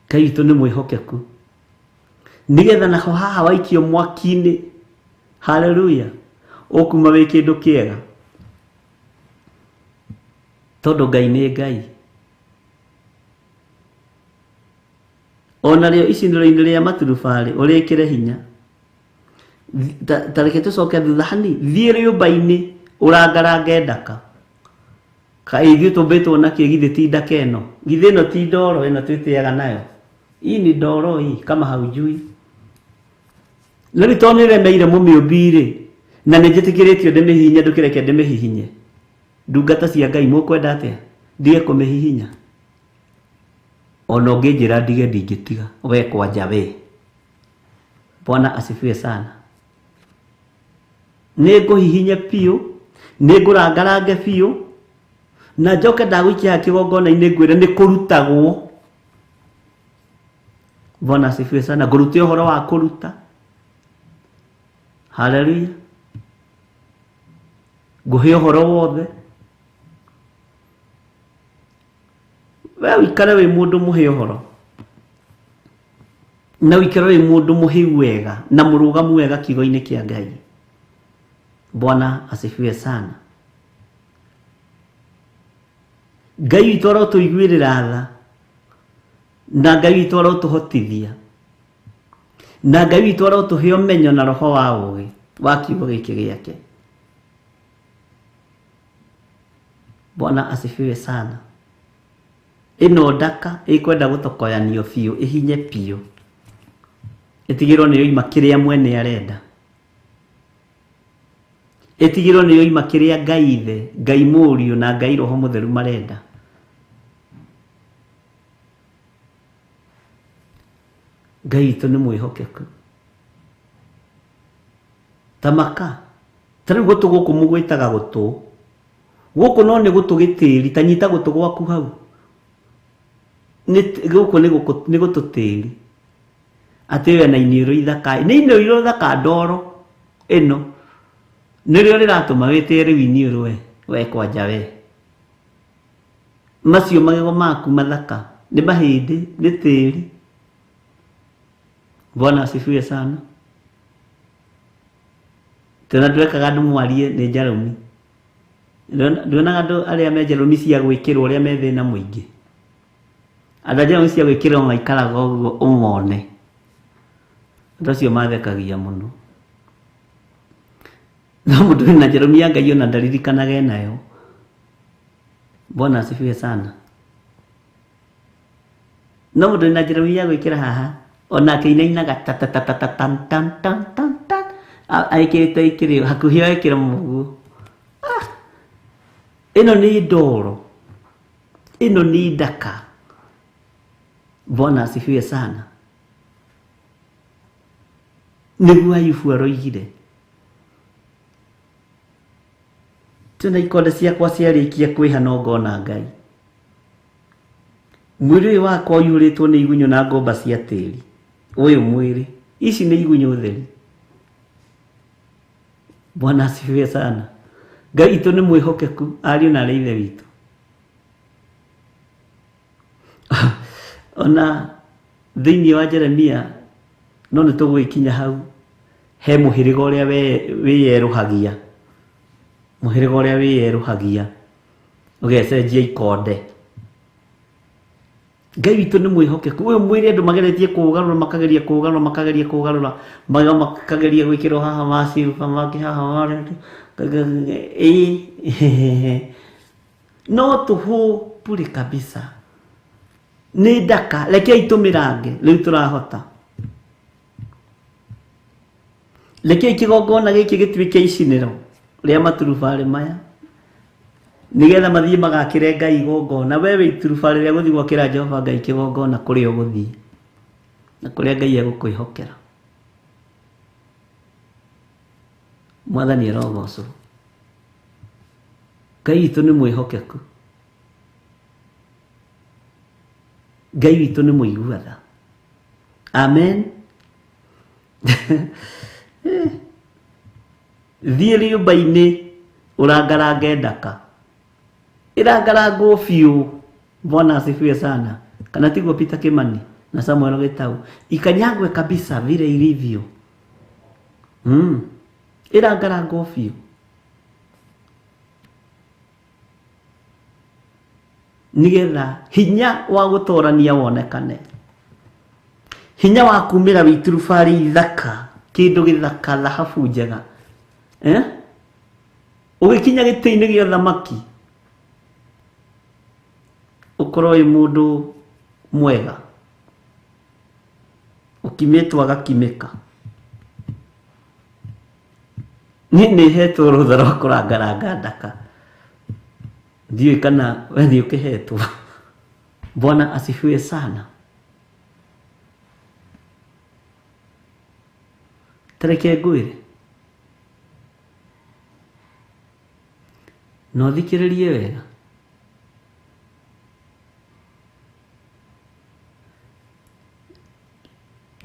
Ngai witũ nĩ mwĩhokeku, nĩgetha naho haha waikio mwaki-inĩ, haleluya, ũkuma wĩ kĩndũ kĩega, tondũ Ngai nĩ Ngai. Ona rĩo icinĩro-inĩ rĩa maturubarĩ ũrĩkĩre hinya. Ta reke tũcoke thutha hani, thiĩ rĩũmba-inĩ ũrangarange ndaka. Kaĩ ithuĩ tũmbĩtwo na kĩ, githĩ ti ndaka ĩno? Githĩ ĩno ti ndoro ĩno twĩtĩaga nayo? Hii ni ndoro hii kama haujui. Na rĩu tondũ nĩremeire mũmĩũmbi rĩ, na nĩ njĩtĩkĩrĩtio ndĩmĩhihinye, ndũkĩreke ndĩmĩhihinye. Ndungata cia Ngai mũkwenda atĩa? Ndige kũmĩhihinya? Ona ũngĩnjĩra ndige ndingĩtiga, we kwanja we. Bwana asifiwe sana. Nĩ ngũhihinye biũ, nĩ ngũrangarange biũ, na njoke ndagũikia kĩgongona-inĩ ngwĩre nĩ kũrutagwo. Bwana asifiwe sana. Ngũrute ũhoro wa kũruta. Haleluya. Ngũhe ũhoro wothe. We ũikare wĩ mũndũ mũhe ũhoro, na ũikare wĩ mũndũ mũhĩu wega na mũrũgamu wega kiugo-inĩ kĩa Ngai. Bwana asifiwe sana. Ngai witũ arotũiguĩrĩra tha, na Ngai witũ arotũhotithia, na Ngai witũ arotũhe ũmenyo na roho wa ũũgĩ wa kiugo gĩkĩ gĩake. Bwana asifiwe sana. Ĩno ndaka ĩkwenda gũtokoyanio biũ, ĩhinye biũ, ĩtigĩrwo nĩ yoima kĩrĩa mwene arenda, ĩtigĩrwo nĩ yoima kĩrĩa Ngai Ithe, Ngai Mũriũ na Ngai Roho Mũtheru marenda. Ngai witũ nĩ mwĩhokeku. Tamaka, ta rĩu gũtũ gũkũ mũgwĩtaga gũtũ, gũkũ no nĩ gũtũ gĩtĩri, ta nyita gũtũ gwaku hau. Gũkũ nĩ gũtũ tĩri. Atĩ we na iniũrũ ithaka, nĩ iniũrũ ithaka ndoro ĩno. Nĩrĩo rĩratũma wĩtĩe rĩu iniũrũ we, we kwanja we. Macio magego maku mathaka, nĩ mahĩndĩ, nĩ tĩri. Bwana asifiwe sana. Tena ndwekaga andũ mwarie nĩ njarũmi. Nduonaga andũ arĩa me njarũmi cia gwĩkĩrwo ũrĩa me thĩna mũingĩ. Andũ a njarũmi cia gwĩkĩrwo maikaraga ũguo ũmone. Andũ acio mathekagia mũno. No mũndũ wĩna njarũmi ya Ngai ona ndaririkanaga enayo. Bwana asifiwe sana. No mũndũ wĩna njarũmi ya gwĩkĩra haha, onake inainaga ta ta ta ta ta tan tan tan tan tan. Aikĩrĩte ikĩrĩ hakuhĩ ekĩra mũguo. Ĩno nĩ ndoro, ĩno nĩ ndaka. Bwana asifiwe sana. Nĩguo Ayubu aroigire, tena ikonde ciakwa ciarĩkia kwĩha no ngona Ngai. Mwĩrĩ ũyũ wakwa ũiyũrĩtwo nĩ igunyũ na ngũmba cia tĩri. Ũyũ mwĩrĩ, ici nĩ igunyũ theri. Bwana asifiwe sana. Ngai witũ nĩ mwĩhokeku, ariũ na arĩ ithe witũ. Ona thĩinĩ wa Jeremia no nĩ tũgũgĩkinya hau, he mũhĩrĩga ũrĩa wĩyerũhagia, mũhĩrĩga ũrĩa wĩyerũhagia ũgecenjia ikonde. Ngai witũ nĩ mwĩhokeku. Ũyũ mwĩrĩ andũ mageretie kũũgarũra, makageria kũũgarũra, makageria kũũgarũra, makageria gwĩkĩrwo haha maciuba mangĩ haha, ĩĩ no tũhũ bure kabisa. Nĩ ndaka, rekei tũmĩrange rĩu tũrahota. Rekei kĩgongona gĩkĩ gĩtuĩke icinĩro rĩa maturubarĩ maya, nĩgetha mathiĩ magakĩre Ngai igongona. We wĩ iturubarĩ rĩa gũthiĩ gwakĩra Jehova Ngai kĩgongona kũrĩa ũgũthiĩ na kũrĩa Ngai egũkwĩhokera. Mwathani arogocwo. Ngai witũ nĩ mwĩhokeku, Ngai witũ nĩ mũigua tha. Amen. Thiĩ rĩũmba-inĩ ũrangarange ndaka, ĩrangarangwo biũ. Bwana asifiwe sana. Kana tiguo Peter Kimani na Samuel Gitau, ikanyagwe kabisa vile ilivyo. Ĩrangarangwo biũ. Nigetha hinya wa gũtorania wonekane, hinya wa kumĩra wĩ iturubarĩ ithaka, kĩndũ gĩthaka, thahabu njega, Ũgĩkinya gĩtĩ-inĩ gĩa thamaki ũkorwo wĩ mũndũ mwega, ũkimĩtwo agakimĩka. Niĩ nĩ hetwo rũtha rwa kũrangaranga ndaka, ndiũĩ kana we nĩ ũkĩhetwo. Bwana asifiwe sana. Tareke ngwĩre na ũthikĩrĩrie wega.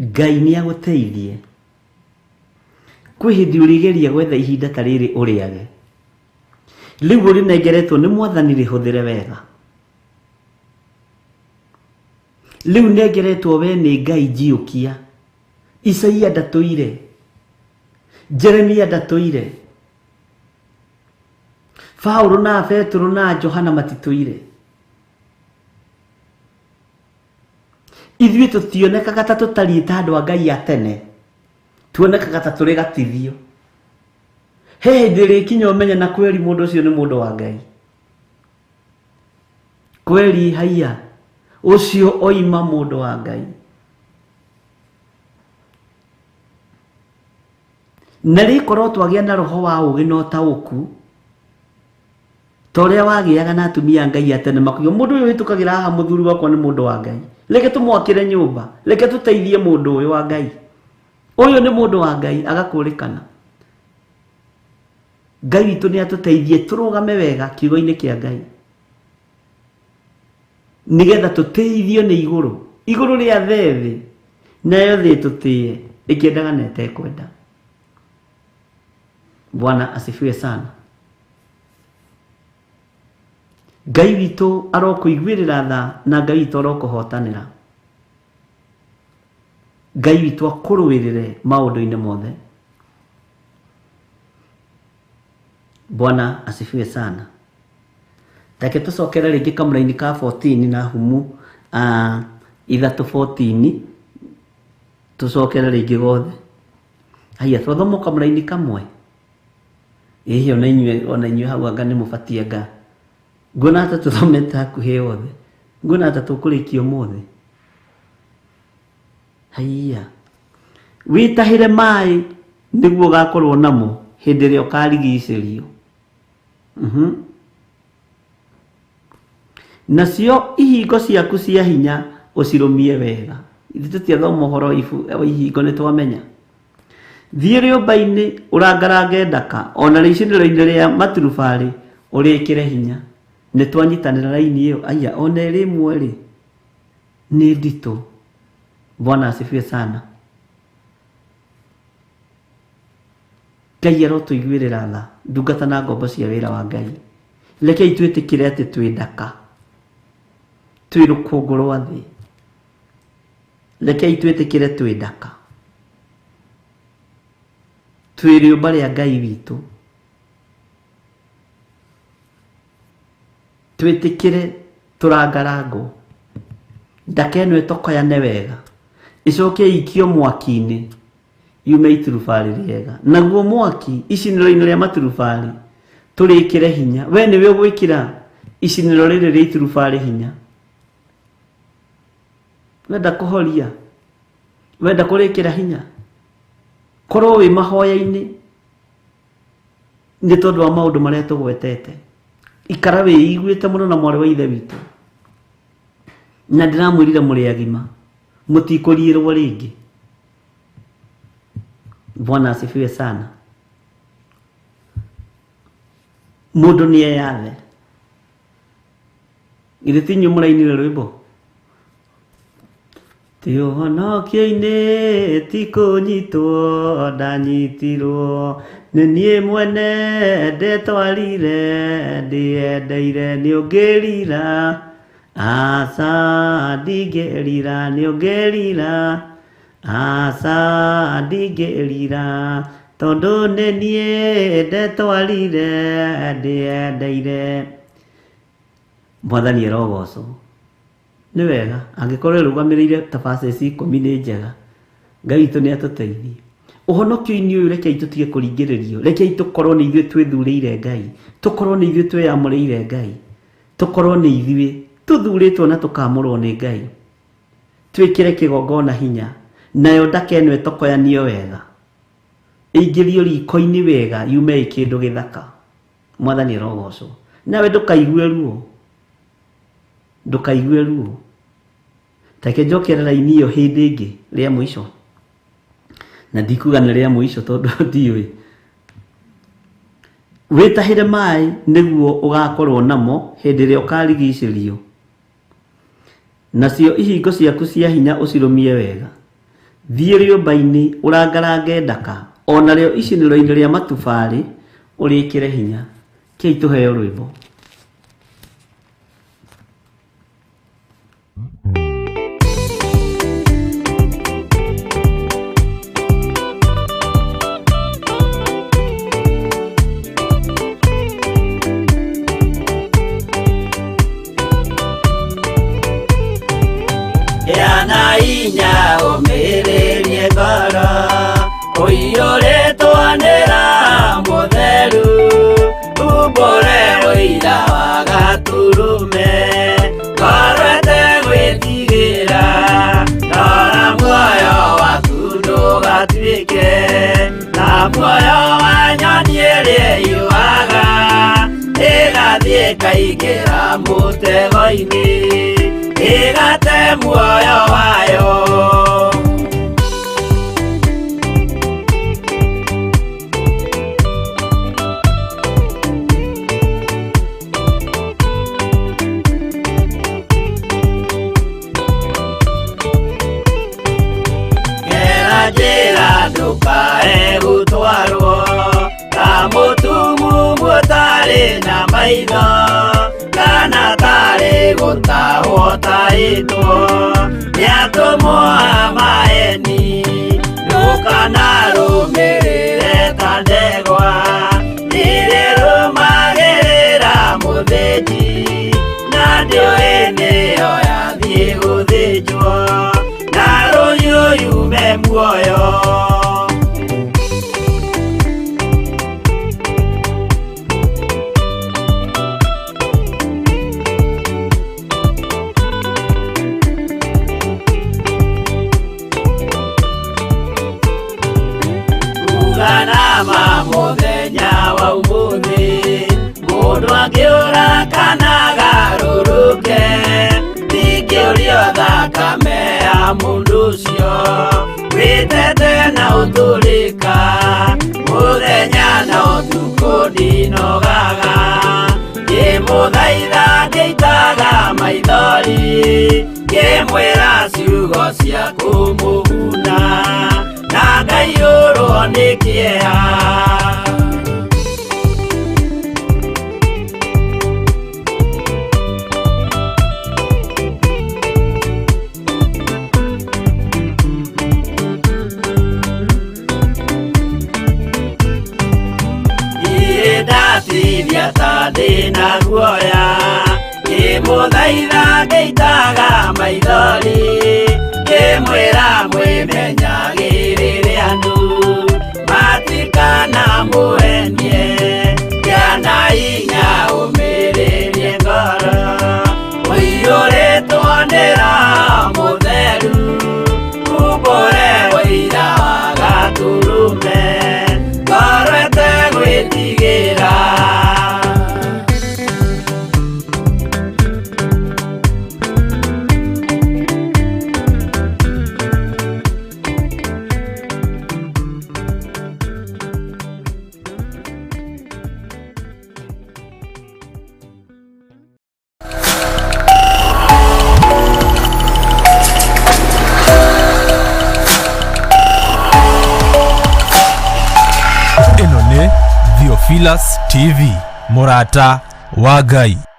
Ngai nĩ agũteithie. Kwĩ hĩndĩ ũrĩgeria gwetha ihinda ta rĩrĩ ũrĩage, rĩu ũrĩnengeretwo nĩ Mwathani rĩhũthĩre wega. Rĩu nengeretwo we nĩ Ngai njiũkia. Isaia ndatũire, Jeremia ndatũire, Paulo na Petero na Johana matitũire. Ithuĩ tũtionekaga ta tũtariĩ ta andũ a Ngai a tene, tuonekaga ta tũrĩ gatithio. He hĩndĩ ĩrĩkinya ũmenye na kweri mũndũ ũcio nĩ mũndũ wa Ngai. Kweri haiya, ũcio oima mũndũ wa Ngai. Na rĩkorwo twagĩa na roho wa ũũgĩ na ũtaũku ta ũrĩa wagĩaga na atumia a Ngai a tene, makuga mũndũ ũyũ ũhĩtũkagĩra haha mũthuri wakwa nĩ mũndũ wa Ngai, reke tũmwakĩre nyũmba, reke tũteithie mũndũ ũyũ wa Ngai, ũyũ nĩ mũndũ wa Ngai, agakũrĩkana. Ngai witũ nĩ atũteithie tũrũgame wega kiugo-inĩ kĩa Ngai, nĩgetha tũteithio nĩ igũrũ, igũrũ rĩa thĩ, nayo thĩ tũtĩe ĩkĩendaga na ĩtekwenda. Bwana asifiwe sana. Ngai witũ arokũiguĩrĩra tha na Ngai witũ arokũhotanĩra. Ngai witũ akũrũĩrĩre maũndũ-inĩ mothe. Bwana asifiwe sana. Reke tũcokere rĩngĩ kamũraini ka 14 na humu 3:14, tũcokere rĩngĩ gothe. Haiya, twathoma kamũraini kamwe. Ĩĩ, ona inyuĩ hau anga nĩ mũbatiĩ anga. Nguona ta tũthomete hakuhĩ yothe. Nguona ta tũkũrĩkia ũmũthĩ. Haiya. Wĩtahĩre maĩ Nĩguo ũgakorwo namo hĩndĩ ĩrĩa ũkarigicĩrio. Nacio ihingo ciaku cia hinya ũcirũmie wega. Ithuĩ tũtiathoma ũhoro wa ihingo nĩ twamenya. Thiĩ rĩũmba-inĩ ũrangarange ndaka ona rĩicinĩro-inĩ rĩa maturubarĩ ũrĩkĩre hinya. Nĩ twanyitanĩra raini ĩyo aya ona ĩrĩ ĩmwe rĩ nĩ nditũ. Bwana asifiwe sana. Ngai arotũiguĩrĩra tha ndungata na ngombo cia wĩra wa Ngai. Rekei twĩtĩkĩre atĩ twĩ ndaka, twĩ rũkũngũ rwa thĩ. Rekei twĩtĩkĩre twĩ ndaka, twĩ rĩũmba rĩa Ngai witũ. Twĩtĩkĩre tũrangarangwo, ndaka ĩno ĩtokoyane wega, ĩcoke ĩikio mwaki-inĩ yume iturubarĩ rĩega. Naguo mwaki icinĩro-inĩ rĩa maturubarĩ tũrĩkĩre hinya. We nĩwe ũgwĩkĩra icinĩro rĩrĩ rĩa iturubarĩ hinya. Wenda kũhoria, wenda kũrĩkĩra hinya, korwo wĩ mahoya-inĩ nĩ tondũ wa maũndũ marĩa tũgwetete. Ikara wĩiguĩte mũno na mwarĩ wa ithe witũ, na ndĩramwĩrire mũrĩ agima, mũtikũriĩrwo rĩngĩ. Bwana asifiwe sana. Mũndũ nĩ eyathe. Githĩ ti inyuĩ mũrainire rwĩmbo? Ti ũhonokio-inĩ ti kũnyitwo ndanyitirwo, nĩ niĩ mwene ndetwarire ndĩyendeire nĩ ũngĩrira, aca ndingĩrira nĩ ũngĩrira, aca ndingĩrira, tondũ nĩ niĩ ndetwarire ndĩyendeire. Mwathani arogocwo. Nĩ wega angĩkorwo ĩrũgamĩrĩire ta verses ikũmi nĩ njega. Ngai witũ nĩ atũteithie. Ũhonokio-inĩ ũyũ rekei tũtige kũringĩrĩrio, rekei tũkorwo nĩ ithuĩ twĩthurĩire Ngai, tũkorwo nĩ ithuĩ twĩyamũrĩire Ngai, tũkorwo nĩ ithuĩ tũthurĩtwo na tũkamũrwo nĩ Ngai. Twĩkĩre kĩgongona hinya, nayo ndaka ĩno ĩtokoyanio wega, ĩingĩrio riko-inĩ wega, yume ĩ kĩndũ gĩthaka. Mwathani arogocwo. Nawe ndũkaigue ruo, ndũkaigue ruo. Reke njokere raini ĩyo hĩndĩ ĩngĩ rĩa mũico, na ndikuga nĩ rĩa mũico tondũ ndiũĩ. Wĩtahĩre maĩ nĩguo ũgakorwo namo hĩndĩ ĩrĩa ũkarigicĩrio, nacio ihingo ciaku cia hinya ũcirũmie wega. Thiĩ rĩũmba-inĩ ũrangarange ndaka, o narĩo icinĩro-inĩ rĩa matubarĩ ũrĩkĩre hinya. Kei tũheo rwĩmbo. Gĩa inya ũmĩrĩrie ngoro ũiyũrĩtwo nĩ Roho Mũtheru, umbũre ũira wa Gatũrũme, ngoro ĩtegwĩtigĩra, rora muoyo waku ndũgatuĩke ta muoyo wa nyoni ĩrĩa ĩyũaga, ĩgathiĩ ĩkaingĩra mũtego-inĩ, ĩgate muoyo wayo. Gera njĩra ndũkae gũtwarwo ta mũtumumu ũtarĩ na maitho, kana tarĩ gũtahwo tahĩtwo nĩ atũmwo a maeni. Ndũkanarũmĩrĩre ta ndegwa ĩrĩa ĩrũmagĩrĩra mũthĩnji, na ndĩũĩ nĩyo yathiĩ gũthĩnjwo, na rũhiũ yume muoyo. Uga Mũndũ ũcio wĩtete na ũtũrĩka mũthenya na ũtukũ ndinogaga ngĩmũthaitha ngĩitaga maithori ngĩmwĩra ciugo cia kũmũguna na ngaiyũrwo nĩ kĩeha. Ndatithia ta ndĩna guoya ngĩmũthaitha ngĩitaga maithori ngĩmwĩra mwĩmenyagĩrĩre andũ matikana mũhenie kĩana hinya ũmĩrĩrie ngoro ũiyũrĩtwo nĩ Roho Mũtheru umbũre ũira wa Gatũrũme ngoro ĩtegwĩtigĩra. Ĩno nĩ Theophilus TV, mũrata wa Ngai.